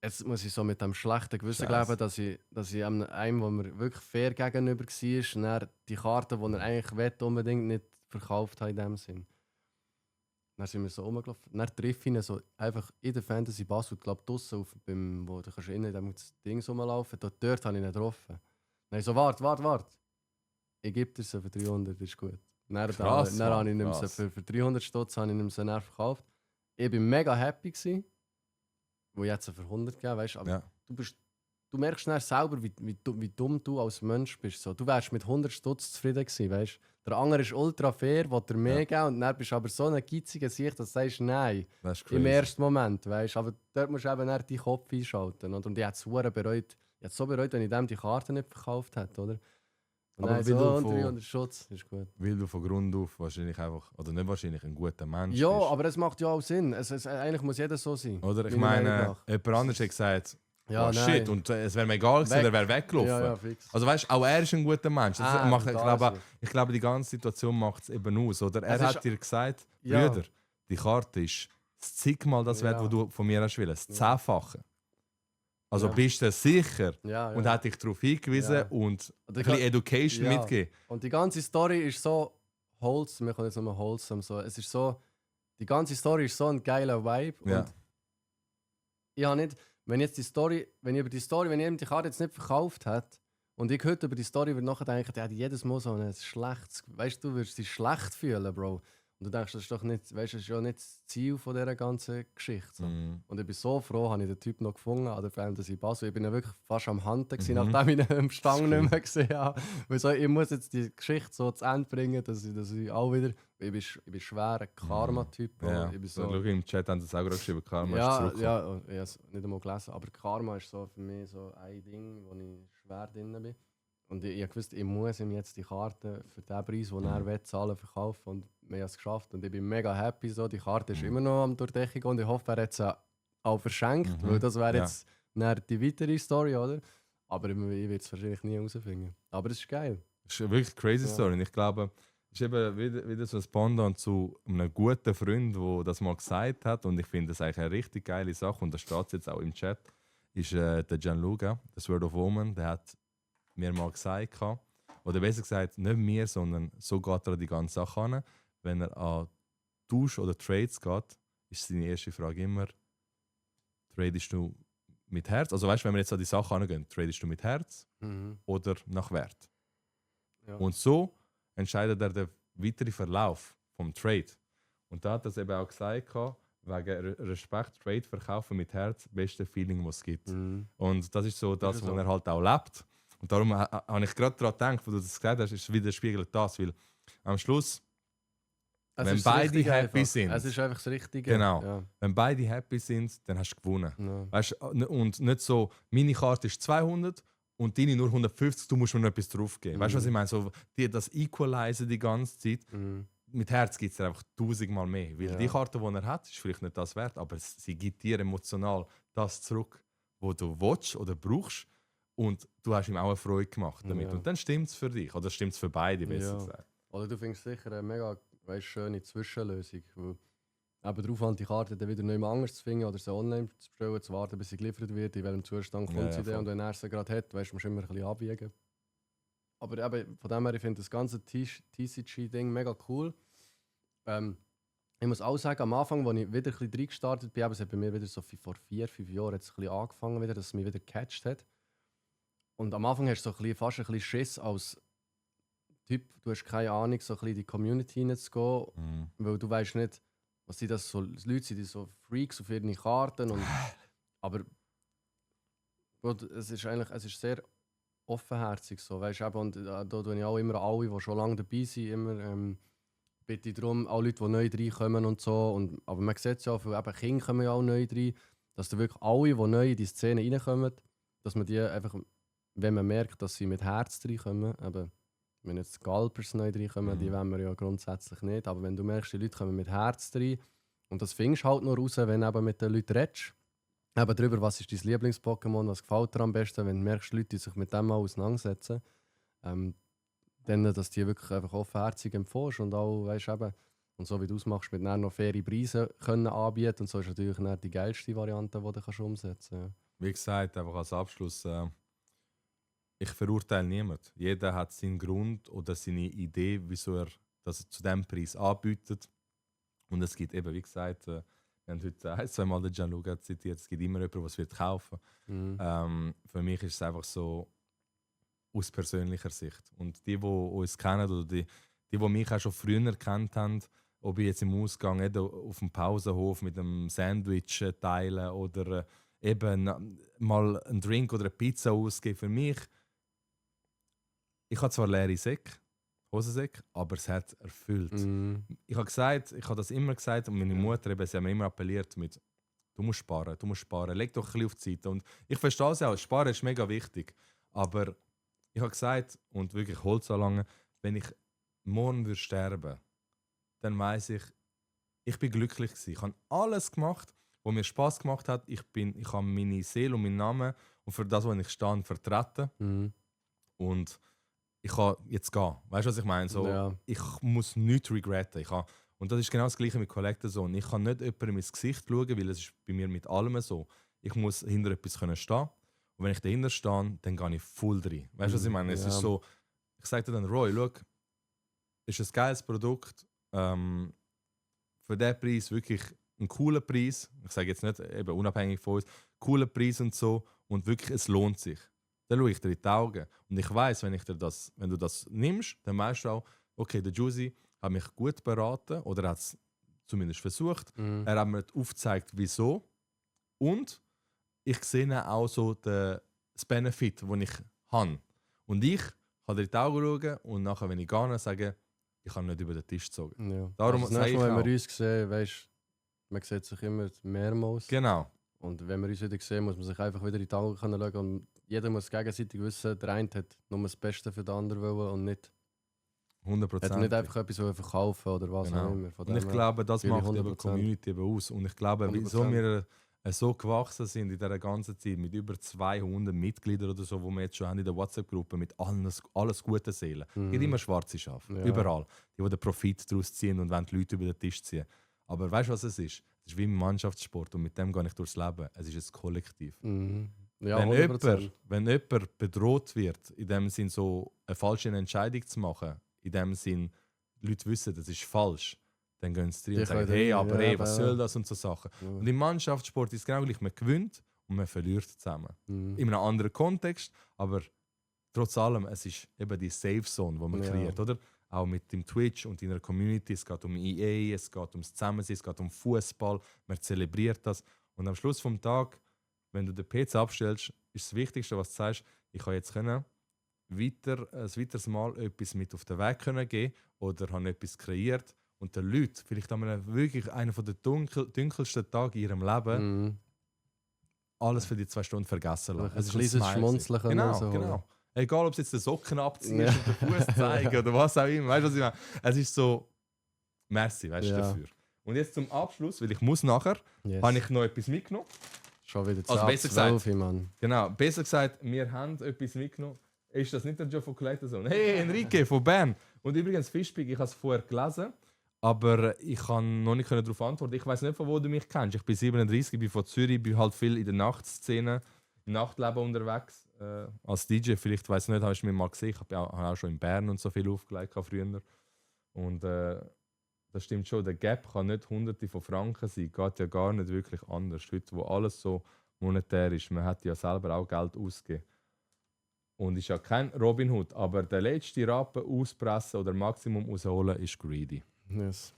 Jetzt muss ich so mit dem schlechten Gewissen Scheiße. leben, dass ich einem, wo mir wirklich fair gegenüber war, und dann die Karte, die er eigentlich will, unbedingt nicht verkauft hat in dem Sinn. Dann sind wir so rumgelaufen. Dann treffe ich ihn so einfach in der Fantasy Basel, glaube draussen, wo du kannst in dem Ding rumlaufen. Dort habe ich ihn getroffen. Dann ich so, warte. Ich gebe dir sie für 300, ist gut. Dann Krass, habe Mann, ich ihm krass. für 300 Stutz habe ich ihm sie dann verkauft. Ich war mega happy gewesen, wo ich jetzt für 100 gegeben, weißt, aber Ja. du merkst schnell selber, wie dumm du als Mensch bist. So, du wärst mit 100 Stutz zufrieden gewesen, weißt. Der andere ist ultra fair, will dir mehr geben und dann bist du aber so ein geiziger Sicht, dass du sagst, nein. Das ist Im crazy. ersten Moment, weißt. Aber dort musst du eben dann deinen Kopf einschalten. Oder? Und ich hätte es verdammt bereut. Ich hätte es so bereut, wenn ich dem die Karte nicht verkauft hätte, oder? Und Aber dann weil so, du und von- 300 Schutz, ist gut. Weil du von Grund auf wahrscheinlich einfach, oder nicht wahrscheinlich, ein guter Mensch Ja, bist. aber es macht ja auch Sinn. Eigentlich muss jeder so sein. Oder ich meiner Meinung meine, nach. jemand anderes hat gesagt, Ja, oh, nein. shit, und es wäre mir egal gewesen, Weg. er wäre weggelaufen. Ja, fix. Also weißt du, auch er ist ein guter Mensch. Das macht, da ich glaube, die ganze Situation macht es eben aus. Oder? Er Es hat ist- dir gesagt, Ja. Brüder, die Karte ist das zigmal das Wert, Ja. was du von mir hast wollen. Das Zehnfache. Also Ja. bist du sicher Ja. und hat dich darauf hingewiesen Ja. und Und ein ich bisschen kann- Education Ja. mitgeben. Und die ganze Story ist so wholesome, wir können jetzt nochmal wholesome so. Es ist so, die ganze Story ist so ein geiler Vibe. Ja. Und ich habe nicht, wenn ich ihm die Karte jetzt nicht verkauft hätte und ich heute über die Story würde nachdenken, der hat jedes Mal so ein schlechtes, weißt du, würdest dich schlecht fühlen, Bro. Und du denkst, das ist doch nicht, weißt, das ist ja nicht das Ziel von dieser ganzen Geschichte. So. Mhm. Und ich bin so froh, habe ich den Typ noch gefunden an der Fantasy Basel. Ich bin ja wirklich fast am Handeln, Mhm. nachdem ich ihn am Stang nicht mehr gesehen habe. Weil so, ich muss jetzt die Geschichte so zu Ende bringen, dass ich auch wieder... Ich bin schwer ein Karma-Typ. Bro. Ja. Ich bin So. so, Schau, im Chat haben sie es auch gerade geschrieben, Karma ist ja, zurückgekommen. ja, ich habe es nicht einmal gelesen, aber Karma ist so für mich so ein Ding, wo ich schwer drin bin. Und ich wusste, ich muss ihm jetzt die Karte für den Preis, den er will, zahlen, verkaufen. Und wir haben es geschafft. Und ich bin mega happy. So. Die Karte ist immer noch am Durchdecken und ich hoffe, er hat sie auch verschenkt. Weil das wäre Ja. jetzt dann die weitere Story, oder? Aber ich werde es wahrscheinlich nie herausfinden. Aber es ist geil. Das ist eine wirklich crazy Ja. Story. Und ich glaube, es ist eben wieder so ein Pendant zu einem guten Freund, der das mal gesagt hat. Und ich finde das eigentlich eine richtig geile Sache. Und da steht es jetzt auch im Chat. Ist der Gianluca, der Sword of Woman, der hat mir mal gesagt, oder besser gesagt, nicht mir, sondern so geht er an die ganze Sache an. Wenn er an Tausch oder Trades geht, ist seine erste Frage immer: Tradest du mit Herz? Also weißt du, wenn wir jetzt an die Sache angehen, tradest du mit Herz oder nach Wert? Ja. Und so entscheidet er den weiteren Verlauf vom Trade. Und da hat er es eben auch gesagt, wegen Respekt, Trade verkaufen mit Herz, beste Feeling, was es gibt. Mhm. Und das ist so das, Ist was so. er halt auch lebt. Und darum habe ich gerade daran gedacht, wo du das gesagt hast, ist widerspiegelt das, weil am Schluss, Es Wenn ist das beide Richtige happy einfach. sind. Es ist einfach das Richtige. Genau. Ja. wenn beide happy sind, dann hast du gewonnen. Ja. Weißt, und nicht so, meine Karte ist 200 und deine nur 150, du musst mir noch etwas draufgeben. Weißt du, was ich meine? So, das Equalizen die ganze Zeit. Mhm. Mit Herz gibt es einfach 1000-mal mehr. Weil Ja. die Karte, die er hat, ist vielleicht nicht das wert, aber sie gibt dir emotional das zurück, was du willst oder brauchst. Und du hast ihm auch eine Freude gemacht damit. Ja. Und dann stimmt es für dich. Oder stimmt es für beide, besser Ja. gesagt. Oder du findest sicher eine mega schöne Zwischenlösung. Weil eben darauf an die Karte dann wieder nicht anders zu finden oder sie online zu bestellen, zu warten, bis sie geliefert wird, in welchem Zustand kommt Ja, sie ja, dann. voll. Und wenn er sie gerade hat, weißt du, musst du immer ein bisschen abwiegen. Aber eben, von dem her, ich finde das ganze TCG-Ding mega cool. Ich muss auch sagen, am Anfang, als ich wieder ein bisschen reingestartet bin, es hat bei mir wieder so vor 4-5 Jahren jetzt ein bisschen angefangen, wieder, dass es mich wieder gecatcht hat. Und am Anfang hast du so fast ein bisschen Schiss als Typ, du hast keine Ahnung, so ein bisschen in die Community hineinzugehen, weil du weißt nicht, was sind das so Leute sind, die so Freaks auf ihren Karten und aber gut, es ist sehr offenherzig so, weißt du, und da tue ich auch immer alle, die schon lange dabei sind, immer bitte ich darum, auch Leute, die neu reinkommen und so, aber man sieht es ja, viele eben Kinder kommen ja auch neu rein, dass da wirklich alle, die neu in die Szene reinkommen, dass man die einfach, wenn man merkt, dass sie mit Herz reinkommen, eben, wenn jetzt Galpers neu reinkommen, die wollen wir ja grundsätzlich nicht, aber wenn du merkst, die Leute kommen mit Herz rein, und das findest du halt nur raus, wenn du eben mit den Leuten redest, eben darüber, was ist dein Lieblings-Pokémon, was gefällt dir am besten, wenn du merkst, Leute, die sich mit dem mal auseinandersetzen, dann, dass die wirklich einfach offenherzig empfohlst und auch, weißt, eben, und so wie du es machst, mit noch faire Preise können anbieten und so ist natürlich dann die geilste Variante, die du kannst umsetzen kannst. Ja. Wie gesagt, einfach als Abschluss, ich verurteile niemanden. Jeder hat seinen Grund oder seine Idee, wieso er das zu diesem Preis anbietet. Und es gibt eben, wie gesagt, wir haben heute ein, zwei Mal den Gianluca zitiert, es gibt immer jemanden, der es wird kaufen. Für mich ist es einfach so aus persönlicher Sicht. Und die uns kennen oder die mich auch schon früher kennt haben, ob ich jetzt im Ausgang auf dem Pausenhof mit einem Sandwich teilen oder eben mal einen Drink oder eine Pizza ausgeben, für mich, ich habe zwar leere Hosensäcke, aber es hat erfüllt. Ich habe das immer gesagt und meine Mutter eben, sie hat mir immer appelliert mit du musst sparen, leg doch ein bisschen auf die Seite. Und ich verstehe es auch, Sparen ist mega wichtig, aber ich habe gesagt, und wirklich Holz anlangen, wenn ich morgen würde sterben, dann weiss ich bin glücklich gewesen. Ich habe alles gemacht, was mir Spass gemacht hat. Ich habe meine Seele und meinen Namen und für das, was ich stehe, vertreten. Und ich kann jetzt gehen. Weißt du, was ich meine? So, ja. Ich muss nichts regretten. Und das ist genau das Gleiche mit Collector Zone. Ich kann nicht jemandem ins Gesicht schauen, weil es ist bei mir mit allem so. Ich muss hinter etwas stehen. Und wenn ich dahinter stehe, dann gehe ich voll rein. Weißt du, was ich meine? Es ist so, ich sage dir dann, Roy, schau, ist ein geiles Produkt. Für diesen Preis wirklich ein cooler Preis. Ich sage jetzt nicht eben unabhängig von uns, cooler Preis und so. Und wirklich, es lohnt sich. Dann schaue ich dir in die Augen. Und ich weiss, wenn du das nimmst, dann weißt du auch, okay, der Juicy hat mich gut beraten oder hat es zumindest versucht. Er hat mir aufgezeigt, wieso. Und ich sehe auch so das Benefit, das ich habe. Und ich kann dir in die Augen schauen und nachher, wenn ich gehe, sagen, ich kann nicht über den Tisch gezogen. Ja. Darum also das nächste Mal, wenn wir uns sehen, weißt, man sieht sich immer mehrmals. Genau. Und wenn wir uns wieder sehen, muss man sich einfach wieder in die Augen schauen und jeder muss gegenseitig wissen, der eine hat nur das Beste für den anderen wollen und nicht 100%. Hat nicht einfach etwas verkaufen oder was auch immer. Und ich glaube, das macht die Community eben aus. Und ich glaube, 100%. Wieso wir so gewachsen sind in dieser ganzen Zeit, mit über 200 Mitgliedern oder so, die wir jetzt schon haben in der WhatsApp-Gruppe, mit alles guten Seelen. Es gibt immer schwarze Schafe, überall. Die den Profit daraus ziehen und wollen die Leute über den Tisch ziehen. Aber weißt du, was es ist? Es ist wie im Mannschaftssport und mit dem gehe ich durchs Leben. Es ist ein Kollektiv. Ja, wenn jemand bedroht wird, in dem Sinn so eine falsche Entscheidung zu machen, in dem Sinn, Leute wissen, das ist falsch, dann gehen sie rein und sagen, hey, aber was soll das und so Sachen. Ja. Und im Mannschaftssport ist es genau gleich, man gewinnt und man verliert zusammen. In einem anderen Kontext, aber trotz allem, es ist eben die Safe Zone, die man kreiert, oder? Auch mit dem Twitch und in der Community, es geht um EA, es geht ums Zusammensein, es geht um Fußball, man zelebriert das. Und am Schluss des Tages, wenn du den PC abstellst, ist das Wichtigste, was du sagst, ich kann jetzt ein weiteres Mal etwas mit auf den Weg geben oder habe etwas kreiert und den Leuten, vielleicht wirklich einer der dunkelsten Tage in ihrem Leben, alles für die 2 Stunden vergessen lassen. Es ist ein kleines Schmunzeln. Genau. Egal, ob es jetzt den Socken abziehst und den Fuß zeigen oder was auch immer. Weißt du, was ich meine? Es ist so, merci, weißt du, dafür. Und jetzt zum Abschluss, weil ich muss nachher, habe ich noch etwas mitgenommen. Schon wieder 10, also besser 12, gesagt, Mann. Genau, besser gesagt, wir haben etwas mitgenommen. Ist das nicht der Joe von Collector Zone? Hey, Enrique von Bern. Und übrigens, Fischbig, ich habe es vorher gelesen, aber ich kann noch nicht darauf antworten. Ich weiß nicht, von wo du mich kennst. Ich bin 37, bin von Zürich, bin halt viel in der Nachtszene, im Nachtleben unterwegs. Als DJ, vielleicht weiß ich nicht, hast du mich mal gesehen. Ich habe auch schon in Bern und so viel aufgelegt früher. Und das stimmt schon, der Gap kann nicht Hunderte von Franken sein. Geht ja gar nicht wirklich anders. Heute, wo alles so monetär ist, man hat ja selber auch Geld ausgegeben. Und ist ja kein Robin Hood, aber der letzte Rappen auspressen oder Maximum rausholen ist greedy. Yes.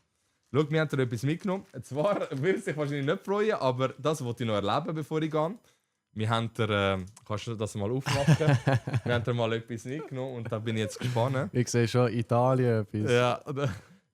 Schau, wir haben dir etwas mitgenommen. Zwar würde es sich wahrscheinlich nicht freuen, aber das wollte ich noch erleben, bevor ich gehe. Wir haben dir, kannst du das mal aufmachen? Wir haben dir mal etwas mitgenommen und da bin ich jetzt gespannt. Ich sehe schon Italien etwas. Ja,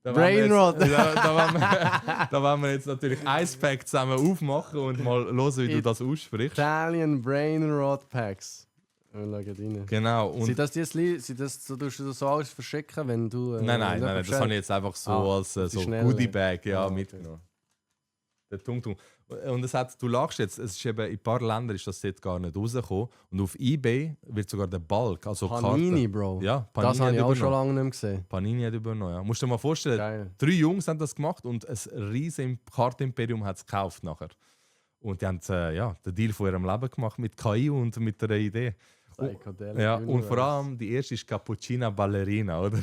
da Brainrot! da wollen wir jetzt natürlich Icepack zusammen aufmachen und mal hören, wie du das aussprichst. Italian Brainrot Packs. Wir schauen rein. Genau. Und Sind das so, tust du das so alles verschicken, wenn du. nein, das habe ich jetzt einfach so als so schnelle. Goodie Bag Okay. mitgenommen. Der Tung. Und du lachst jetzt, es ist eben, in ein paar Ländern ist das dort gar nicht rausgekommen. Und auf eBay wird sogar der Bulk, also Panini, Karten. Bro. Ja, Panini Das habe ich hat auch schon übernommen. lange nicht mehr gesehen. Panini hat übernommen, ja. Musst du dir mal vorstellen, Geil. 3 Jungs haben das gemacht und ein riesiges Kartenimperium hat es gekauft nachher. Und die haben den Deal von ihrem Leben gemacht mit KI und mit einer Idee. Psychedelic Ja, und Universe. vor allem die erste ist Cappuccina Ballerina, oder?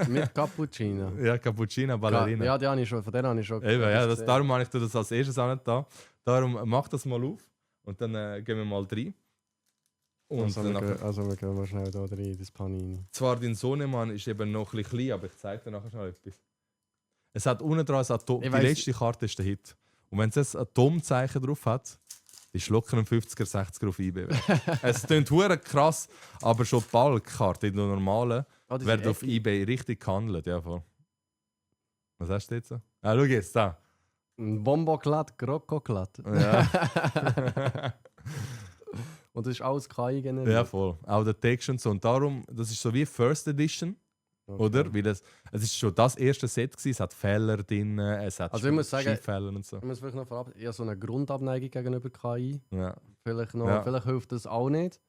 Mit Cappuccino. Ja, Cappuccina Ballerina. Ja, von der habe ich schon Eben, ja, gesehen. darum habe ich dir das als erstes auch nicht da. Darum mach das mal auf und dann gehen wir mal rein. Und Also dann wir gehen mal schnell da rein, das Panini. zwar dein Sohnemann ist eben noch ein bisschen klein, aber ich zeige dir nachher schnell etwas. Es hat unten dran ein Atom. Die Ich weiss- letzte Karte ist der Hit. Und wenn es ein Atomzeichen drauf hat, ist locker ein 50er, 60er auf eBay. Es klingt hure krass, aber schon die Balkkarte, die normalen, Die werden sind auf eBay richtig gehandelt. Ja, voll. Was hast du jetzt? Schau jetzt da. Ein Bomboklat, Krokoklat. Ja. Und das ist alles KI generiert. Ja, voll. Auch der Text und so. Und darum, das ist so wie First Edition, Okay. oder? Weil es ist schon das erste Set gewesen. Es hat Fehler drin, es hat Also ich muss sagen- Skifehler und so. Ich muss vielleicht noch vorab, ich habe so eine Grundabneigung gegenüber KI. Ja. Vielleicht hilft das auch nicht.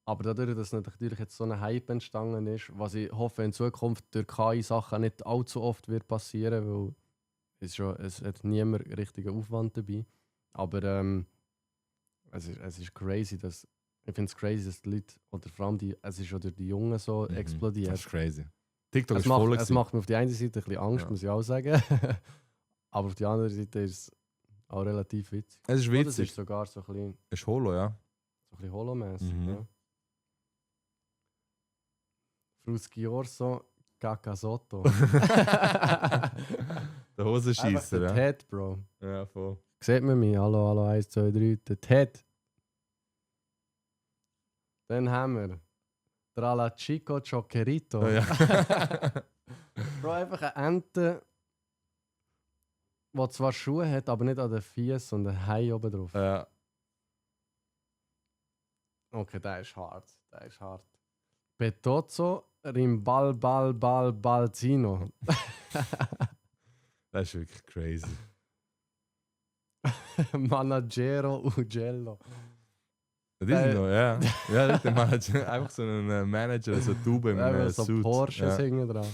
Aber dadurch, dass natürlich jetzt so ein Hype entstanden ist, was ich hoffe in Zukunft durch KI-Sachen nicht allzu oft wird passieren, weil es hat niemand richtigen Aufwand dabei. Aber es ist crazy, ich finde es crazy, dass die Leute, oder vor allem es ist schon durch die Jungen so explodiert. Das ist crazy. TikTok Es ist voll. macht, es macht mir auf die eine Seite ein bisschen Angst, Ja. muss ich auch sagen. Aber auf die andere Seite ist es auch relativ witzig. Es ist Oh, das witzig. ist sogar so ein Es ist Holo, ja. bisschen holomäßig. Mhm. Ja. Fruski Orso, Kakasotto. Der Hosenscheisser, Der ja. Ted, Bro. Ja, voll. Sieht man mich? Hallo, hallo, 1, 2, 3. Der Ted. Dann haben wir Trala Chico Choquerito. Oh, ja. Bro, einfach eine Ente, die zwar Schuhe hat, aber nicht an den Füßen und ein Hai oben drauf. Ja. Okay, der ist hart. Der ist hart. Petozzo Balzino. Das ist wirklich crazy. Managero Ugello. Das ist noch, ja. Ja, das ist der Manager. Einfach so ein Manager, so eine Tube im Einfach so Suit. Porsche Ja. hinten dran.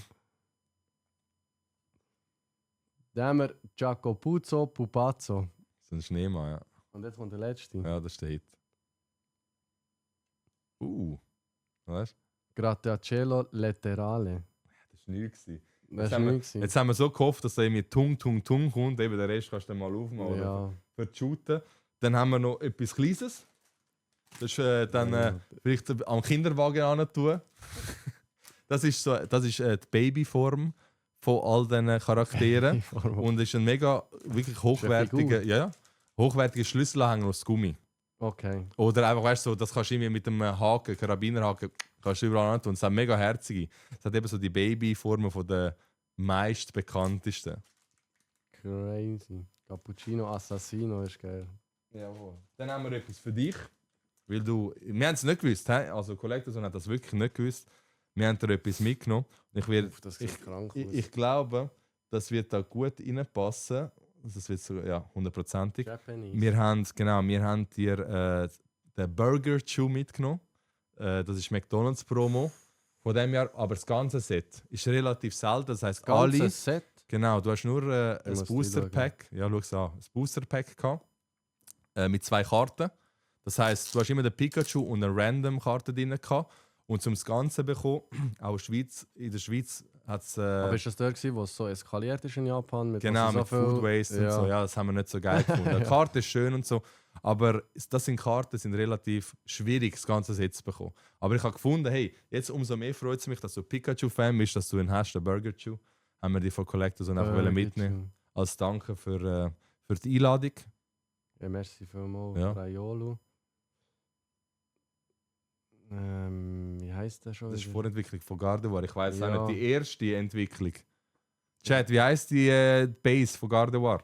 Dann haben wir Giacopuzzo Pupazzo. So ein Schneemann, ja. Und jetzt kommt der letzte. Ja, das ist der Hit. Weißt du? Grattacielo Letterale. Das war nichts. Das haben wir- war nicht. Jetzt haben wir so gehofft, dass da irgendwie Tung kommt. Eben den Rest kannst du dann mal aufmachen. Ja. Für die Shooten. Dann haben wir noch etwas Kleines. Das ist dann vielleicht am Kinderwagen an tun. Das ist die Babyform von all diesen Charakteren. Und ist ein mega, wirklich hochwertiger Schlüsselanhänger aus Gummi. Okay. Oder einfach, weißt du, so, das kannst du irgendwie mit dem Haken, Karabinerhaken, kannst du überall tun. Es hat mega herzige. Es hat eben so die Babyformen von der meist bekanntesten. Crazy. Cappuccino Assassino ist geil. Jawohl. Dann haben wir etwas für dich. Weil wir haben es nicht gewusst, he? Also Collectorson hat das wirklich nicht gewusst. Wir haben dir etwas mitgenommen. Das sieht krank aus. Ich glaube, das wird da gut reinpassen. Das wird sogar, ja, 100%ig. Japanese. Wir haben dir den Burger Chew mitgenommen. Das ist McDonald's Promo von dem Jahr, aber das ganze Set ist relativ selten. Das heisst, ganze alle. Set. Genau, du hast nur ein muss Booster die Pack. Ja, schau an. Ein Booster Pack gehabt, mit 2 Karten. Das heisst, du hast immer den Pikachu und eine Random Karte drin gehabt. Und zum das Ganze bekommen, auch in der Schweiz hat es. Aber ist das der, wo es so eskaliert ist in Japan? Mit Genau, was so mit viel- Food Waste und so. Ja, das haben wir nicht so geil gefunden. Die Karte ist schön und so. Aber das sind Karten, sind relativ schwierig, das ganze Set zu bekommen. Aber ich habe gefunden, hey, jetzt umso mehr freut es mich, dass du Pikachu-Fan bist, dass du ihn hast, den Burger Chew. Haben wir die von Collectors und einfach mitnehmen als Danke für die Einladung. Ja, merci vielmals, Ja. Raiolo. Wie heisst der schon? Das ist wieder? Vorentwicklung von Gardevoir. Ich weiß Ja. auch nicht, die erste Entwicklung. Chat, wie heisst die Base von Gardevoir?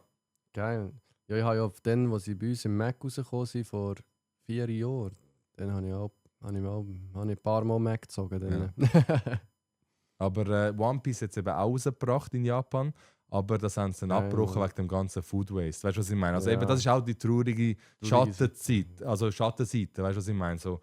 Geil. Ja, ich habe ja dann, wo sie bei uns im Mac rausgekommen sind, vor 4 Jahren, dann habe ich ein paar Mal Mac gezogen. Dann. Aber One Piece hat es eben auch rausgebracht in Japan. Aber das haben sie dann Geil, abgebrochen ja. wegen dem ganzen Food Waste. Weißt du, was ich meine? Also Ja. eben, das ist auch die traurige Traurige Schattenzeit. Also Schattenseite, weißt du, was ich meine? So,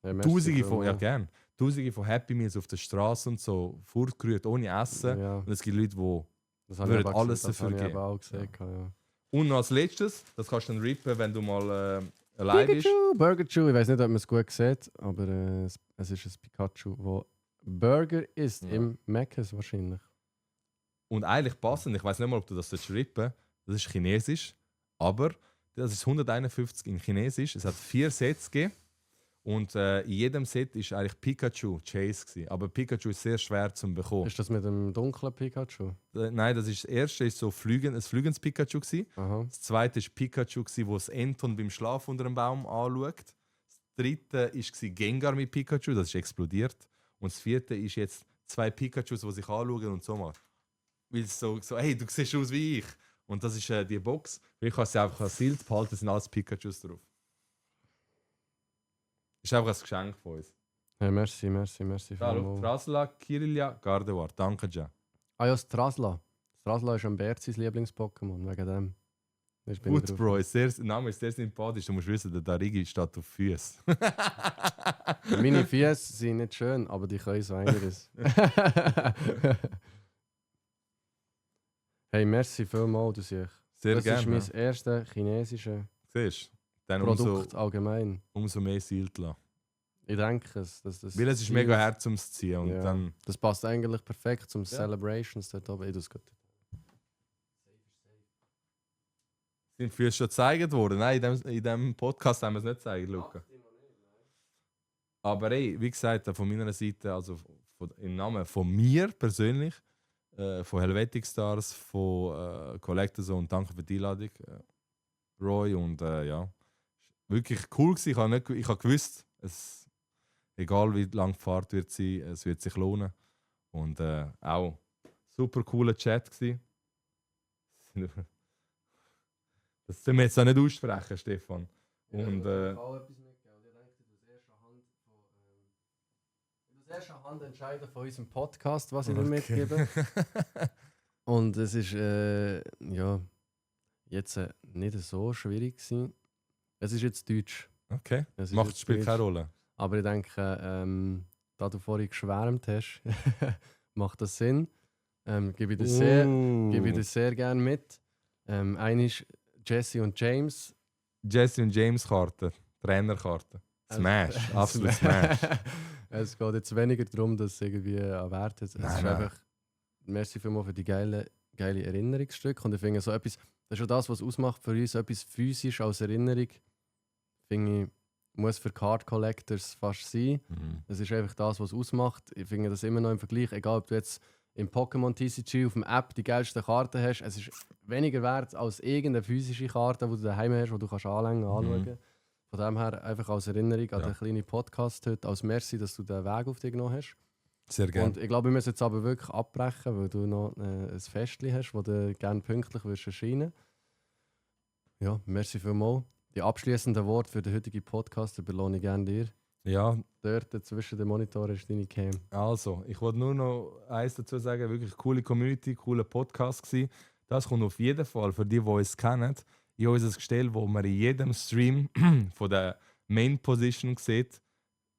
Ja, merci vielmals. Tausende von Happy Meals auf der Straße und so, fortgerührt, ohne Essen. Ja, Und es gibt Leute, die. das würden habe ich aber alles gesehen, das dafür habe ich geben. aber auch gesehen. Ja. Und noch als letztes, das kannst du dann rippen, wenn du mal allein bist. Pikachu, Burger Chew. Ich weiß nicht, ob man es gut sieht, aber es ist ein Pikachu, das Burger isst Ja. im Mc's wahrscheinlich. Und eigentlich passend, ich weiß nicht mal, ob du das rippen. Das ist Chinesisch, aber das ist 151 in Chinesisch. Es hat 4 Sets gegeben. Und in jedem Set ist eigentlich Pikachu Chase gewesen. Aber Pikachu ist sehr schwer zu bekommen. Ist das mit dem dunklen Pikachu? Nein, das erste ist so ein fliegendes Pikachu gewesen. Aha. Das zweite ist Pikachu gewesen, wo das Anton beim Schlaf unter dem Baum anschaut. Das dritte war Gengar mit Pikachu, das ist explodiert. Und das vierte ist jetzt 2 Pikachus, die sich anschauen und so mal. Weil es so, hey, du siehst aus wie ich. Und das ist die Box. Ich kann sie einfach als Silt behalten, es sind alles Pikachus drauf. Ist einfach ein Geschenk von uns. Hey, merci Hallo, vielmals. Trasla, Kirillia, Gardevoir. Danke, Ja. Ah ja, das Trasla. Das Trasla ist am Bertzis Lieblings-Pokémon, wegen dem. Jetzt bin ich Gut, drauf. Bro, der Name ist sehr sympathisch. Du musst wissen, der Darigi steht auf Füßen. Meine Füße sind nicht schön, aber die können so einiges. Hey, merci vielmals, du siehst. Sehr Das gerne. ist mein erstes chinesisches Siehst du? Dann Produkt allgemein. umso mehr Silt lassen. Ich denke es. Dass das Weil es ist mega hart zum Ziehen. Und Ja. dann, Das passt eigentlich perfekt zum Celebrations dort oben. Ich tu's gut. sind die Füße schon gezeigt worden. Nein, in dem Podcast haben wir es nicht gezeigt, Luca. Aber ey, wie gesagt, von meiner Seite, also im Namen von mir persönlich, von Helvetic Stars, von Collectors und danke für die Einladung, Roy. Und ja, wirklich cool gewesen. Ich habe gewusst, egal wie lang die Fahrt wird sein, es wird sich lohnen. Und auch super cooler Chat gewesen. Das können wir jetzt auch nicht aussprechen, Stefan. Und erste Hand entscheiden von unserem Podcast, was ich dir mitgebe. Und es ist ja, jetzt nicht so schwierig gewesen. Es ist jetzt Deutsch. okay, Es ist macht jetzt spielt Deutsch. keine Rolle. Aber ich denke, da du vorhin geschwärmt hast, macht das Sinn. Gebe ich dir sehr gerne mit. Eine ist Jesse und James. Jesse und James Karte, Trainerkarte. Smash, absolut Smash. Es geht jetzt weniger darum, dass es irgendwie an Wert hat. Es Nein, ist nein. einfach, merci vielmals für die geile Erinnerungsstücke. Und ich finde so etwas, das ist ja das, was ausmacht für uns, etwas physisch als Erinnerung, finde ich, muss für Card Collectors fast sein. Das ist einfach das, was ausmacht. Ich finde das immer noch im Vergleich, egal ob du jetzt im Pokémon TCG auf dem App die geilsten Karten hast, es ist weniger wert als irgendeine physische Karte, die du daheim hast, die du kannst anschauen. Von dem her einfach als Erinnerung an Ja. den kleinen Podcast heute, als Merci, dass du den Weg auf dich genommen hast. Sehr gerne. Und ich glaube, wir müssen jetzt aber wirklich abbrechen, weil du noch ein Festchen hast, wo du gerne pünktlich würdest erscheinen. Ja, merci vielmals. Die abschließenden Worte für den heutigen Podcast überlohne ich gerne dir. Ja, Dort zwischen den Monitoren ist deine Cam. also, ich wollte nur noch eins dazu sagen, wirklich coole Community, cooler Podcast gewesen. Das kommt auf jeden Fall für die uns kennen, in unser Gestell, wo man in jedem Stream von der Main Position sieht,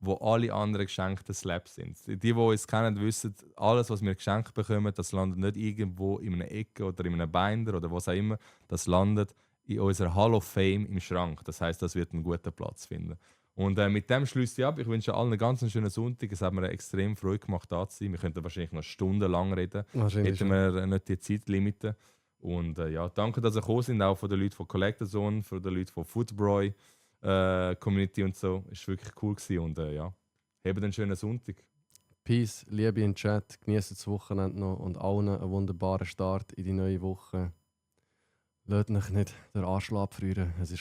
wo alle anderen geschenkten Slabs sind. Die uns kennen, wissen, alles, was wir geschenkt bekommen, das landet nicht irgendwo in einer Ecke oder in einem Binder oder was auch immer. Das landet in unserer Hall of Fame im Schrank. Das heißt, das wird einen guten Platz finden. Und mit dem schließe ich ab. Ich wünsche allen einen ganz schönen Sonntag. Es hat mir extrem Freude gemacht, da zu sein. Wir könnten wahrscheinlich noch stundenlang reden. Wahrscheinlich Hätten wir nicht die Zeitlimite. Und ja, danke, dass ihr gekommen sind, auch von den Leuten von Collector Zone, von den Leuten von Footbroy Community und so. Es war wirklich cool gewesen. Und ja, habt einen schönen Sonntag. Peace, Liebe im Chat, genießt das Wochenende noch und allen einen wunderbaren Start in die neue Woche. Lasst euch nicht den Arsch abfrieren. Es ist